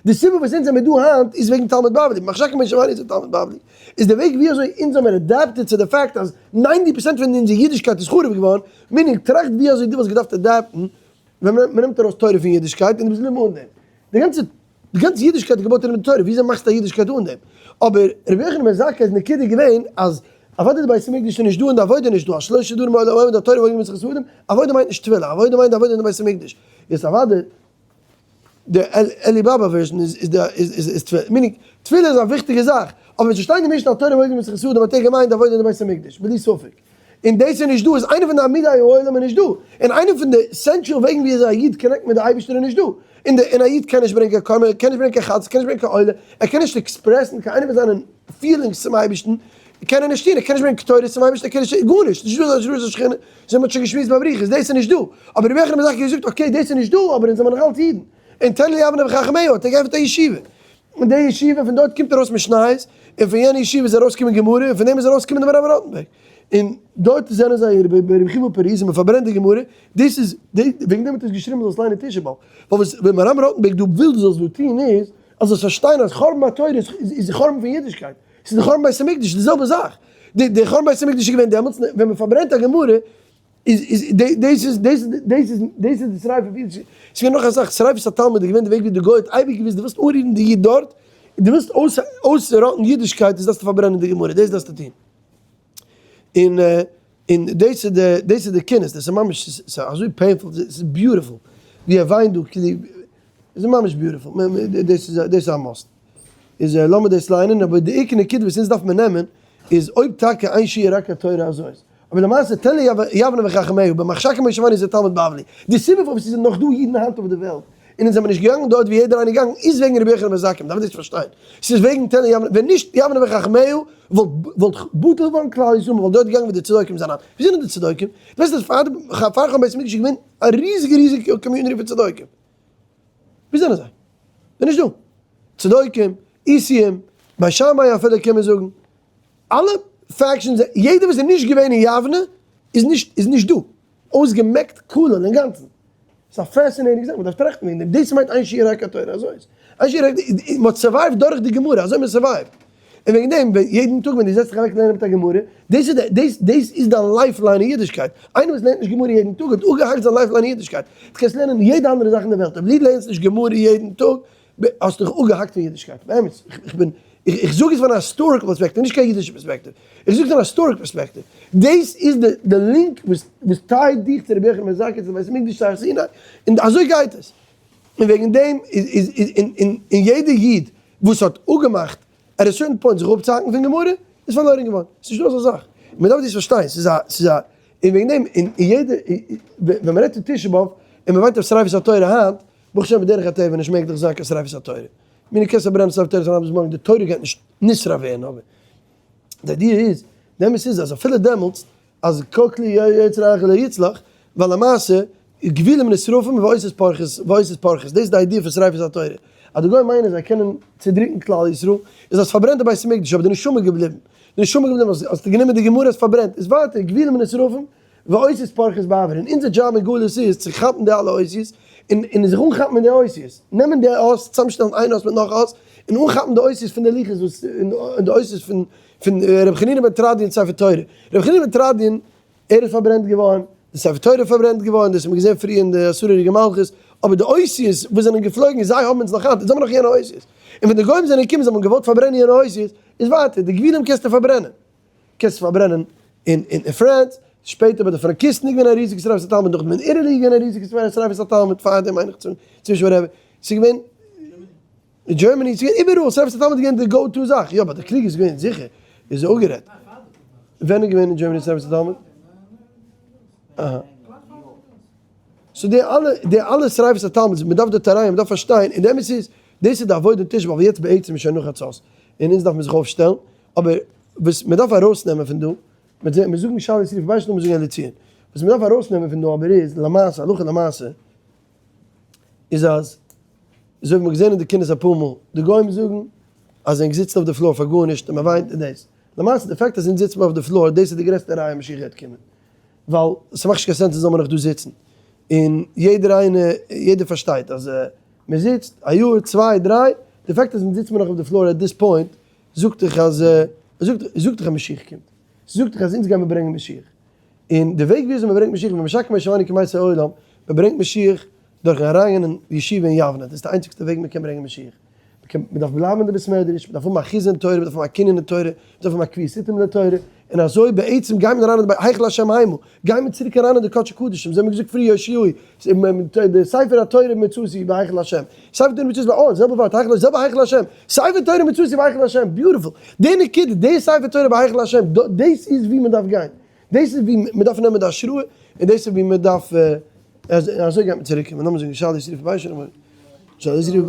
די סיבה וואס אונז זעמיר דא היינט איז וועגן תלמוד בבלי, במחשכים הושיבני איז תלמוד בבלי, איז די וועג ווי אזוי אונז האמיר adapted צו די פאקט אז ninety percent פון אונזער אידישקייט איז חרוב געווארן, meaning טראכט ווי אזוי דו וואלסט געדארפט adapt ן ווען מ'נעמט ארויס תורה פון אידישקייט און דו ביסט געבליבן אן דעם. די גאנצע די גאנצע אידישקייט איז געבויט ארום די תורה, וויאזוי מאכסטו א אידישקייט אן דעם? אבער רבי יוחנן בן זכאי'ס נקודה איז געווען אז אוודאי די בית המקדש איז נישט דא און די עבודה איז נישט דא, על שלשה דברים העולם עומד התורה והגמילות חסדים, עבודה מיינט נישט תפילה, עבודה מיינט די עבודה אין די בית המקדש, יעצט אוודאי די אלי באבא version איז איז די איז איז תפילה, meaning תפילה איז א וויכטיגע זאך, אבער ווען ס'שטייט אין די משנה התורה והגמילות חסדים האט ער געמיינט די עבודה אין די בית המקדש, בלי ספק. און דאס איז נישט דא, איז איינע פון די עמודי העולם איז נישט דא, און איינע פון די essential וועגן ווי אזוי א איד connect מיט די אייבערשטער איז נישט דא, און די און א איד קען נישט ברענגען קיין קרבן, ער קען נישט ברענגען קיין חטאת, ער קען נישט ברענגען קיין עולה, ער קען נישט express ן קיין איינע פון זיינע feelings צום אייבערשטן, קען ער נישט טון, ער קען נישט ברענגען קטורת צום אייבערשטן, ער קען נישט גארנישט, נישט דא אזא השראת השכינה, אזוי מען האט שוין געשמועסט באריכות, דאס איז נישט דא, אבער רבי יוחנן בן זכאי האט געזאגט okay דאס איז נישט דא, אבער אונז זעמער נאך אלץ אידן, און תן לי יבנה וחכמיה האט ער געעפנט א ישיבה. און די ישיבה פון דארט קומט ארויס משניות, און פון יענע ישיבה איז ארויסגעקומען גמרא, און פון דעם איז ארויסגעקומען די מהר"ם ראטנבערג, און דארט זענען זיי רבי רבי חימא פאריז און מען פארברענט די גמרא, דאס איז וועגן דעם האט ער עס געשריבן זאלסט ליינען תשעה באב, ווייל וואס ווען מהר"ם ראטנבערג דא וויל דו זאלסט דא טון איז, אז זאלסט פארשטיין אז חורבן התורה איז די חורבן פון אידישקייט, ס'איז די חורבן בית המקדש, די זעלבע זאך, די חורבן בית המקדש איז געווען דעמאלטס ווען מען פארברענט א גמרא, איז איז דאס איז דאס דאס איז דאס איז די שריפה ווי עס איז געווען נאך א זאך שריפת התלמוד איז געווען די וועג ווי די גוי האט אייביג געוויסט דו ווילסט אנרירן די איד דארט דו ווילסט אויס אויסראטן אידישקייט איז דארפסטו פארברענען די גמרא דאס דארפסטו טון און און דאס איז די דאס איז די קינות דאס איז ממש ס'איז אזוי painful ס'איז beautiful ווי ער וויינט דא כאילו איז ממש beautiful דאס איז דאס איז א must. איז לאמיר דאס ליינען, אבער די עיקר נקודה וואס אונז דארף מיר נעמען איז אויב טאקע אין שיעור רק התורה הזאת, אבער למעשה תן לי יבנה וחכמיה במחשכים הושיבני זה תלמוד בבלי, די סיבה פארוואס עס זענען נאך דא אידן היינט אויף די וועלט און אונז זעמיר נישט געגאנגען דארט ווי יעדער איינער געגאנגען איז וועגן רבי יוחנן בן זכאי, מ'דארף דאס פארשטיין, ס'איז וועגן תן לי יבנה, ווען נישט יבנה וחכמיה וואלט וואלט בטל געווארן כלל ישראל, מ'וואלט דארט געגאנגען ווי די צדוקים זענען היינט, ווי זענען די צדוקים? דו ווייסט אז פאר די פאר חורבן בית המקדש איז געווען א ריזיגע ריזיגע community פון צדוקים, ווי זענען זיי? זענען נישט דא. צדוקים, איסיים, בית שמאי אפילו קען מען זאגן. אלע factions, יעדער וואס איז נישט געווען אין יבנה איז נישט איז נישט דא. אויסגעמעקט כולל אינגאנצן. ס'איז א fascinating זאך, מ'דארף טראכטן וועגן דעם. דאס מיינט אין שיעור רק התורה, אזוי איז. אין שיעור רק, מ'האט survive ט דורך די גמרא, אזוי מען survive ט. און וועגן דעם, ווען יעדן טאג ווען דו זעצט זיך אוועק לערנען מיט א גמרא, דאס איז די, דאס, דאס איז דיין lifeline אין אידישקייט. איינער וואס לערנט נישט גמרא יעדן טאג האט אפגעהאקט זיין lifeline אין אידישקייט. דו קענסט לערנען יעדע אנדערע זאך אין די וועלט, אויב דו לערנסט נישט גמרא יעדן טאג, האסט דיך אפגעהאקט פון אידישקייט. באמת, איך בין, איך זאג עס פון א historical perspective, נישט קיין אידישע perspective. איך זאג עס פון א historic perspective. דאס איז די די link וואס וואס tie ט דיך צו רבי יוחנן בן זכאי, צו בית המקדש, צו הר סיני, און אזוי גייט עס. און וועגן דעם איז איז איז און און און יעדע איד וואס האט אפגעמאכט at a certain point זיך אפצוהאקן פון גמרא, איז פארלוירן געווארן. ס'איז נישטא אזא זאך. מען דארף דאס פארשטיין. ס'איז א ס'איז א און וועגן דעם און יעדע ווען מען רעדט פון תשעה באב און מען וויינט אויף שריפת התורה היינט, ברוך השם בדרך הטבע נישט מעגליך זיין קיין שריפת התורה. מינע קענסט פארברענען ספר תורה פון היינט ביז מארגן, די תורה גייט נישט נשרף ווערן, אבער די idea איז, די אמת איז אז אפילו דעמאלטס אז כל כלי יוצר אחר לא יצלח, ווייל למעשה גווילים נשרפים ואותות פורחות ואותות פורחות, דאס איז די idea פון שריפת התורה, אז די גוים מיינען זיי קענען צודריקן כלל ישראל, איז אז פארברענט די בית המקדש אבער די נשמה איז געבליבן, די נשמה איז געבליבן, האסטו גענומען די גמרא האסט פארברענט, איז ווייטער גווילים נשרפים ואותיות פורחות באויר, און אונזער דזשאב אין גלות איז צו כאפן די אלע אותיות, און און זיך אנכאפן מיט די אותיות, נעמען די אות, צוזאמשטעלן איין אות מיט נאך אות, און אנכאפן די אותיות פון די לוחות וואס, און די אותיות פון פון רבי חנינא בן תרדיון ספר תורה, רבי חנינא בן תרדיון ער איז פארברענט געווארן, די ספר תורה איז פארברענט געווארן, דאס האט מען געזען פריער אין די עשרה הרוגי מלכות, אבער די אותיות וואס זענען געפלויגן זיי האבן אונז נאך היינט, אונז האבן נאך יענע אותיות, און ווען די גוים זענען געקומען זיי האבן געוואלט פארברענען יענע אותיות, איז ווייטער, די גווילים קענסטו פארברענען. קענסט פארברענען אין אין France, שפעטער ביי די פראנקיסטן איז געווען א ריזיגע שריפת התלמוד, נאכדעם אין Italy איז געווען א ריזיגע שריפת התלמוד, פארדעם מיין איך צום צווישן רבי, ס'איז געווען אין Germany, ס'איז געווען איבעראל, שריפת התלמוד איז געווען די go to זאך, יא ביי די קריג איז געווען זיכער, איז אפגערעדט. ווען איז געווען אין Germany שריפת התלמוד? אהא. so די אלע די אלע שריפת התלמוד, מען דארף דארט אריין, מען דארף פארשטיין, און די אמת איז, דאס איז די עבודה אין תשעה באב, יעצט בעצם איז שוין נאך חצות, און אונז דארף מען זיך אויפשטעלן, אבער וואס מען דארף ארויסנעמען פון דא, מיר זאגן מיר זאגן שאלה יסריף ביישן און מיר זאגן אליציען, וואס מען דארף ארויסנעמען פון דא אבער איז, למעשה, הלכה למעשה, איז אז, אזוי ווי מ'האט געזען אין די קינות אפאר מאל, די גוים זאגן אז ענק זיצן אויף די floor פאר גארנישט און מען וויינט און דאס, למעשה די fact אז אונז זיצן מיר אויף די floor דאס איז די גרעסטע ראיה משיח גייט קומען, ווייל ס'מאכט נישט קיין sense אונז זאל מען נאך דא זיצן, און יעדער איינער, יעדער פארשטייט אז מען זיצט א יאר צוויי דריי, די fact אז אונז זיצן מיר נאך אויף די floor at this point זאגט דיך אז זאגט זאגט דיך אז משיח קומט, זאגט דיך אז אונז גיימיר ברענגען משיח, און די וועג וויאזוי מען ברענגט משיח, ווען משקר משמני כמעשה עולם, מען ברענגט משיח דורכן אריינגיין אין ישיבה אין יבנה, דאס איז די איינציגסטע וועג מען קען ברענגען משיח, מען קען מען דארף בלייבן אין די בית מדרש, מען דארף האבן אחיזה אין תורה, מען דארף האבן א קנין אין תורה, מען דארף האבן א קביעות עתים לתורה, און אזוי בעצם גייט מען אריין אין די היכל השם המה, גייט מען צוריק אריין אין די קדשי קדשים, אזוי האט מען געזאגט פריער יאשיהו, די ספר התורה מצאתי בהיכל השם, ספר תורה מצאתי ביי אה, זעלבע ווארט, היכל, זעלבע היכל השם, ספר תורה מצאתי בהיכל השם, beautiful, די נקודה, די ספר תורה בהיכל השם, דאס איז ווי מען דארף גיין, דאס איז ווי מען דארף נעמען די השראה, און דאס איז ווי מען דארף, אזוי גייט מען צוריק קומען, לאמיר זאגן שאלה ישריף ביישן, שאלה ישריף.